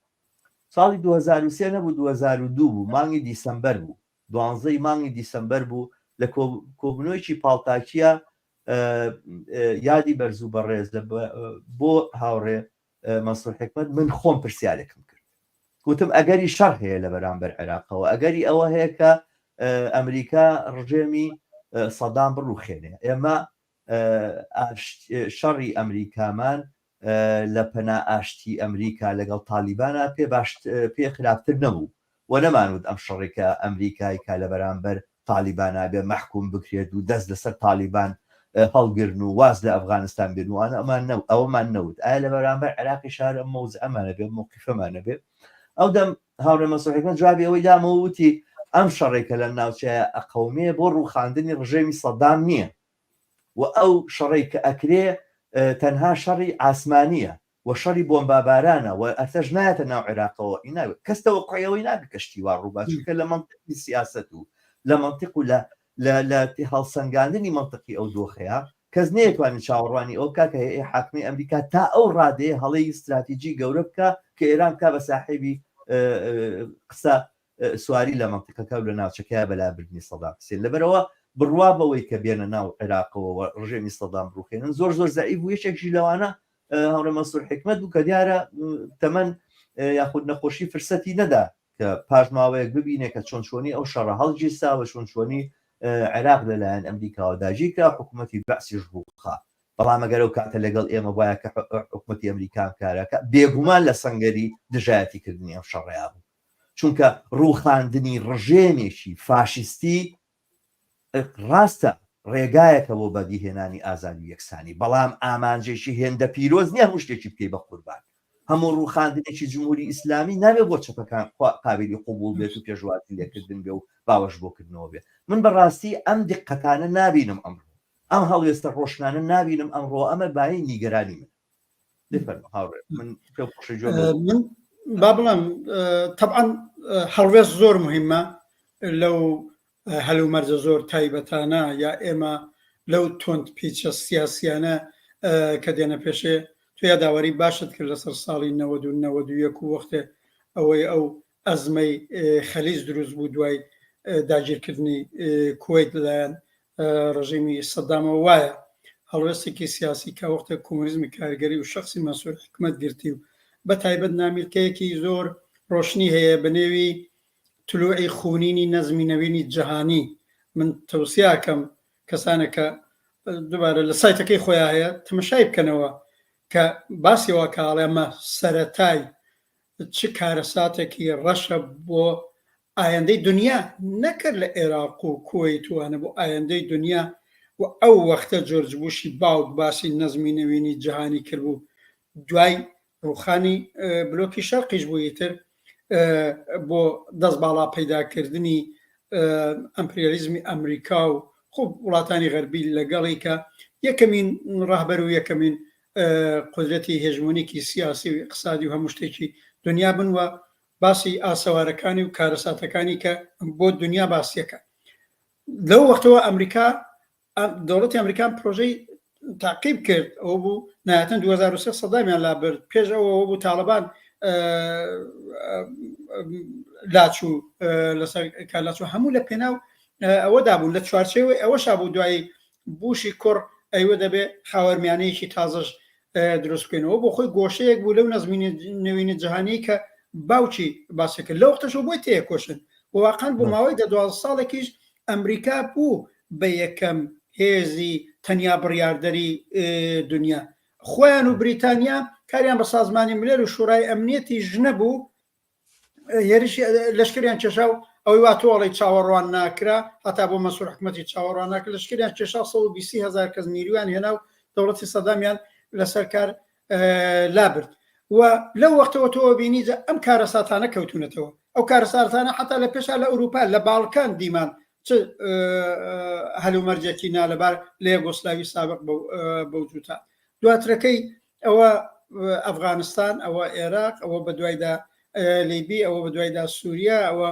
ساڵی 2003 نەبوو 2002 بوو مانگی دیسەمبەر بوو دوانزەی مانگی دیسەمبەر بوو لە کۆبنەوەیکی پاڵتاکیە یادی بەرز و بەڕێز بۆ هاوڕێ مەنسوور حکمەت من خۆم پرسیارێکم کرد گوتم ئەگەری شەڕ هەیە لە بەرامبەر عێراقەوە ئەگەری ئەوە هەیە کە ئەمریکا ڕژێمی سەدام بڕوخێنێ ئێمە شەڕی ئەمریکامان لە پەنا ئاشتی ئەمریکا لەگەڵ تالیبانا پێ باش پێ خراپتر نەبوو و نەمانوت ئەم شەڕی کە ئەمریکای کا لە بەرامبەر تالیبانا بێ مەحکوم بکرێت و دەست لەسەر تالیبان هەڵگرن و واز لە ئەفغانستان بێن و ئەوانە ئەمان نەو ئەوەمان نەوت ئایا لە بەرامبەر عێراقیش هەر ئەم مەوزعەمان هەبێ ئەم مەوقیفەمان هەبێ؟ ئەو دەم هاوڕێ مەنسوور حیکمەت جوابی ئەوەی دامەوە وتی ئەم شەڕەی کە لەم ناوچەیە ئەقەومێ بۆ ڕووخاندنی ڕژێمی سەدام نییە و ئەو شەڕەی کە ئەکرێ تەنها شەڕی ئاسمانییە و شەڕی بۆمبابارانە و ئەرتەش نایەتە ناو عێراقەوە ئینا کەس تەوەقوعی ئەوەی ناکە کە شتی وا ڕووبا چونکە لە مەنتقی سیاسەت و لە مەنتق و لە لە لە هەڵسەنگاندنی مەنتقی ئەو دۆخەیە کەس نەیەتوانی چاوەڕوانی ئەوە بکا کە هەیئەی حاکمەی ئەمریکا تا ئەو ڕادەیە هەڵەی ستراتیجی گەورە بکا کە ئێران بکا بە ساحێبی قسە سواری لە مەنتیقەکە و لە ناوچەکەیا بە لابردنی سەدام حسێن. لەبەرئەوە بڕوا بەوەی کە بێنە ناو عێراقەوە و ڕژێمی سەدام بڕوخێنن زۆر زۆر زەعیف بوو. یەکێکیش لەوانە هاوڕێ مەنسوور حیکمەت بوو کە دیارە تەمەن یاخود نەخۆشی فرسەتی نەدا کە پاش ماوەیەک ببینێ کە چۆن چۆنی ئەو شەڕە هەڵگیرسا و چۆن چۆنی عێراق لەلایەن ئەمریکاوە داگیرکرا و حکوومەتی بەعسیش ڕووخا. بەڵام ئەگەر ئەو کاتە لەگەڵ ئێمە بوایە کە حکوومەتی ئەمریکا ئەم کارە کە بێگومان لە سەنگەری دژایەتیکردنی ئەم شەڕەیا بوو. چونکە ڕووخاندنی ڕژێمێکی فاشیستی ڕاستە ڕێگایەکە بۆ بەدیهێنانی ئازادی و یەکسانی، بەڵام ئامانجێکی هێندە پیرۆز نییە هەموو شتێکی بکەی بە قوربان. هەموو ڕووخاندنێکی جمهوری ئیسلامی نابێ بۆ چەپەکان قابیلی قبوڵ بێت و پێشوازی لێکردن بێ و باوەش بۆ کردنەوە بێ. من بە ڕاستی ئەم دیققەتانە نابینم ئەمڕۆ. ئەم هەڵوێستە ڕۆشنانە نابینم ئەمڕۆ، ئەمە بایەی نیگەرانی منە. بفەرموو هاوڕێ من پێم خۆشە گوێ لە من با بڵێم تەبعەن هەڵوێست زۆر مهمە لەو هەلومەرجە زۆر تایبەتانە یا ئێمە لەو تۆند پیچە سیاسیانە کە دێنە پێشێ تو یاداوەری باشت کرد لەسەر ساڵی 90 و 91 و وەختێ ئەوەی ئەو ئەزمەی خەلیج دروست بوو دوای داگیرکردنی کوەیت لەلایەن ڕژیمی سەدامەوە وایە هەڵوێستێکی سیاسی کە وەختێک کۆمۆنیزمی کارگەری و شەخسی مەنسوور حیکمەت گرتی و بە تایبەت نامیلکەیەکی زۆر ڕۆشنی هەیە بە نێوی تلوعی خونینی نەزمی نەوینی جەهانی من تەوسیاکەم کەسانێک کە دوبارە لە سایتەکەی خۆیان هەیە تەمەشای بکەنەوە کە باسی وا کە ئەڵێ ئەمە سەرەتای چ کارەساتێکی ڕەشە بۆ ئایندەی دنیا نەکرد لە عێراق و کوەیت و ئەوانە بۆ ئایندەی دنیا و ئەو وەختە جۆرج بوشی باوک باسی نەزمی نەوینی جەهانی کردبوو دوای ڕوخانی بلۆکی شەرقیش بوو ئیتر بۆ دەست باڵا پەیداکردنی ئەمپریالیزمی ئەمریکا و خۆ وڵاتانی غەربی لەگەڵی کە یەکەمین ڕەهبەر و یەکەمین قودرەتی هێژمۆنیکی سیاسی و ئیقتسادی و هەموو شتێکی دنیا بن و باسی ئاسەوارەکانی و کارەساتەکانی کە بۆ دنیا باسیەکە لەو وەختەوە ئەمریکا دەوڵەتی ئەمریکان پرۆژەی تاقیب کرد ئەو بوو نایەتەن 2023 سەدامیان لابرد پێش ئەوە بوو تاڵەبان لاچوو لەسەر کار لاچوو هەموو لە پێناو ئەوەدا بوون لە چوارچێوەی ئەوەشا بوو دوایی بوشی کوڕ ئەیوە دەبێ خاوەرمیانەیەکی تازەش دروست بکەینەوە بۆ خۆی گۆشەیەک بوو لەو نەزمی نەوینە جیهانی کە باوکی باسی کرد لەو وەختەشەوە بۆی تێکۆشن واقعا بۆ ماوەی دە 12 ساڵێکیش ئەمریکا بوو بە یەکەم هێزی تەنیا بڕیاردەری دنیا خۆیان و بریتانیا کاریان بە سازمانی ملل و شورای ئەمنیەتی ژنە بوو هێرشی لەشکریان کێشا و ئەوەی وا تۆ ئەڵێی چاوەڕوان ناکرا هەتا بۆ مەنسوور حکومەتی چاوەڕوان ناکرا لەشکریان کێشا 120 هەزار کەس نیرویان هێنا و دەوڵەتی سەدامیان لەسەر کار لابرد و لەو وەختەوە تۆ بینی ئەم کارەساتانە کەوتونەتەوە ئەو کارەساتانە حتا لە پێشا لە ئەوروپا لە باڵکان دیمان چ هەلومەرجێکی نالەبار لە یەگۆسلاوی سابق بەو جووتە دواترەکەی ئەوە ئەفغانستان، ئەوە ئێراق، ئەوە بەدوایدا لیبی، ئەوە بەدوایدا سووریا، ئەوە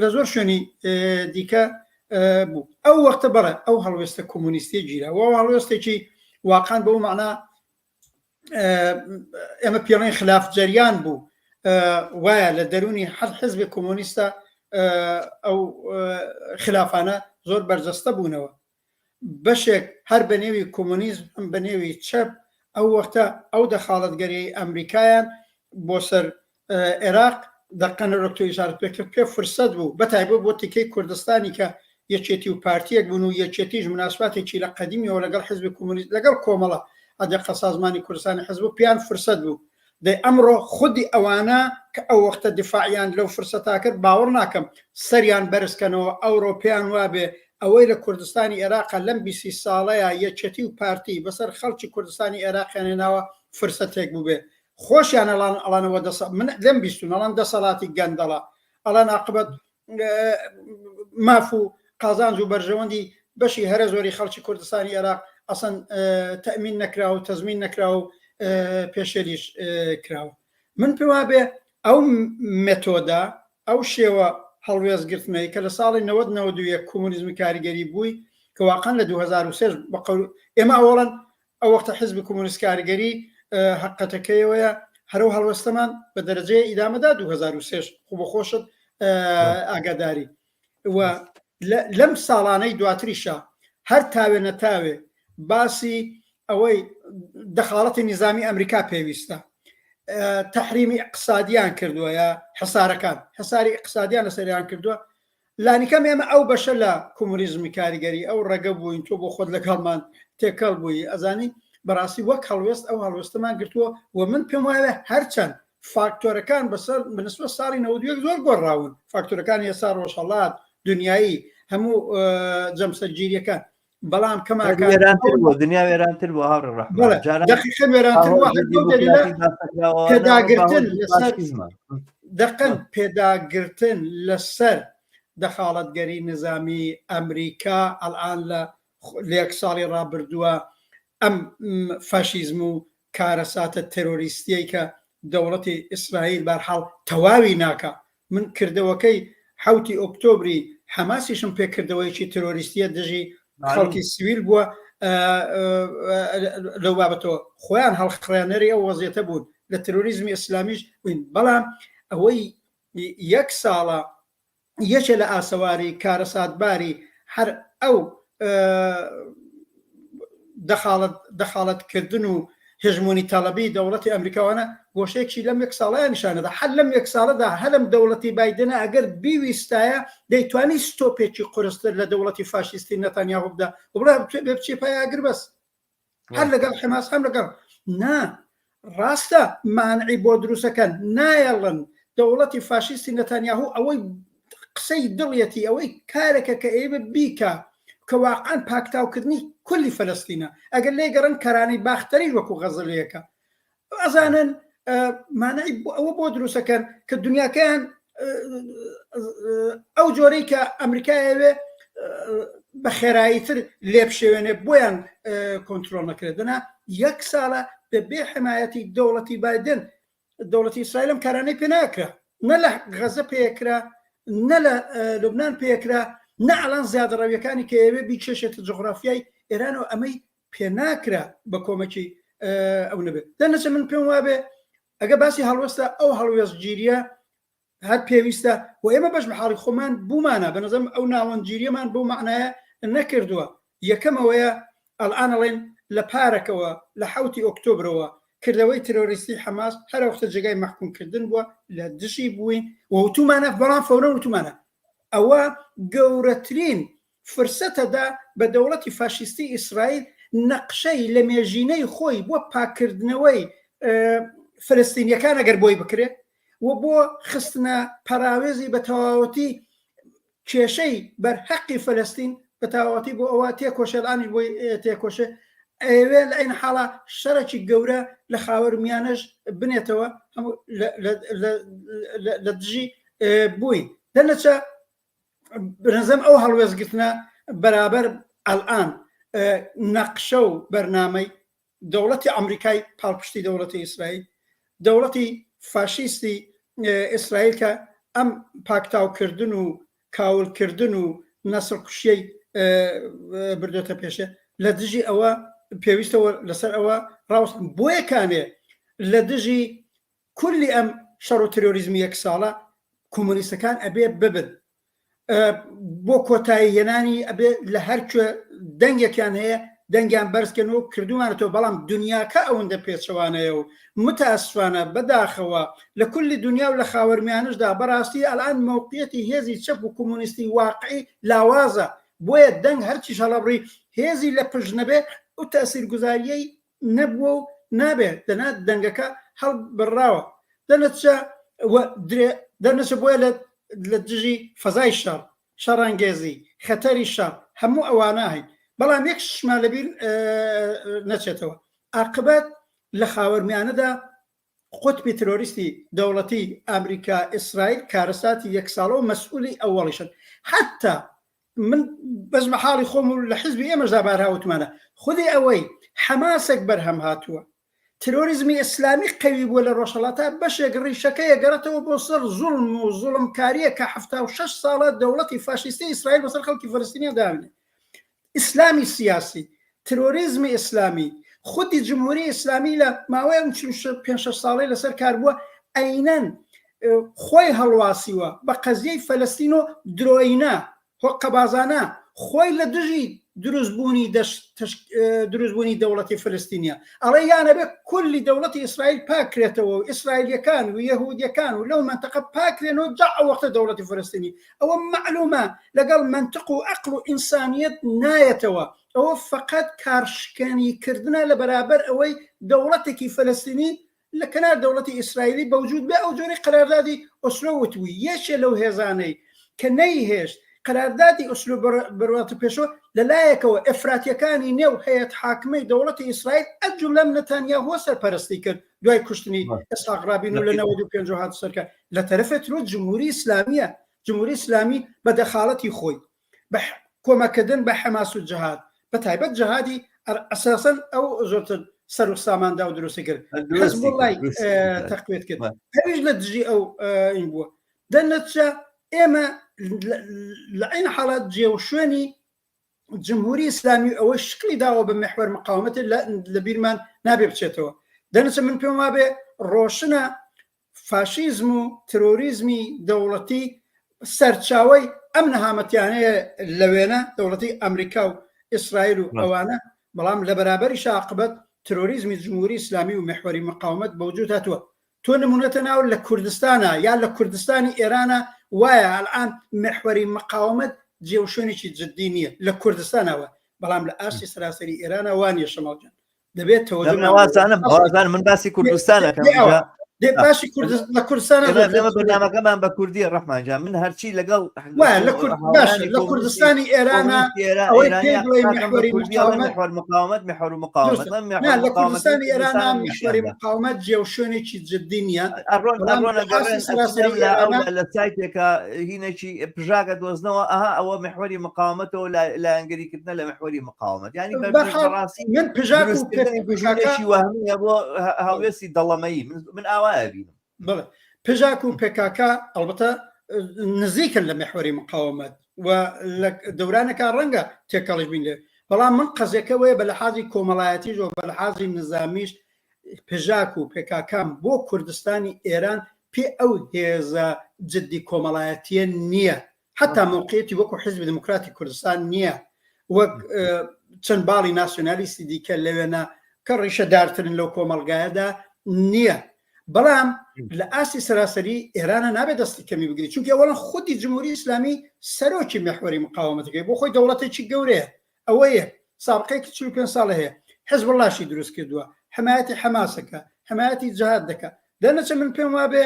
لە زۆر شوێنی دیکە بوو. ئەو وەختە بەڵێ ئەو هەڵوێستە کۆمۆنیستی گیرا و هەڵوێستێکی واقعا بەو مەعنا ئێمە پێڵێن خلاف جەریان بوو وایە لە دەرونی هەر حزبی کۆمۆنیستە ئەو خلافانە زۆر بەرجەستە بوونەوە بەشێک هەر بە نێوی کۆمۆنیزم هەم بە نێوی چەپ ئەو وەختە ئەو دەخاڵەتگەریی ئەمریکایان بۆ سەر عێراق دەقەن وەک تۆ ئیشارەت پێ کرد پێ فرسەت بوو بە تایبەت بۆ تیکەی کوردستانی کە یەکێتی و پارتیەک بوون و یەکێتیش مناسباتێکی لە قەدیمیەوە لەگەڵ حزبی کۆمۆنیست لەگەڵ کۆمەڵە ئەدەقە سازمانی کوردستانی حزب و پێیان فرسەت بوو دەی ئەمڕۆ خودی ئەوانە کە ئەو وەختە دیفاعیان لەو فرسەتا کرد باوەڕ ناکەم سەریان بەرز کەنەوە ئەوڕۆ پێیان وابێ. ئەوەی لە کوردستانی ئێراقا لەم بیسی ساڵەیا یەکێتی و پارتی بەسەر خەڵکی کوردستانی ئێراقیان هێناوە فرسەتێک بووبێ خۆشیان ئەڵان ئەڵانەوە دەسە من لێم بیستون ئەڵان دەسەڵاتی گەندەڵە ئەڵان عاقبەت ماف و قازانج و بەرژەوەندی بەشی هەرە زۆری خەڵکی کوردستانی عێراق ئەسەن تەمین نەکرا و تەزمین نەکرا و پێشێلیش کراوە من پێ وابێ ئەو مێتۆدە ئەو شێوە هەڵوێستگرتنەی کە لە ساڵی 90 91 کۆمۆنیزمی کاریگەری بووی کە واقعا لە 2003 بە قەول ئێمە ئەوڵەن ئەو وەختە حزبی کۆمۆنیست کاریگەری هەقەتەکەیەوەیە هەرو هەڵوێستەمان بە دەرەجەیە ئیدامەدا 2003 خۆ بە خۆشت ئاگاداری و لەم ساڵانەی دواتریشە هەر تاوێ نەتاوێ باسی ئەوەی دەخاڵەتی نیزامی ئەمریکا پێویستە تحریمی اقتصادیان کردووە یا حسارەکان حساری اقتصادیان لەسەریان کردووە لانیکەم ئێمە ئەو بەشە لە کۆمۆنیزمی کاریگەری ئەو ڕەگە بووین تۆ بۆ خۆت لەگەڵمان تێکەڵ بووی ئەزانی بەڕاستی وەک هەڵوێست ئەو هەڵوێستەمان گرتووە و من پێم وایە هەرچەند فاکتۆرەکان بەسەر بەنسبەت ساڵی 91 زۆر گۆڕاون فاکتۆرەکانی ئێستا ڕۆژهەڵات دنیایی هەموو جەمسەرگیریەکان بەڵام کەماکان وێرانتر بووە دنیا وێرانتر بووە هاوڕێ ڕەحمان بەڵێ جاران دەقیقەن وێرانتر بووە هەر بەو دەلیلە دیموکراتی باسەکراوە پێداگرتن لەسەر فاشیزمە. دەقەن پێداگرتن لەسەر دەخاڵەتگەری نزامی ئەمریکا ئەلئان لە لە یەک ساڵی ڕابردووە ئەم فاشیزم و کارەساتە تێرۆریستیەی کە دەوڵەتی ئیسرائیل بارحاڵ تەواوی ناکا من کردەوەکەی حەوتی ئۆکتۆبری حەماسیشم پێ کردەوەیەکی ترۆریستیە دژی خەڵکی سویل بووە لەو بابەتەوە خۆیان هەڵخڕێنەری ئەو وەزیەتە بوون لە ترۆریزمی ئیسلامیش بووین بەڵام ئەوەی یەک ساڵە یەکێ لە ئاسەواری کارەساتباری هەر ئەو دەخاڵەت دەخاڵەت کردن و هژمۆنی تەڵەبی دەوڵەتی ئەمریکاوانە گۆشەیەکشی لەم یەک ساڵەیە نیشانەدا هەر لەم یەک ساڵەدا هەلم دەوڵەتی بایدنە ئەگەر بیویستایە دەیتوانی ستۆپێکی قورستر لە دەوڵەتی فاشیستی نەتانیاهۆ بدا و بڵێ بێ بچێ پای ئاگر بەس هەر لەگەڵ حەماس هەم لەگەڵ نا ڕاستە مانعی بۆ دروستەکەن نایەڵن دەوڵەتی فاشیستی نەتانیاهو ئەوەی قسەی دڵیەتی ئەوەی کارێکە کە ئێوە بیکە کە واقعا پاکتاوکردنی کولی فەلەستینە ئەگەر لێ گەڕن کەرانی باختەری وەکو غەزەلەیەکە ئەزانن مانای ئەوە بۆ دروستەکەن کە دنیاکەیان ئەو جۆرەی کە ئەمریکایەوێ بە خێراییتر لێبشێوێنێ بۆیان کۆنتترۆل نەکرێت دەنا یەک ساڵە بە بێ حمایەتی دەوڵەتی بادن دەوڵەتی ئیسرائیلم کارانەی پێ ناکرا نە لە غەزە پێکرا نە لە لوبناان پێکرا نە ئەلان زیادەڕەویەکانی کە ئەوێ بیکێشێتە جغرافیای ئێران و ئەمەی پێ ناکرا بە کۆمەکی ئەو نەبێت دەنەچە من پێم وابێ ئەگە باسی هەڵوێستە ئەو هەڵوێستگیریە هەر پێویستە و ئێمە بەش بە حاڵی خۆمان بوومانە بە نظرم ئەو ناوەندگیریەمان بەو معنایە نەکردووە یەکەمەوەیە ئەلئان ئەڵێن لە پارەکەوە لە حوتی ئۆکتۆبرەوە کردەوەی ترۆریستی حەماس هەر وەختە جێگای مەحکومکردن بووە لە دژی بووین و وتومانە بەڵام فەورە وتومانە ئەوە گەورەترین فرسەتەدا بە دەوڵەتی فاشیستی ئیسرائیل نەقشەی لەمێژینەی خۆی بۆ پاککردنەوەی فلستینیەکان ئەگەر بۆی بکرێت و بۆ خستنە پەراوێزی بە تەواوەتی کێشەی بەرهەقی فلستین بە تەواوەتی بۆ ئەوە تێکۆشێ ئەنیش بۆی تێکۆشێ ئەیەوێ لە عین حاڵا شەڕێکی گەورە لە خاوەر میانەش بنێتەوە هەموو لە دژی بووین دەنەچە بنزم ئەو هەڵوێستگرتنە بەرابەر ئەلئان نەقشە و بەرنامەی دەوڵەتی ئەمریکای پاڵپشتی دەوڵەتی ئیسرائیل دەوڵەتی فاشیستی ئیسرائیل کە ئەم پاکتاوکردن و کاولکردن و نەسڵ کوشیەی بردۆتە پێشێ لە دژی ئەوە پێویستەوە لەسەر ئەوە ڕاوست بۆیە کانێ لە دژی کولی ئەم شەڕ و ترۆریزمی یەک ساڵە کۆمۆنیستەکان ئەبێ ببن بۆ کۆتایی هێنانی ئەبێ لە هەر کوێ دەنگێکیان هەیە دەنگیان بەرزکەن و کردومانەتەوە بەڵام دنیاکە ئەوەندە پێچەوانەیە و متاسفانە بەداخەوە لە کولی دنیا و لە خاوەرمیانشدا بەڕاستی ئەلان مەوقعیەتی هێزی چەپ و کۆمۆنیستی واقعی لاوازە بۆیە دەنگ هەرچیش هەڵەبڕی هێزی لە پشت نەبێ ئەو تەسیرگوزاریەی نەبووە و نابێ دەنا دەنگەکە هەڵبڕاوە دەنەچە درێ دەنەچە بۆیە لە لە دژی فەزای شەڕ. شەڕانگێزی، خەتەری شەڕ، هەموو ئەوانە هەین. بەڵام یەک شتمان لەبیر نەچێتەوە، ئاقبەت لە خاوەرمیانەدا قوتبی ترۆریستی دەوڵەتی ئامریکا، ئیسرائیل کارەساتی یەک ساڵە و مەسئولی ئەوەڵیشن. حەتتا من بەس مەحاڵی خۆم و لە حزبی ئێمەشدا بارها وتمانە، خودی ئەوەی حەماسێک بەرهەم هاتووە، ترۆریزمی ئیسلامی قەوی بووە لە ڕۆژهەڵاتا، بەشێک ڕیشەکەی ئەگەڕێتەوە بۆ سەر زوڵم و زوڵمکارییە کە 76 ساڵە دەوڵەتی فاشیستی ئیسرائیل بەسەر خەڵکی فەلەستینیا داوێنێ. ئیسلامی سیاسی، ترۆریزمی ئیسلامی، خودی جمهوری ئیسلامی لە ماوەی ئەم پێنج شەش ساڵەی لەسەر کار بووە عەینەن خۆی هەڵواسیوە بە قەزیەی فەلەستین و درۆینە هۆقەبازانە خۆی لە دژی دروستبوونی دروستبوونی دەوڵەتی فلستینیە ئەڵێ یانەبێ کولی دەوڵەتی ئیسرائیل پاکرێتەوە و ئیسرائیلەکان و یەهودیەکان و لەو منتەقە پاکرێن و جا ئەو وەختە دەوڵەتی فلستینی ئەوە مەعلومە لەگەڵ مەنتق و ئەقڵ و ئینسانیەت نایەتەوە ئەوە فەقەت کارشکێنی کردنە لە بەرابەر ئەوەی دەوڵەتێکی فەلەستینی لە کەنار دەوڵەتی ئیسرائیلی بەوجود بێ ئەو جۆرەی قەراردادی ئۆسلۆ وتبووی یەکێ لەو هێزانەی کە نەیهێشت قەراردادی ئۆسلۆ بڕواتە پێشەوە لە لایەکەوە ئەفراتیەکانی نێو هەیەت حاکمەی دەوڵەتی ئیسرائیل ئەجملەم نەتانیاهۆ سەرپەرستی کرد دوای کوشتنی ئیسحاق ڕابین و لە 95 هات سەرکار لە تەرەفێ ترۆ جمهوری ئیسلامیە جمهوری ئیسلامی بە دەخاڵەتی خۆی بە کۆمەکردن بە حەماس و جەهاد بە تایبەت جەهادی ئەساسەن ئەو زۆرتر سەر و ساماندا و دروستی کرد حزبوڵای تەقوێت کرد ئەویش لە دژی ئەو این بووە دەنەچە ئێمە لە عین حاڵات جێ و شوێنی جمهوری ئیسلامی ئەوەی شکلی داوە بە محوەر مقاومەت لە بیرمان نابێ بچێتەوە دەنەچە من پێم وابێ ڕۆشنە فاشیزم و ترۆریزمی دەوڵەتی سەرچاوەی ئەم نەهامەتیانەیە لە وێنە دەوڵەتی ئەمریکا و ئیسرائیل و ئەوانە بەڵام لە بەرابەری شاقبەت ترۆریزمی جمهوری ئیسلامی و محوەری مقاومەت بەوجود هاتووە تۆ نمونەتە ناو لە کوردستانە یا لە کوردستانی ئێرانە وایە ئەلئان محوەری مقاومەت جێ و شوێنێکی جدی نییە لە کوردستانەوە بەڵام لە ئاستی سەراسەری ئێرانە وانە شەماڵ گیان دەبێت تەوەجوازانم وازانم من باسی کوردستان باسی لە کوردستان بەرنامەکەمان بە کوردی ڕەحمان جان من هەرچی لەگەڵ لە کوردستانی ئێران مقاومت محور مقاومت لە کوردستانی ئێران محوری مقاومت جێ و شوێنێکی جدی نییە لە سایتێکە هینێکی پژاگە دۆزنەوە ئەها ئەوە محوری مقاومەتەوە لایەنگەریکردنە لە محوری مقاومەت ینی بەڕاستی من پژاک و پێشی وەهمیە بۆ هەڵوێستی دەڵەمەیی من ئاوایە بینم بڵێ پژاک و پێکاکە ئەڵبەتە نزیکن لە محوەری مقاومەت و لە دەورانەکە ڕەنگە تێکەڵیش بین لێ بەڵام من قەزێکە وەیە بە لەحازی کۆمەڵایەتیش و بە لەحازی نظامیش پژاک و پێکاکان بۆ کوردستانی ئێران پێ ئەو هێزە جدی کۆمەڵایەتیە نییە حتا مەوقعیەتی وەکو حزبی دموکراتی کوردستان نییە وەک چەند باڵی ناسیۆنالیستی دیکە لەوێنە کە ڕیشەدارترن لەو کۆمەڵگایەدا نییە بەڵام لە ئاستی سەراسەری ئێرانە نابێت دەستی کەمی بگری چونکە ئەوەڵەن خودی جمهوری ئیسلامی سەرۆکی محوەری مقاومەتەکەی بۆ خۆی دەوڵەتێکی گەورەیە ئەوەیە سابقەیەکی 45 ساڵە هەیە حزبوڵڵاشی دروست کردووە حمایەتی حەماسەکە حمایەتی جهاد دەکە دەنەچە من پێم وابێ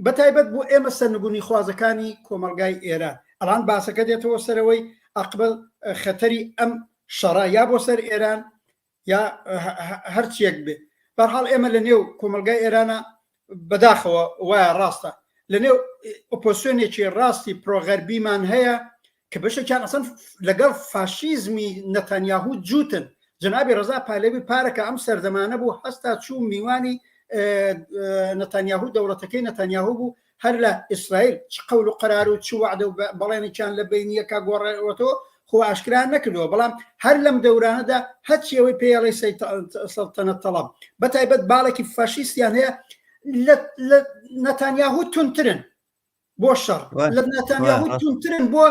بەتایبەت بۆ ئێمە سەرنگونی خوازەکانی کۆمەڵگای ئێران ئەڵان باسەکە دێتەوە سەرەوەی ئەقبەل خەتەری ئەم شەڕە یا بۆ سەر ئێران یا هەرچیەک بێ بەرحاڵ ئێمە لە نێو کۆمەلگای ئێرانە بەداخەوە وایە ڕاستە لە نێو ئۆپۆسیۆنێکی ڕاستی پرۆغەربیمان هەیە کە بەشێکیان ئەسەن لەگەڵ فاشیزمی نەتانیاهو جووتن جەنابی ڕەزا پالەوی پارەکە ئەم سەردەمانە بوو هەستا چوو میوانی نەتانیاهو دەوڵەتەکەی نەتانیاهو بوو هەر لە ئیسرائیل چ قەول و قەرار و چ وعدە و بەڵێنێکیان لە بینیەکە گۆڕێتەوە خۆ ئاشکرا نەکردووە بەڵام هەر لەم دەورانەدا هەرچی ئەوەی پێڵی سەڵتەنەت تەڵەب بە تایبەت باڵێکی فاشیستیان هەیە لە نەتانیاهو تونترن بۆ شەڕ لە نەتانیاهو تونترن بۆ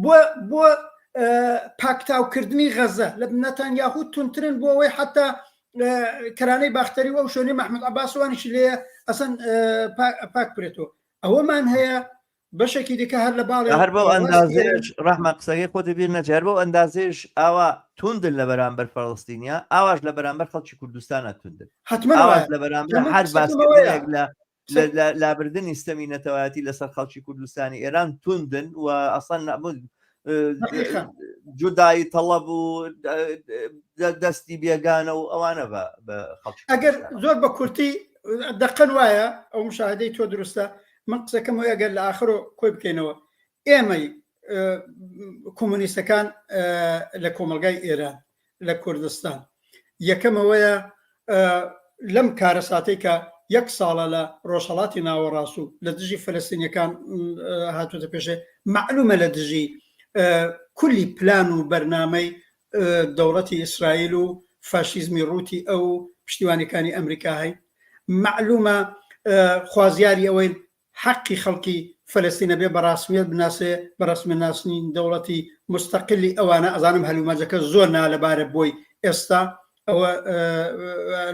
بۆ بۆ پاکتاوکردنی غەزە لە نەتانیاهو تونترن بۆ ئەوەی حتا کەرانەی باختەری و ئەو شوێنی مححمد عباسوانیش لێ ئەسەن پاک برێتەوە ئەوەمان هەیە بەشێکی دیکە هەر لە باڵ هەر بەو ئەندازێش ڕەحمە قسەکەی خۆت بیر نەچێ هەر بەو ئەندازێش ئاوا توندن لە بەرامبەر فەڵستینیا ئاواش لە بەرامبەر خەڵکی کوردستانە توندن حتمما ئاواش لە بەرامبەر هەر باسکردنێک لە. لە لابردنی ستەمی نەتەوایەتی لەسەر خەڵکی کوردستانی ئێران توندن و ئەسڵەن جودایی تەڵەب و دەستی بێگانە و ئەوانە بە خەڵکی ئەگەر زۆر بە کورتی دەقەن وایە ئەو مشاهدەی تۆ دروستە من قسەکەم وایە ئەگەر لە ئاخرۆ کۆی بکەینەوە ئێمەی کۆمۆنیستەکان لە کۆمەڵگای ئێران لە کوردستان یەکەم ئەوەیە لەم کارەساتەی کە یەک ساڵە لە ڕۆژهەڵاتی ناوەڕاست و لە دژی فەلەستینیەکان هاتوتە پێشێ معلومە لە دژی کولی پلان و بەرنامەی دەوڵەتی ئیسرائیل و فاشیزمی ڕووتی ئەو پشتیوانەکانی ئەمریکا هەی معلومە خوازیاری ئەوەی حەقی خەڵکی فەلەستین ئەبێ بە ڕاسمیەت بناسێ، بە ڕەسمیەت ناسنی دەوڵەتی موستەقیلی ئەوانە، ئەزانم هەلومەرجەکە زۆر نالەبارە بۆی ئێستا، ئەوە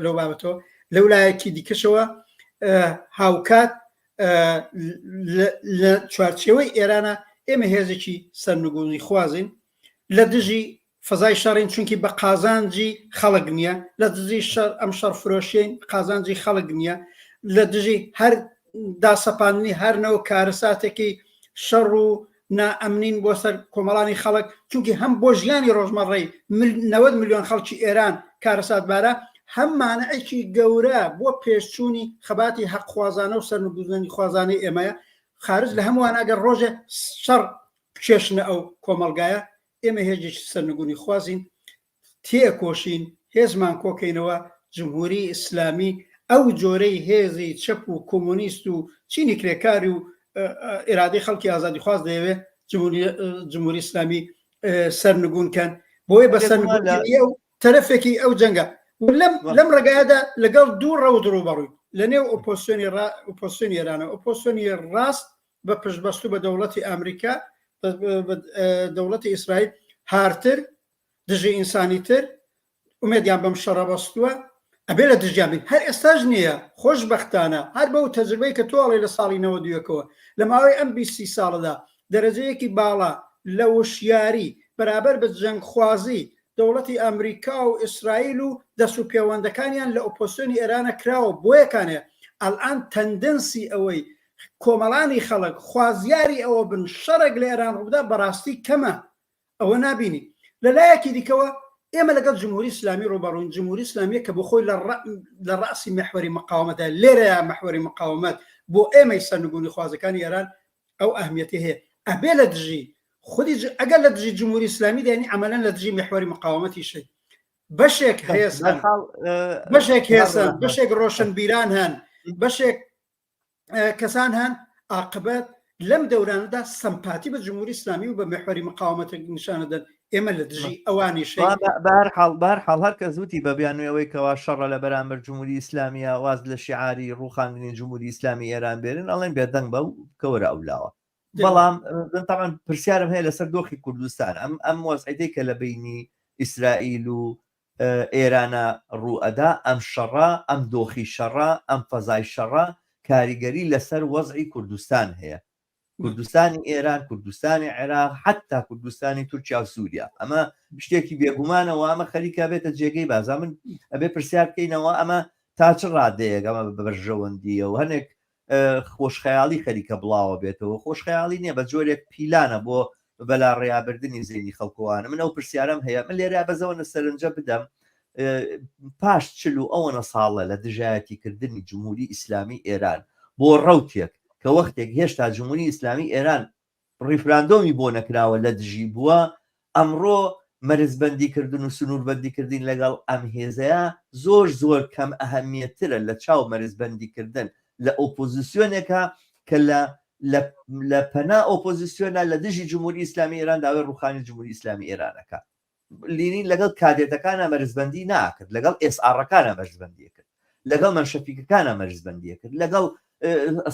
لەو بابەتەوە. لەو لایەکی دیکەشەوە هاوکات لە چوارچێوەی ئێرانە ئێمە هێزێکی سەرنگونی خوازین لە دژی فەزای شەڕین چونکی بە قازانجی خەڵک نییە لە دژی شەر ئەم شەڕ فرۆشین قازانجی خەڵک نییە لە دژی هەر داسەپاندنی هەرنەوە کارەساتێکی شەڕ و نائەمنین بۆ سەر کۆمەڵانی خەڵک چونکی هەم بۆ ژیانی ڕۆژمەڕەی 90 میلیۆن خەڵکی ئێران کارەساتبارە هەم مانعێکی گەورە بۆ پێشچوونی خەباتی حەقخوازانە و سەرنگوزنی خوازانەی ئێمەیە خارج لە هەمووان ئەگەر ڕۆژێ شەڕ بکێشنە ئەو کۆمەڵگایە ئێمە هێزێکی سەرنگونی خوازین تێکۆشین هێزمان کۆکەینەوە جمهوری ئیسلامی ئەو جۆرەی هێزی چەپ و کۆمۆنیست و چینی کرێکاری و ئیرادەی خەڵکی ئازادیخواز دەیەوێ جمهوری ئیسلامی سەرنگون کەن بۆیە بە سەرنگونکردنی ئەو تەرەفێکی ئەو جەنگە لەم لەم ڕێگایەدا لەگەڵ دوو ڕەوت ڕووبەڕووی لە نێو ئۆپۆزسیۆنی ئۆپۆزسیۆنی ئێرانە ئۆپۆزسیۆنی ڕاست بە پشتبەستوو بە دەوڵەتی ئەمریکا دەوڵەتی ئیسرائیل هارتر دژی ئینسانی تر ئومێدیان بەم شەڕە بەستووە ئەبێ لە دژیان بین هەر ئێستاش نییە خۆشبەختانە هەر بەو تەجربەی کە تۆ ئەڵێ لە ساڵی 91ەوە لە ماوەی ئەم 20 ساڵەدا دەرەجەیەکی باڵا لە وشیاری بەرابەر بە جەنگخوازی دەوڵەتی ئەمریکا و ئیسرائیل و دەست و پێوەندەکانیان لە ئۆپۆزسیۆنی ئێرانە کراوە بۆیەکانێ ئەلئان tendency ئەوەی کۆمەڵانی خەڵک خوازیاری ئەوە بن شەڕێک لە ئێران ڕووبدا بەڕاستی کەمە ئەوە نابینی لە لایەکی دیکەوە ئێمە لەگەڵ جمهوری ئیسلامی ڕووبەڕووین جمهوری ئیسلامیە کە بۆ خۆی لە ڕاسی محوەری مقاومەتە لێرەیە محوەری مقاومەت بۆ ئێمەی سەرنگونی خوازەکانی ئێران ئەو ئەهمیەتی هەیە ئەبێ لە دژی خودی ئەگەر لە دژی جمهوری ئیسلامی دێنی عملەن لە دژی محوەری مقاومەتی شەی بەشێک هێزن بەشێک هێزن بەشێک ڕۆشنبیران هەن بەشێک کەسان هەن ئاقبەت لەم دەورانەدا سەمپاتی بە جمهوری ئیسلامی و بە محوەری مقاومەت نیشانەدەن ئێمە لە دژی ئەوانی بەهەرحاڵ بەهەرحاڵ هەر کەس وتی بە بیانووی ئەوەی کەوا شەڕە لە بەرامبەر جمهوری ئیسلامیە واز لە شیعاری ڕووخاندنی جمهوری ئیسلامی ئێران بێنن ئەڵێن بێدەنگ بە و بکەوەرە ئەولاوە بەڵام من طبعا پرسیارم هەیە لەسەر دۆخی کوردستان ئەم ئەم وەزعیتەی کە لە بینی ئیسرائیل و ئێرانە ڕوو ئەدا ئەم شەڕە ئەم دۆخی شەڕە ئەم فەزای شەڕە کاریگەری لەسەر وەزعی کوردستان هەیە کوردستانی ئێران، کوردستانی عێراق، حەتتا کوردستانی تورکیا و سووریا. ئەمە شتێکی بێگومانە و ئەمە خەریکە بێتە جێگەی بازا. من ئەبێ پرسیار بکەینەوە ئەمە تا چ ڕادەیەک ئەمە بە بەرژەوەندییە و هەنێک خۆشخەیاڵی خەریکە بڵاوە بێتەوە. خۆشخەیاڵی نییە، بە جۆرێک پیلانە بۆ بەلاڕێیابردنی زەینی خەڵکۆوانە. من ئەو پرسیارەم هەیە. من لێرە بەس ئەوەنە سەرنجە بدەم پاش چل و ئەوەنە ساڵە لە دژایەتیکردنی جمهوری ئیسلامی ئێران بۆ ڕەوتێک کە وەختێک هێشتا جمهوری ئیسلامی ئێران ڕیفراندۆمی بۆ نەکراوە لە دژی بووە، ئەمڕۆ مەرزبەندیکردن و سنووربەندیکردین لەگەڵ ئەم هێزەیا زۆر زۆر کەم ئەهەمیەتترە لە چاو مەرزبەندیکردن لە ئۆپۆزیسیۆنێکا کە لە لە لە پەنا ئۆپۆزیسیۆنا لە دژی جمهوری ئیسلامی ئێران داوای ڕووخانی جمهوری ئیسلامی ئێران ئەکا. لینین لەگەڵ کادێتەکانا مەرزبەندی ناکرد، لەگەڵ ئێس ئاڕەکانا مەرزبەندی ئەکرد، لەگەڵ مەنشەفیکەکانا مەرزبەندی ئەکرد، لەگەڵ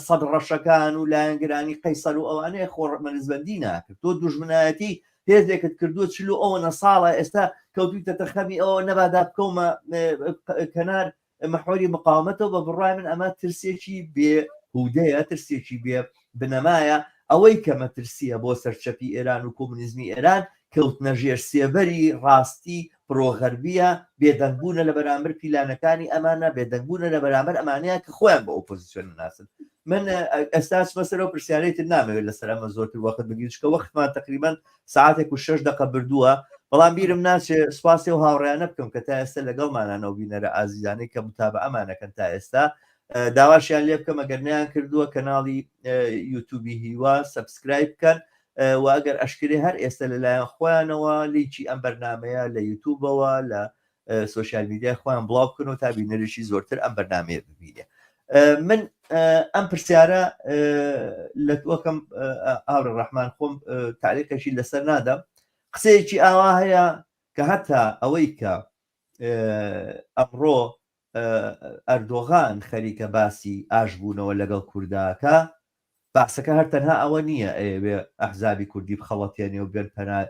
سەد ڕەشەکان و لایەنگرانی قەیسەر و ئەوانەیە خۆ مەرزبەندی ناکرد. تۆ دوژمنایەتی هێزێکت کردووە چل و ئەوەنە ساڵە ئێستا کەوتویتەتە خەمی ئەوە نەبادا بکەومە کەنار محوەری مقاومەتەوە بە بڕوای من ئەمە ترسێکی بێ هودەیە ترسێکی بێ بنەمایە ئەوەی کە مەترسیە بۆ سەر چەپی ئێران و کۆمونیزمی ئێران کەوتنە ژێر سێبەری ڕاستی پرۆغەربیە، بێدەنگبوونە لە بەرامبەر پیلانەکانی ئەمانە، بێدەنگبوونە لە بەرامبەر ئەمانەیە کە خۆیان بە ئۆپۆزیسیۆن ناسن. من ئێستا چمە سەر ئەو پرسیارەی تر نامەوێت لەسەر ئەمە زۆرتر وەخت بگرین چونکە وەختمان تقریبا ساعتێک و شەش دەقە بردووە بەڵام بیرم ناچێ سوپاسی ئەو هاوڕێیانە بکەم کە تا ئێستا لەگەڵمانانە و بینەرە ئازیزانەی کە متابعەمانەکەن تا ئێستا داواشیان لێ بکەم ئەگەر نیان کردووە کەناڵی یوتوبی هیوا subscribe بکەن و ئەگەر ئەشکرێ هەر ئێستا لەلایەن خۆیانەوە لینکی ئەم بەرنمەیە لە یوتوبەوە لە social media ی خۆیان بڵاو بکەنەوە تا بینەرێکی زۆرتر ئەم بەرنمەیە ببینێ من ئەم پرسیارە لە وەکەم هاوڕێ ڕەحمان خۆم تاریقێکی لەسەر نادەم قسەیەکی ئاوا هەیە کە هەتا ئەوەی کە ئەمڕۆ ئەردۆغان خەریکە باسی ئاشبوونەوە لەگەڵ کورداکە باسەکە هەر تەنها ئەوە نییە ئەیەوێ ئەحزابی کوردی بخەڵەتێنێ و بێن پەنا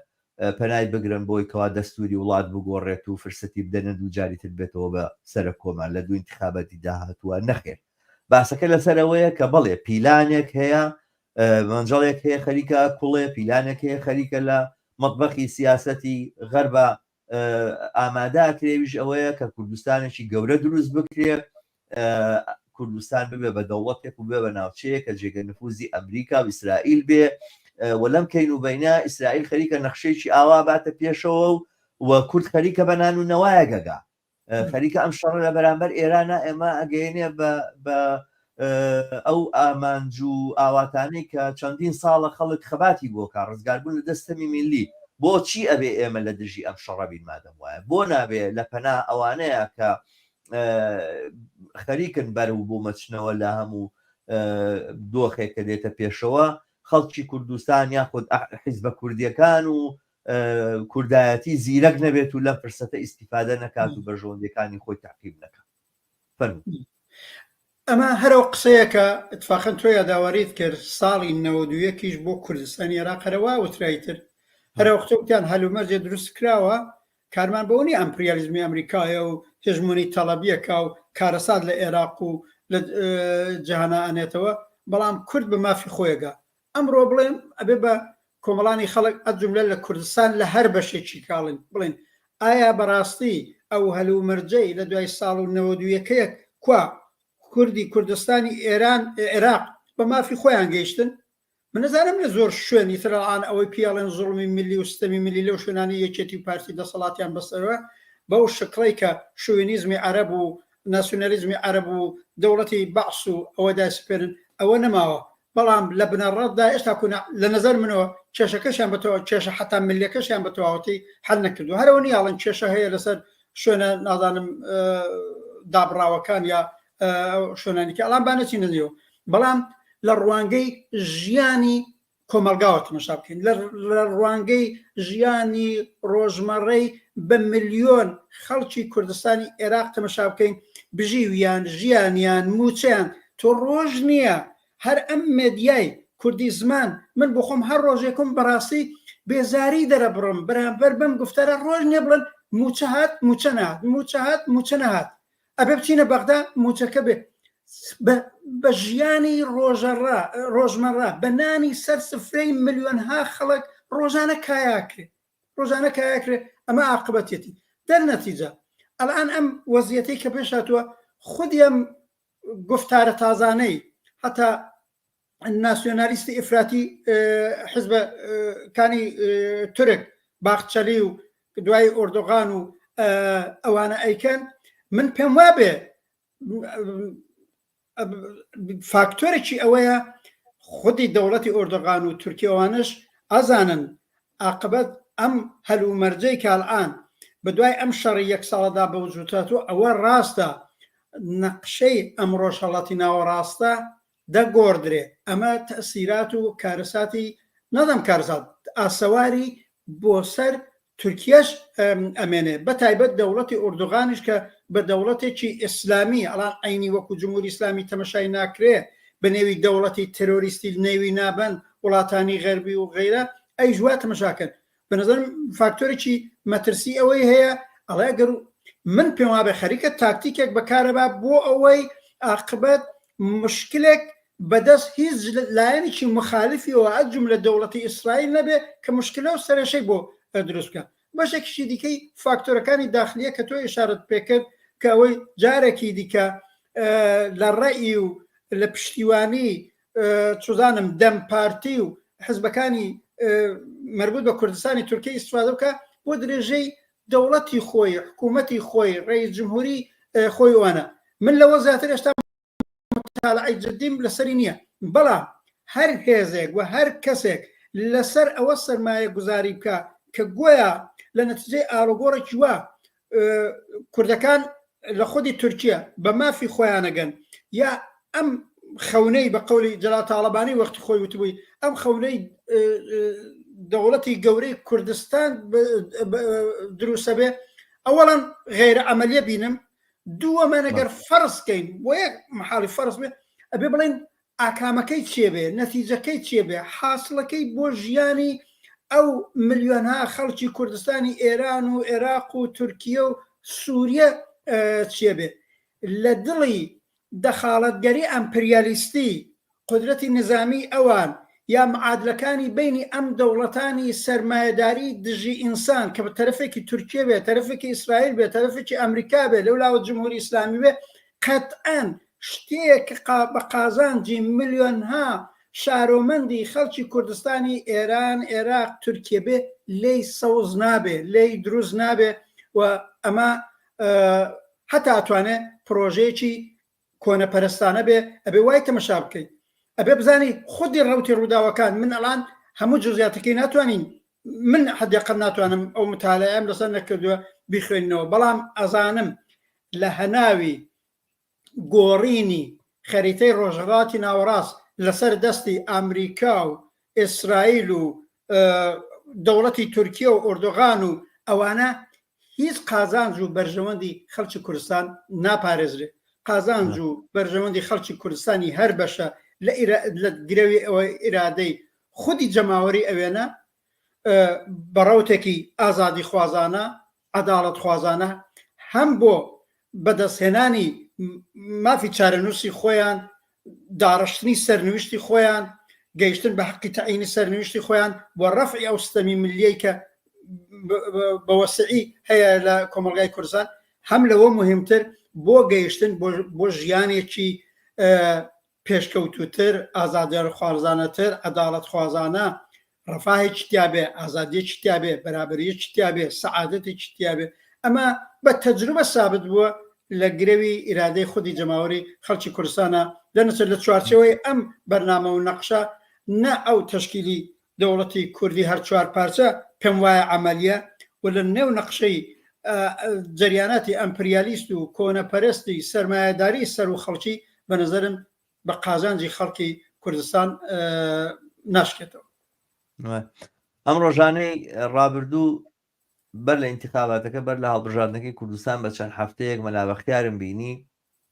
پەنای بگرن بۆی کەوا دەستوری وڵات بگۆڕێت و فرسەتی بدەنە دووجاری تر بێتەوە بە سەرەک کۆمار لە دوو ئینتخاباتی داهاتووە نەخێر باسەکە لەسەر ئەوەیە کە بەڵێ پیلانێک هەیە مەنجەڵێک هەیە خەریکە کوڵێ پیلانێک هەیە خەریکە لە مەتبەخی سیاسەتی غەربە ئامادە ئەکرێ ئەویش ئەوەیە کە کوردستانێکی گەورە دروست بکرێ کوردستان ببێ بە دەوڵەتێک و بێ بە ناوچەیە کە جێگە نفوزی ئەمریکا و ئیسرائیل بێ و لەم کەین و بینە ئیسرائیل خەریکە نەخشەیەکی ئاوا باتە پێشەوە و و کورد خەریکە بە نان و نەوایەگەگا خەریکە ئەم شەڕە لە بەرامبەر ئێرانە ئێمە ئەگەیەنێ بە بە ئەو ئامانج و ئاواتانەی کە چەندین ساڵە خەڵک خەباتی بۆ کا ڕزگاربوون لە دەست ستەمی میللی بۆچی ئەبێ ئێمە لە دژی ئەم شەڕە بین مادەم وایە بۆ نابێ لە پەنا ئەوانەیە کە خەریکن بەرەو بۆ مەچنەوە لە هەموو دۆخێک کە دێتە پێشەوە خەڵکی کوردستان یاخود حیزبە کوردیەکان و کوردایەتی زیرەک نەبێت و لەم فرسەتە ئیستیفادە نەکات و بەرژەوەندیەکانی خۆی تەعقیب نەکات. فەرموو. ئەمە هەر ئەو قسەیە کە ئیتفاقەن تۆ یاداوەریت کرد ساڵی 91 یش بۆ کوردستانی عێراق هەرە وا وترای تر هەرە وەختە وتیان هەلومەرجێ دروست کراوە کارمان بەوە نیە ئەمپریالیزمی ئەمریکایە و هێژمۆنی تەڵەبیەکە و کارەسات لە عێراق و لە جیهانا ئەنێتەوە بەڵام کورد بە مافی خۆیەگا ئەمڕۆ بڵێن ئەبێ بە کۆمەڵانی خەڵک ئەجملە لە کوردستان لە هەر بەشێکی کاڵین بڵێن ئایا بەڕاستی ئەو هەلومەرجەی لە دوای ساڵ و نەوەدویەکەیەک کوا کوردی کوردستانی ئێران عێراق بە مافی خۆیان گەیشتن من نەزانم لە زۆر شوێن ئیتر ئەڵان ئەوەی پیاڵێن زوڵمی ملی و ستەمی ملی لەو شوێنانی یەکێتی و پارتی دەسەڵاتیان بەسەرەوە بەو شکڵەی کە شوینیزمی عەرەب و ناسیونالیزمی عەرەب و دەوڵەتی بەعس و ئەوە دایسپێرن ئەوە نەماوە بەڵام لە بنەڕەتدا ئێستا کونا لە نەزەر منەوە کێشەکەشیان بە تەواو کێشە حەتا ملیەکەشیان بە تەواوەتی حەل نەکردووە هەرەوە نیە ئەڵێن کێشە هەیە لەسەر شوێنە نازانم دابڕاوەکان یا شوێنانی کە ئەڵام با نەچینە نێو بەڵام لە ڕوانگەی ژیانی کۆمەڵگاوە تەمەشا بکەین لە ڕوانگەی ژیانی ڕۆژمەڕەی بە ملیۆن خەڵکی کوردستانی عێراق تەمەشا بکەین بژیویان ژیانیان موچەیان تۆ ڕۆژ نییە هەر ئەم مێدیای کوردی زمان من بۆ خۆم هەر ڕۆژێکم بەڕاستی بێزاری دەرەبڕم بەرامبەر بەم گفتارە ڕۆژ نییە بڵێن موچە هات موچە نەهات موچە هات موچە نەهات ئەبێ بچینە بەغدا موچەکە بێ بە ژیانی ڕۆژەڕە ڕۆژمەڕە بە نانی سەر سفرەی ملیۆنها خەڵک ڕۆژانە کایاکرێ ڕۆژانە کایاکرێ ئەمە عاقبەتێتی دەرنەتیجە ئەلان ئەم وەزیەتەی کە پێش هاتووە خودی ئەم گوفتارە تازانەی هەتا ناسیۆنالیستی ئیفراتی حزبەکانی تورک باخچەلی و دوای ئۆردوغان و ئەوانە ئەیکەن من پێم وابێ فاکتۆرێکی ئەوەیە خودی دەوڵەتی ئۆردوغان و تورکیەوانش ئازانن ئاقبەت ئەم هەلومەرجەی کالئان بە دوای ئەم شەڕی یەک ساڵەدا بە وجود هاتووە ئەوە ڕاستە نەقشەی ئەم ڕۆژهەڵاتی ناوەڕاستە دەگۆڕدرێ ئەمە تەئسیرات و کارەساتی نەڵێم کارەسات ئاسەواری بۆ سەر تورکیەش ئەمێنێ بە تایبەت دەوڵەتی ئوردوغانیش کە بە دەوڵەتێکی ئیسلامی ئەڵان عەینی وەکو جمهوری ئیسلامی تەمەشای ناکرێ بە نێوی دەوڵەتی ترۆریستی نێوی نابەن وڵاتانی غەربی و غەیرە ئەیش وا تەمەشاکەن بە نظرم فاکتۆرێکی مەترسی ئەوەی هەیە ئەڵێ گەر من پێم وابێ خەریکە تاکتیکێک بەکارەبا بۆ ئەوەی ئاقبەت مشکلێک بەدەست هیچ لایەنێکی مخالفیەوە ئەجملە دەوڵەتی ئیسرائیل نەبێ کە مشکلە و سەرێشەی بۆ دروست بکە. بەشێکیشی دیکەی فاکتۆرەکانی داخلیە کە تۆ ئیشارەت پێکرد کە ئەوەی جارێکی دیکە لە ڕەئی و لە پشتیوانی چزانم دەم پارتی و حزبەکانی مربوط بە کوردستانی تورکیا ئیسفادە بکە بۆ درێژەی دەوڵەتی خۆی حکوومەتی خۆی ڕێی جمهوری خۆی وانە من لەوە زیاتر هێشتا متالعەی جدیم لەسەری نییە بەڵام هەر هێزێک و هەر کەسێک لەسەر ئەوە سەرمایە گوزاری بکە کە گۆیا لە نەتیجەی ئاڵوگۆڕێکی وا کوردەکان لە خودی تورکیا بە مافی خۆیانەگەن یا ئەم خەونەی بە قەولی جەلال تاڵەبانی وەختی خۆی وتبووی ئەم خەونەی دەوڵەتی گەورەی کوردستان دروستە بێ ئەوەڵەن غێرە عملیە بینم دووەمەن ئەگەر فەرز کەین بۆ یەک محاڵی فەرز بێ ئەبێ بڵێن ئاکامەکەی چێ بێ نەتیجەکەی چێ بێ حاصلەکەی بۆ ژیانی ئەو ملیۆنها خەڵکی کوردستانی ئێران و عێراق و تورکیە و سووریە چێ بێ لە دڵی دەخاڵەتگەری ئەمپریالیستی، قودرەتی نیزامیی ئەوان یا معادلەکانی بەینی ئەم دەوڵەتانی سەرمایەداری دژی ئینسان کە تەرەفێکی تورکیە بێ، تەرەفێکی ئیسرائیل بێ، تەرەفێکی ئەمریکا بێ، لەولاوە جمهوری ئیسلامی بێ، قەتعەن شتێک بە قازانجی ملیۆنها شارۆمەندی خەڵکی کوردستانی ئێران، ئێراق، تورکیە بێ لێی سەوز نابێ، لێی دروست نابێ و ئەمە هەتا ئەتوانێ پرۆژەیەکی کۆنەپەرستانە بێ ئەبێ وای تەمەشا بکەیت ئەبێ بزانی خودی ڕوتی ڕووداوەکان من ئەڵان هەموو جزیاتەکەی ناتوانین من حدیقەت ناتوانم ئەو متالەیەم لەسەر نەکردووە بیخوێنەوە بەڵام ئەزانم لە هەناوی گۆڕینی خەریتەی ڕۆژهەڵاتی ناوەڕاست لەسەر دەستی ئەمریکا و ئیسرائیل و دەوڵەتی تورکیە و ئۆردوغان و ئەوانە هیچ قازانج و بەرژەوەندی خەڵکی کوردستان ناپارێزرێ. قازانج و بەرژەوەندی خەڵکی کوردستانی هەر بەشە لە لە گرەوی ئەوە ئیرادەی خودی جەماوەری ئەوێنە بە ڕەوتێکی ئازادیخوازانە، عەداڵەتخوازانە هەم بۆ بەدەستهێنانی مافی چارەنووسی خۆیان، داڕشتنی سەرنویشتی خۆیان، گەیشتن بە حەقی تەعینی سەرنویشتی خۆیان و ڕەفعی ئەو ستەمی ملیەی کە بە وەسعی هەیە لە کۆمەڵگای کوردستان، هەم لەوە موهیمتر بۆ گەیشتن بۆ ژیانێکی پێشکەوتووتر، ئازادیخوازانەتر، عەداڵەتخوازانە، ڕەفاهێکی تیا بێ، ئازادییەکی تیا بێ، بەرابەرییەکی تیا بێ، سەعادەتێکی تیا بێ، ئەمە بە تەجروبە سابت بووە لە گرەوی ئیرادەی خودی جەماوەری خەڵکی کوردستانە، دەرنەچێت لە چوارچێوەی ئەم بەرنامە و نەقشە نە ئەو تەشکیلی دەوڵەتی کوردی هەر چوارپارچە پێم وایە عەمەلیە و لە نێو نەقشەی جەریاناتی ئەمپریالیست و کۆنەپەرستی سەرمایەداری سەروو خەڵکی بە نەزەرم بە قازانجی خەڵکی کوردستان ناشکێتەوە. ئەم ڕۆژانەی ڕابردوو بەر لە ئینتخاباتەکە بەر لە هەڵبژاردنەکەی کوردستان بە چەند هەفتەیەک مەلا بەختیارم بینی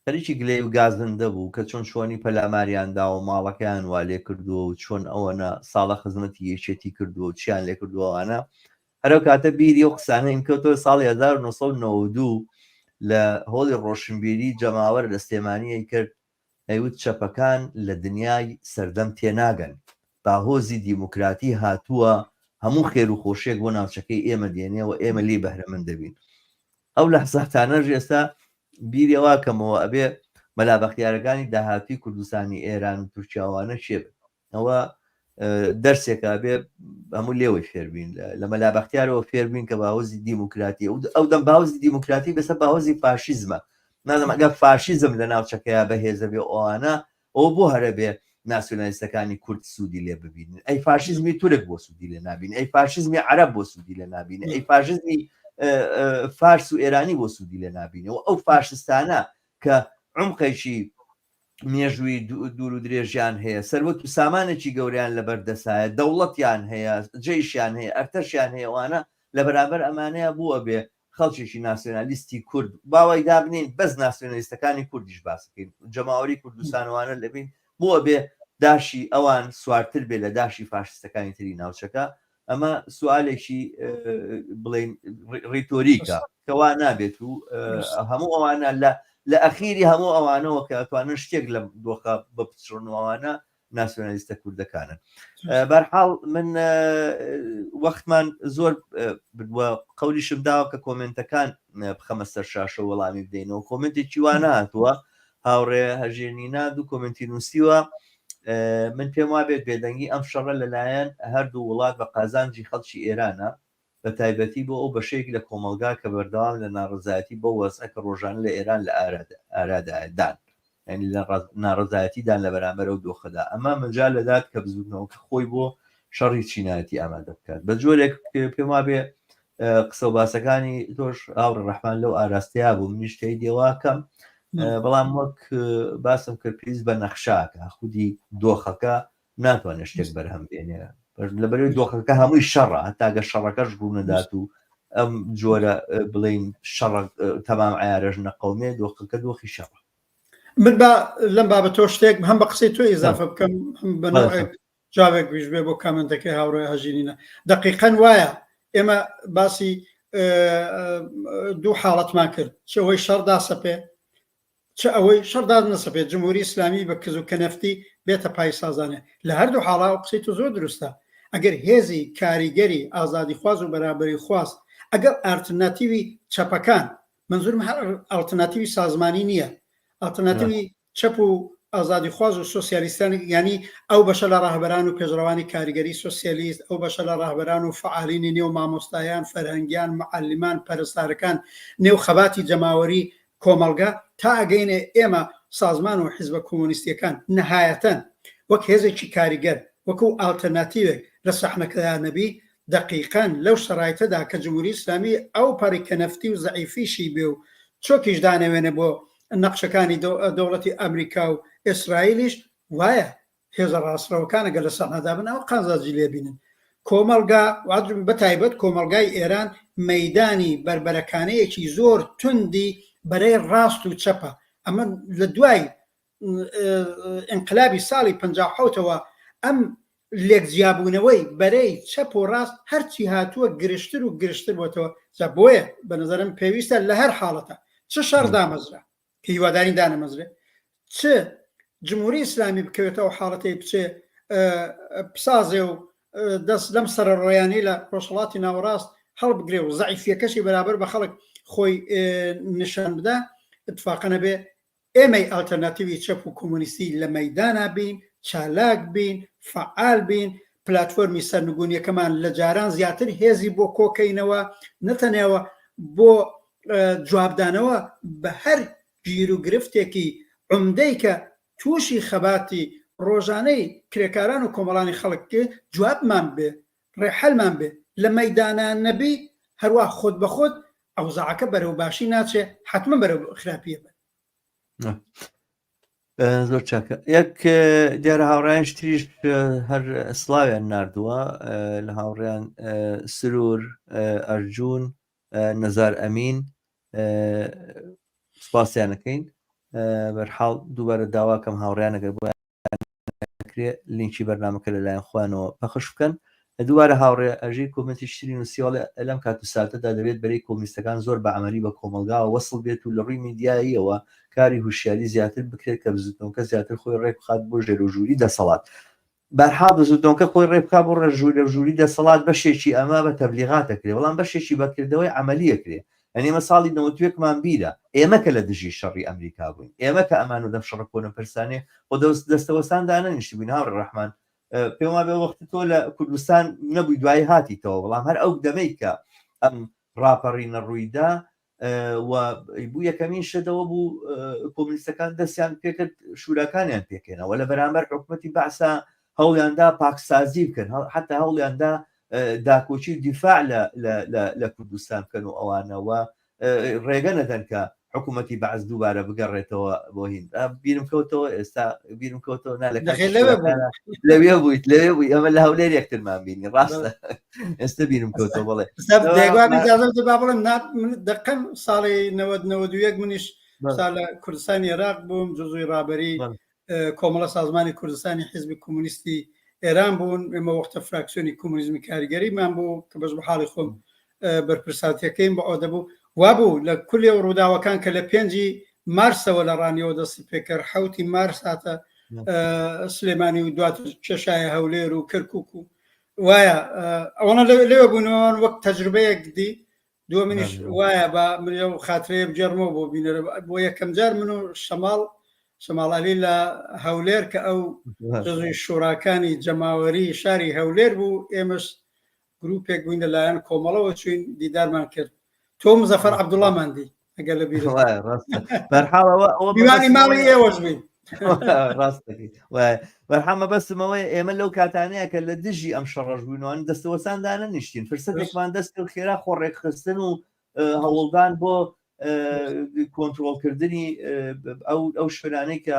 خەریکی گلەیی و گازندە بوو کە چۆن چۆنی پەلاماریان داوە و ماڵەکەیان وا لێ کردووە و چۆن ئەوەنە ساڵە خزمەتی یەکێتی کردووە و چیان لێ کردووە ئەوانە. هەر ئەو کاتە بیری ئەو قسانەیم کەوتەوە ساڵی 1992 لە هۆڵی ڕۆشنبیری جەماوەر لە سلێمانی ئەیکرد ئەیوت چەپەکان لە دنیای سەردەم تێناگەن باهۆزی دیموکراتی هاتووە هەموو خێر و خۆشیەک بۆ ناوچەکەی ئێمە دێنێ و ئێمە لێی بەهرەمەند دەبین ئەو لەحزاتانەش ئێستا بیری ئەوە کەمەوە ئەبێ مەلا بەختیارەکانی داهاتووی کوردستانی ئێران و تورکیاوانە کێ بن ئەوە دەرسێکە بێ هەموو لێوەی فێربین لە مەلا بەختیارەوە فێربین کە باوەزی دیموکراتی ئەو دەم باوەزی دیموکراتی بەسەر باوەزی فاشیزمە نازم ئەگەر فاشیزم لە ناوچەکەیا بەهێزە بێ ئەوانە ئەوە بۆ هەرە بێ ناسیۆنالیستەکانی کورد سوودی لێ ببینن ئەی فاشیزمی تورک بۆ سوودی لێ نابین ئەی فاشیزمی عەرەب بۆ سوودی لێ نابین ئەی فاشیزمی فارس و ئێرانی بۆ سوودی لێ نابینەوە ئەو فاشستانە کە عمقێکی مێژووی دوور و درێژیان هەیە سەروەت و سامانێکی گەوریان لەبەر دەسایە دەوڵەتیان هەیە جەیشیان هەیە ئەرتەشیان هەیە وانە لە بەرامبەر ئەمانەیە بووە بێ خەڵکێکی ناسیۆنالیستی کورد با وای دابنێین بەس ناسیۆنالیستەکانی کوردیش باس بکەین جەماوەری کوردستان وانە لەبین بۆ ئەبێ داشی ئەوان سوارتر بێ لە داشی فاشستەکانی تری ناوچەکە ئەمە سوالێکی بڵین ڕیتۆریکە کەوا نابێت و هەموو ئەوانە لە لە ئەخیری هەموو ئەوانەوە کە ئەتوانن شتێک لەم دۆخە بپچڕنەوەوانە. ناسیۆنالیستە کوردەکانن. بەرحاڵ من وەختمان زۆر بووە قەولیشم داوە کە کۆمێنتەکان بخەمە سەر شاشە وەڵامی بدەینەوە کۆمنتێکی وا نهاتووە هاوڕێ هەژیر نینا دوو کۆمنتی نووسیوە من پێم وابێت بێدەنگی ئەم شەڕە لەلایەن هەردوو وڵات بە قازانجی خەڵکی ئێرانە بە تایبەتی بۆ ئەو بەشەیەک لە کۆمەڵگا کە بەردەوام لە ناڕەزایەتی بەو وەزعە کە ڕۆژانە لە ئێران لە ئارادایە دان یانی لە ناڕەزایەتی دان لە بەرامبەر ئەو دۆخەدا ئەمە مەجال دەدات کە بزووتنەوەکە خۆی بۆ شەڕی چینایەتی ئامادە بکات بە جۆرێک پێم وابێ قسە و باسەکانی تۆش هاوڕێ ڕەحمان لەو ئاراستەیە بوو منیش تەیدی واکەم بەڵام وەک باسم کرد پێویست بە نەخشاکە خودی دۆخەکە ناتوانێت شتێک بەرهەم بێنێ لەبەرەوەی دۆخەکە هەمووی شەڕە هەتاگە شەڕەکەش ڕوونەدات و ئەم جۆرە بڵین شەڕ تەمام عیارەش نەقەومێ دۆخەکە دۆخی شەڕە من با لەم بابەتەوە شتێک هەم بە قسەی تۆ ئیزافە بکەم هەم بە نەوعێک جوابێک بیش بێ بۆ کامنتەکەی هاوڕێ هەژینینە دەقیقەن وایە ئێمە باسی دوو حاڵەتمان کرد چ ئەوەی شەڕ داسەپێ چ ئەوەی شەڕ دانەسەپێ جمهوری ئیسلامی بە کز و کەنەفتی بێتە پای سازانێ لە هەردوو حاڵا ئەو قسەی تۆ زۆر دروستە ئەگەر هێزی کاریگەری ئازادیخواز و بەرابەریخواز ئەگەر ئارترناتیوی چەپەکان مەنزورم هەر ئاڵترناتیوی سازمانی نییە ئاڵترناتیوی چەپ و ئازادیخواز و سۆسیالیستان یانی ئەو بەشە لە ڕەهبەران و پێشڕەوانی کاریگەری سۆسیالیست، ئەو بەشە لە ڕەهبەران و فەعالینی نێو مامۆستایان، فەرهەنگیان، معەلیمان، پەرستارەکان، نێو خەباتی جەماوەری کۆمەڵگە تا ئەگەینە ئێمە سازمان و حیزبە کۆمۆنیستیەکان نەهایەتەن وەک هێزێکی کاریگەر وەکوو ئاڵترناتیوێک لە سەحنەکەدا نەبی دەقیقەن لەو شەرایتەدا کە جمهوری ئیسلامی ئەو پەڕی کەنەفتی و زەعیفیشی بێ و چۆکیش دانەوێنێ بۆ نەقشەکانی دەوڵەتی ئەمریکا و ئیسرائیلیش وایە هێزە ڕاستڕەوەکان ئەگەر لە سەحنەدا بن ئەوە قازانجی لێ بینن کۆمەڵگا بە تایبەت کۆمەڵگای ئێران مەیدانی بەربەرەکانەیەکی زۆر توندی بەرەی ڕاست و چەپە ئەمە لە دوای ئینقلابی ساڵی 57ەوە ئەم لێکجیابوونەوەی بەرەی چەپ و ڕاست هەرچی هاتووە گرژتر و گرژتر بۆتەوە، جا بۆیە بە نەزەرم پێویستە لە هەر حاڵەتە چ شەڕ دامەزرا کە هیوادارین دانەمەزرێ چ جمهوری ئیسلامی بکەوێتە ئەو حاڵەتەی بچێ بسازێ و دەست لەم سەرەڕۆیانەی لە ڕۆژهەڵاتی ناوەڕاست هەڵبگرێ و زەعیفیەکەشی بەرابەر بە خەڵک خۆی نیشان بدا اتفاقە نەبێ ئێمەی ئەلتەرناتیڤی چەپ و کۆمۆنیستی لە مەیدانا بین، چالاک بین، فەعال بین، پلاتفۆرمی سەرنگونیەکەمان لە جاران زیاتر هێزی بۆ کۆکەینەوە، نەتەنێوە بۆ جوابدانەوە بە هەر گیروگرفتێکی عومدەی کە تووشی خەباتی ڕۆژانەی کرێکاران و کۆمەڵانی خەڵک جوابمان بێ، ڕێحەلمان بێ، لە مەیدانا نەبی هەروا خۆدبەخۆد ئەوزاعەکە بەرەو باشی ناچێ، حەتمەن بەرەو خراپییە بەر. زۆر چاکە یەک دیارە هاوڕیان تریش هەر سلااویان نردووە لە هاوڕیان سرور ئەرجون نەزار ئەمین سپاسیانەکەین بەرحاڵ دووبارە داواکەم هاوڕیانەگەر بۆ کرێ لینکی بەرنامەکە لەلایەن خۆیانەوە پەخش بکەن. دووبارە هاوڕێ ئەژیر کۆمێنتی شتری نووسیوە ئەڵێ لەم کات و ساتەدا دەبێت بەرەی کۆمۆنیستەکان زۆر بە عەمەلی بە کۆمەڵگاوە وەسڵ بێت و لە ڕووی میدیاییەوە کاری هوشیاری زیاتر بکرێت کە بزوتنەوەکە زیاتر خۆی ڕێک بخات بۆ ژێرۆژووری دەسەڵات. بەرحاڵ بزوتنەوەکە خۆی ڕێک بخات بۆ ڕێژوورەژووری دەسەڵات بەشێکی ئەمە بە تەبلیغات ئەکرێ بەڵام بەشێکی بە کردەوەی عەمەلی ئەکرێ یانی ئێمە ساڵی 91 مان بیرە ئێمە کە لە دژی شەڕی ئەمریکا بووین ئێمە کە ئەمان و دەم شەڕە کۆنەپەرستانێ خۆ دەست دەستەوەستان دانەنیشتبووین هاوڕێ ڕەحمان پێم وابێ وەختی تۆ لە کوردستان نەبووی دوایی هاتیتەوە بەڵام هەر ئەو دەمەی کە ئەم ڕاپەڕینە ڕوویدا و بوو یەکەمین شتەوە بوو کۆمونیستەکان دەستیان پێکرد شوراکانیان پێکێنەوە لە بەرامبەر حکوومەتی بەعسا هەوڵیاندا پاکسازی بکەن حتا هەوڵیاندا داکۆکی و دیفاع لە کوردستان بکەن و ئەوانەوە ڕێگە نەدەن کە حکوومەتی بەعس دووبارە بگەڕێتەوە بۆ هیند بیرم کەوتەوە ئێستا بیرم کەوتەوە نا لەوێ بوویت لەوێ بووی ئەمە لە هەولێر یەکترمان بینی ڕاستە ئێستا بیرم کەوتەوە بڵێ با بڵێم دەقەم ساڵی 1991 منیش سا لە کوردستانی عێراق بووم جزوی ڕابەری کۆمەڵە سازمانی کوردستانی حیزبی کۆمۆنیستی ئێران بوون ئێمە وەختە فراکسیۆنی کۆمۆنیزمی کاریگەریمان بوو کە بەش بە حاڵی خۆم بەرپرساتیەکەیم بە ئەو دەبوو وابوو لە کولی ئەو ڕووداوەکان کە لە پێنجی مارسەوە لە ڕانیەوە دەستی پێکرد حوتی مارس هاتە. سلێمانی و دواتر کێشایە هەولێر و کەرکک و وایە ئەوەنە لەوێ بوونەوەن وەک تەجروبەیەک دی دووە منیش وایە بە من ئەو خاترەیە بگێڕمەوە بۆ بینەرە بۆ یەکەم جار من و شەماڵ شەماڵ عەلی لە هەولێر کە ئەو جزوی شوراکانی جەماوەری شاری هەولێر بوو ئێمەش گروپێک بووین لەلایەن کۆمەڵەوە چوین دیدارمان کرد تۆ مزەفەر عەبدوڵامان دی ئەگەر لە بیرت میوانی ماڵی ئێوەش بووین. ڕاستەکەی بەرحام مەبەستمەوەی ئێمە لەو کاتانەیە کە لە دژی ئەم شەڕەش بووینوان دەستەوەسان دانەنیشتین فرسەتێکمان دەست کرد خێرا خۆ ڕێکخستن و هەوڵدان بۆ کۆنتترۆلکردنی ئەو ئەو شوێنانەی کە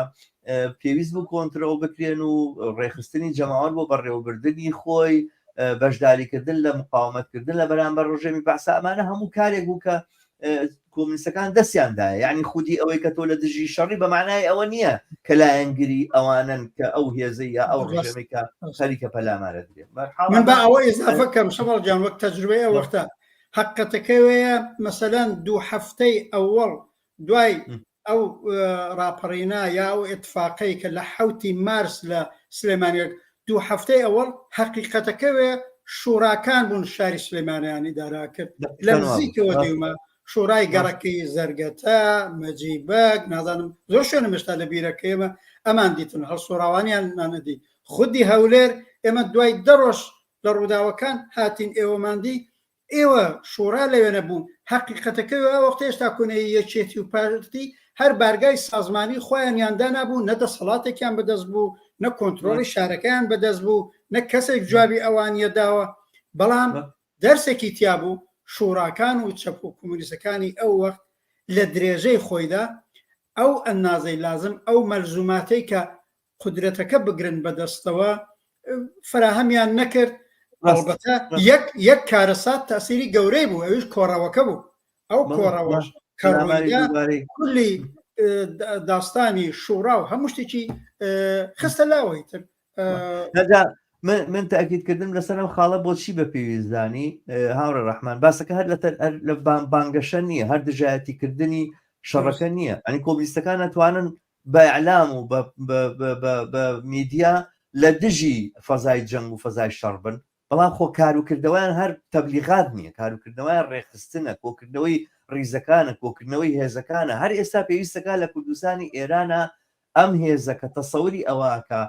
پێویست بوو کۆنتترۆل بکرێن و ڕێکخستنی جەماوەر بۆ بەڕێوەبردننی خۆی بەشداریکردن لە مقاومەتکردن لە بەرامبەر ڕژێمی بەعسا ئەمانە هەموو کارێک بوو کە کۆمونیستەکان دەستیاندایە یعنی خودی ئەوەی کە تۆ لە دژی شەڕی بە معنای ئەوە نییە کە لایەنگری ئەوانن کە ئەو هێزەی یا ئەو ڕژێمی کە خەریکە پەلامارە درێ من بە ئەوە ئیزافە کەم شەماڵ گیان وەک تەجروبەی ئەو وەختە هەقیقەتەکەوەیە مەسەلەن دوو هەفتەی ئەوەڵ دوای ئەو ڕاپەڕینە یا ئەو ئیتفاقەی کە لە حەوتی مارس لە سلێمانیەک دوو هەفتەی ئەوەڵ هەقیقەتەکەوێ شوراکان بوون شاری سلێمانیان ئیدارە کرد لە نزیکەوە دیومە شورای گەڕەکەی زەرگەتە مەجیبەگ نازانم زۆر شوێنم هێشتا لە بیرەکە ئێمە ئەمان دیتن هەڵسوڕاوانیان نانەدی خودی هەولێر ئێمە دوای دە ڕۆژ لە ڕووداوەکان هاتین ئێوەمان دی ئێوە شۆرا لەوێ نەبوون، هەقیقەتەکەی ئەو وەختە هێشتا کۆنەی یەکێتی و پارتی هەر بارگای سازمانی خۆیانیان دانابوو، نە دەسەڵاتێکیان بەدەست بوو، نە کۆنترۆڵی شارەکەیان بەدەست بوو، نە کەسێک جوابی ئەوانیە داوە، بەڵام دەرسێکی تیا بوو، شوراکان و چەپ و کۆمۆنیستەکانی ئەو وەخت لە درێژەی خۆیدا ئەو ئەندازەی لازم، ئەو مەلزوماتەی کە قودرەتەکە بگرن بەدەستەوە فراهەمیان نەکرد ئەڵبەتە یەک یەک کارەسات تاسیری گەورەی بوو ئەویش کۆڕەوەکە بوو ئەو کۆڕەوەش کە کولی داستانی شوڕا و هەموو شتێکی خستە لاوەی تر من تاکید کردم لەسەر ئەم خاڵە بۆچی بە پێویستزانی هاوڕێ ڕەحمان باسەکە هەر لە لە بانگەشە نییە هەر دژایەتیکردنی شەڕەکە نییە ئەنی کۆمیستەکان ناتوانن بە ئیعلام و بە میدیا لە دژی فەزای جەنگ و فەزای شەڕ بن، بەڵام خۆ کاروکردەوەیان هەر تەبلیغات نییە، کاروکردنەوەیان ڕێکخستنە، کۆکردنەوەی ڕیزەکانە، کۆکردنەوەی هێزەکانە، هەر ئێستا پێویستەکا لە کوردستانی ئێرانا ئەم هێزە کە تەسەوری ئەوە کە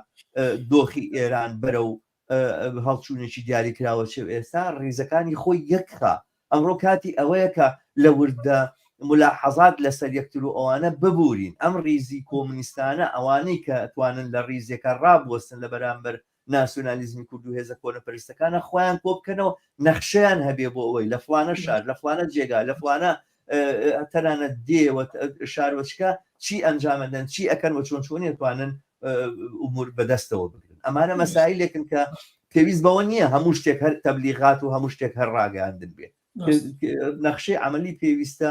دۆخی ئێران بەرەو هەڵچوونێکی دیاریکراوە چێ و ئێستا ڕیزەکانی خۆی یەکخا ئەمڕۆ کاتی ئەوەیە کە لە وردە ملاحەزات لەسەر یەکتر و ئەوانە ببورین ئەم ڕیزی کۆمونیستانە ئەوانەی کە توانن لە ڕیزێکە ڕابوەستن لە بەرامبەر ناسیۆنالیزمی کورد و هێزە کۆنەپەرستەکانە خۆیان کۆ بکەنەوە نەخشەیان هەبێ بۆ ئەوەی لە فڵانە شار لە فڵانە جێگا لە فڵانە تەنانەت دێ و شارۆچکە چی ئەنجامەدەن چی ئەکەن و چۆن چۆنی توانن ئومور بەدەستەوە بگرن ئەمانە مەسایلێکن کە پێویست بەوە نییە هەموو شتێک هەر تەبلیغات و هەموو شتێک هەر ڕاگەاندن بێ نەخشەی عملی پێویستە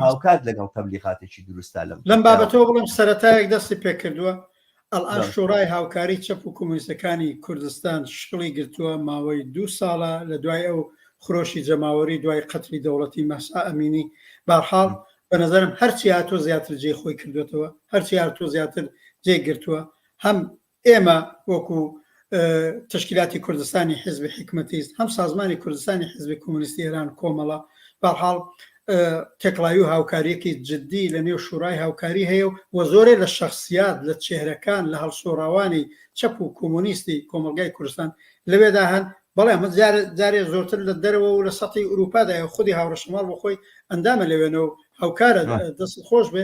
هاوکات لەگەڵ تەبلیغاتێکی دروستا لەم لەم بابەتەوە بڵم سەتایەک دەستی پێکردووە ئەلئان شۆرای هاوکاری چەپ و کۆمۆنیستەکانی کوردستان شکڵی گرتووە ماوەی دوو ساڵە لە دوای ئەو خرۆشی جەماوەری دوای قەتلی دەوڵەتی مەهسا ئەمینی بارحاڵ بە نەزەرم هەرچی هاتووە زیاتر جێی خۆی کردوێتەوە هەرچی هاتووە زیاتر جێ گرتووە هەم ئێمە وەکو تەشکیلاتی کوردستانی حیزبی حیکمەتیست هەم سازمانی کوردستانی حیزبی کۆمۆنیستی ئێران کۆمەڵە بەرحاڵ تێکڵاوی و هاوکاریەکی جددی لە نێو شورای هاوکاری هەیە و زۆرێ لە شەخسیات لە چێهرەکان لە هەڵسوڕاوانی چەپ و کۆمۆنیستی کۆمەڵگای کوردستان لەوێدا هەن بەڵێ ئەمە جارێ زۆرتر لە دەرەوە و لە سەتی ئورووپادایە خودی هاوڕێ شەماڵ بۆ خۆی ئەندامە لەوێنە و هاوکارە دەست خۆش بێ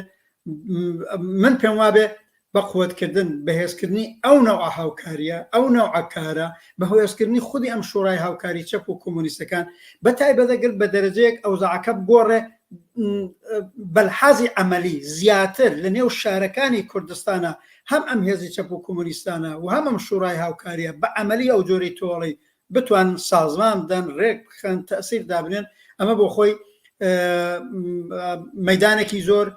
من پێم وابێ بە قوتکردن بەهێزکردنی ئەو نەوعە هاوکارییە، ئەو نەوعە کارە، بە هۆێزکردنی خودی ئەم شوڕای هاوکاری چەپ و کۆمۆنیستەکان، بە تایبەت ئەگەر بە دەرەجەیەک ئەوزاعەکە بگۆڕێ بەلحازی عەمەلی زیاتر لە نێو شارەکانی کوردستانا هەم ئەم هێزی چەپ و کۆمۆنیستانە و هەم ئەم شوڕای هاوکارییە بە عەمەلی ئەو جۆرەی تۆڵەی بتوانن سازمان بدەن، ڕێک بخەن، تەئسیر دابنێن، ئەمە بۆ خۆی مەیدانێکی زۆر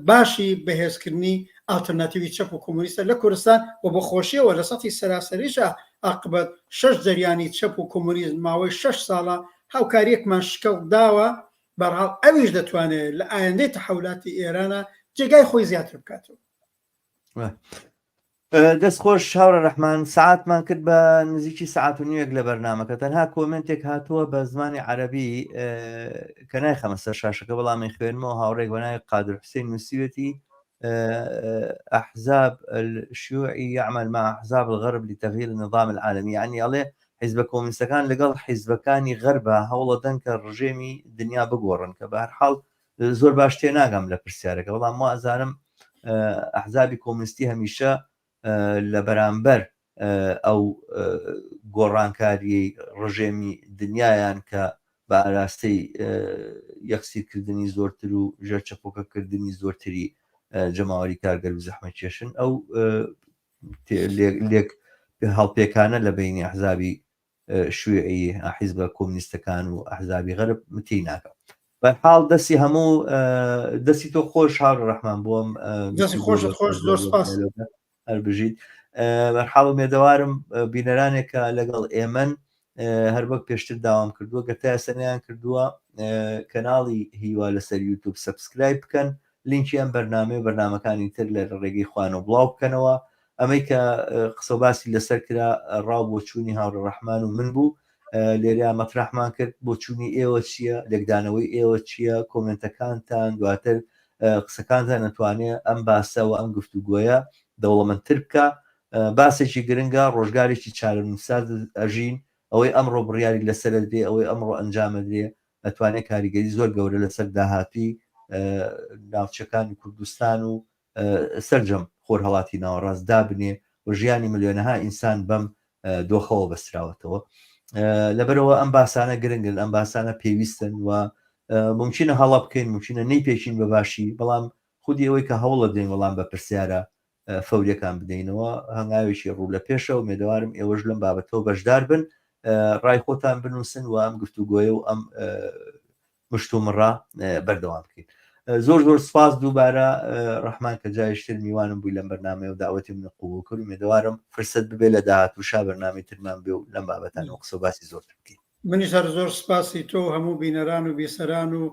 باشی بەهێزکردنی ئاڵترناتیوی چەپ و کۆمۆنیستە لە کوردستان و بە خۆشیەوە لە سەتی سەراسەریشا ئاقبەت شەش جەریانی چەپ و کۆمۆنیزم ماوەی شەش ساڵە هاوکاریەکمان شکڵ داوە بەرحاڵ ئەویش دەتوانێت لە ئایندەی تەحەولاتی ئێرانە جێگای خۆی زیاتر بکاتەوە. دەست خۆش هاوڕێ ڕەحمان سەعاتمان کرد بە نزیکی سەعات و نیوێک لە بەرنامەکە تەنها کۆمنتێک هاتووە بە زمانی عەرەبی کە نایخەمە سەر شاشەکە بەڵام خوێنمەوە هاوڕێک بە ناوی قادر حوسێن نووسیوێتی أحزاب الشيوعي يعمل مع أحزاب الغرب لتغيير النظام العالمي يعني ئەڵێ حیزبە کۆمنیستەکان لەگەڵ حیزبەکانی غەربە هەوڵەدەن کە ڕژێمی دنیا بگۆڕن کە بە هەر حاڵ زۆر باش تێناگەم لە پرسیارەکە بەڵام وازانم ئەحزابی کۆمنیستی هەمیشە لە بەرامبەر ئەو گۆڕانکاریەی ڕژێمی دنیایان کە بە ئاراستەی یەخسیرکردنی زۆرتر و ژێرچەپۆکەکردنی زۆرتری جەماوەری کارگەر و زەحمەتکێشن ئەو لێک هەڵپێکانە لە بینی ئەحزابی شیوعی حیزبە کۆمنیستەکان و ئەحزابی غەرب تێی ناگەم. بەرحاڵ دەستی هەموو دەستی تۆ خۆش هاوڕێ ڕەحمان بۆم دەستی خۆشت خۆش زۆر سپاس هەر بژیت بەرحاڵ ئومێدەوارم بینەرانێک کە لەگەڵ ئێمەن هەر وەک پێشتر داوام کردووە گەر تا ئێستا نەیان کردووە کەناڵی هیوا لەسەر یوتوب subscribe بکەن لینکی ئەم بەرنامەی و بەرنامەکانی تر لە ڕێگەی خوانەوە بڵاو بکەنەوە ئەمەی کە قسە و باسی لەسەر کرا ڕاو بۆچوونی هاوڕێ ڕەحمان و من بوو لێرە مەترەحمان کرد بۆچوونی ئێوە چییە لێکدانەوەی ئێوە چییە کۆمنتەکانتان دواتر قسەکانتان ئەتوانێ ئەم باسە و ئەم گفتوگۆیە دەوڵەمەندتر بکە باسێکی گرنگە ڕۆژگارێکی چارەنووسساز ئەژین ئەوەی ئەمڕۆ بڕیاری لەسەر درێ ئەوەی ئەمڕۆ ئەنجامەدرێ ئەتوانێت کاریگەری زۆر گەورە لەسەر داهاتووی ناوچەکانی کوردستان و سەرجەم خۆرهەڵاتی ناوەڕاست دابنێ و ژیانی ملیۆنەها ئینسان بەم دۆخەوە بەستراوەتەوە. لەبەرەوە ئەم باسانە گرنگن، ئەم باسانە پێویستن و ممکنە هەڵە بکەین، ممکنە نەیپێکین بە باشی، بەڵام خودی ئەوەی کە هەوڵە دەین وەڵام بە پرسیارە فەوریەکان بدەینەوە هەنگاوێکی ڕوو لە پێشە و مێدەوارم ئێوەش لەم بابەتەوە بەشدار بن ڕای خۆتان بنووسن و ئەم گفتوگۆیە و ئەم مشتومڕە بەردەوام بکەین زۆر زۆر سپاس دووبارە ڕەحمان کە جایشتر میوانم بووی لەم بەرنامەیە و داوەتی من قبوڵ کرد و مێدەوارم فرسەت ببێ لە داهاتووشا بەرنامەی ترمان بێ و لەم بابەتانەوە قسە و باسی زۆرتر بکەین. منیش هەر زۆر سپاسی تۆ و هەموو بینەران و بیسەران و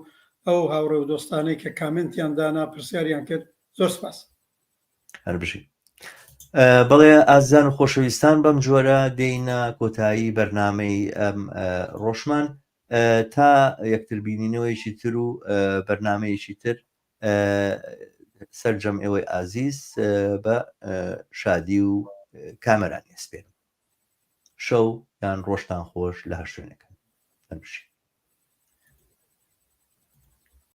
ئەو هاوڕێ و دۆستانەی کە کامێنتیان دانا پرسیاریان کرد زۆر سپاس. هەر بژی. بەڵێ ئازیزان و خۆشەویستان بەم جۆرە دێینە کۆتایی بەرنامەی ئەم ڕۆژمان تا یەکتر بینینەوەیەکی تر و بەرنامەیەکی تر سەرجەم ئێوەی ئازیز بە شادی و کامەرانی ئەسپێرم. شەو یان ڕۆژتان خۆش لە هەر شوێنێکن. هەر بژین.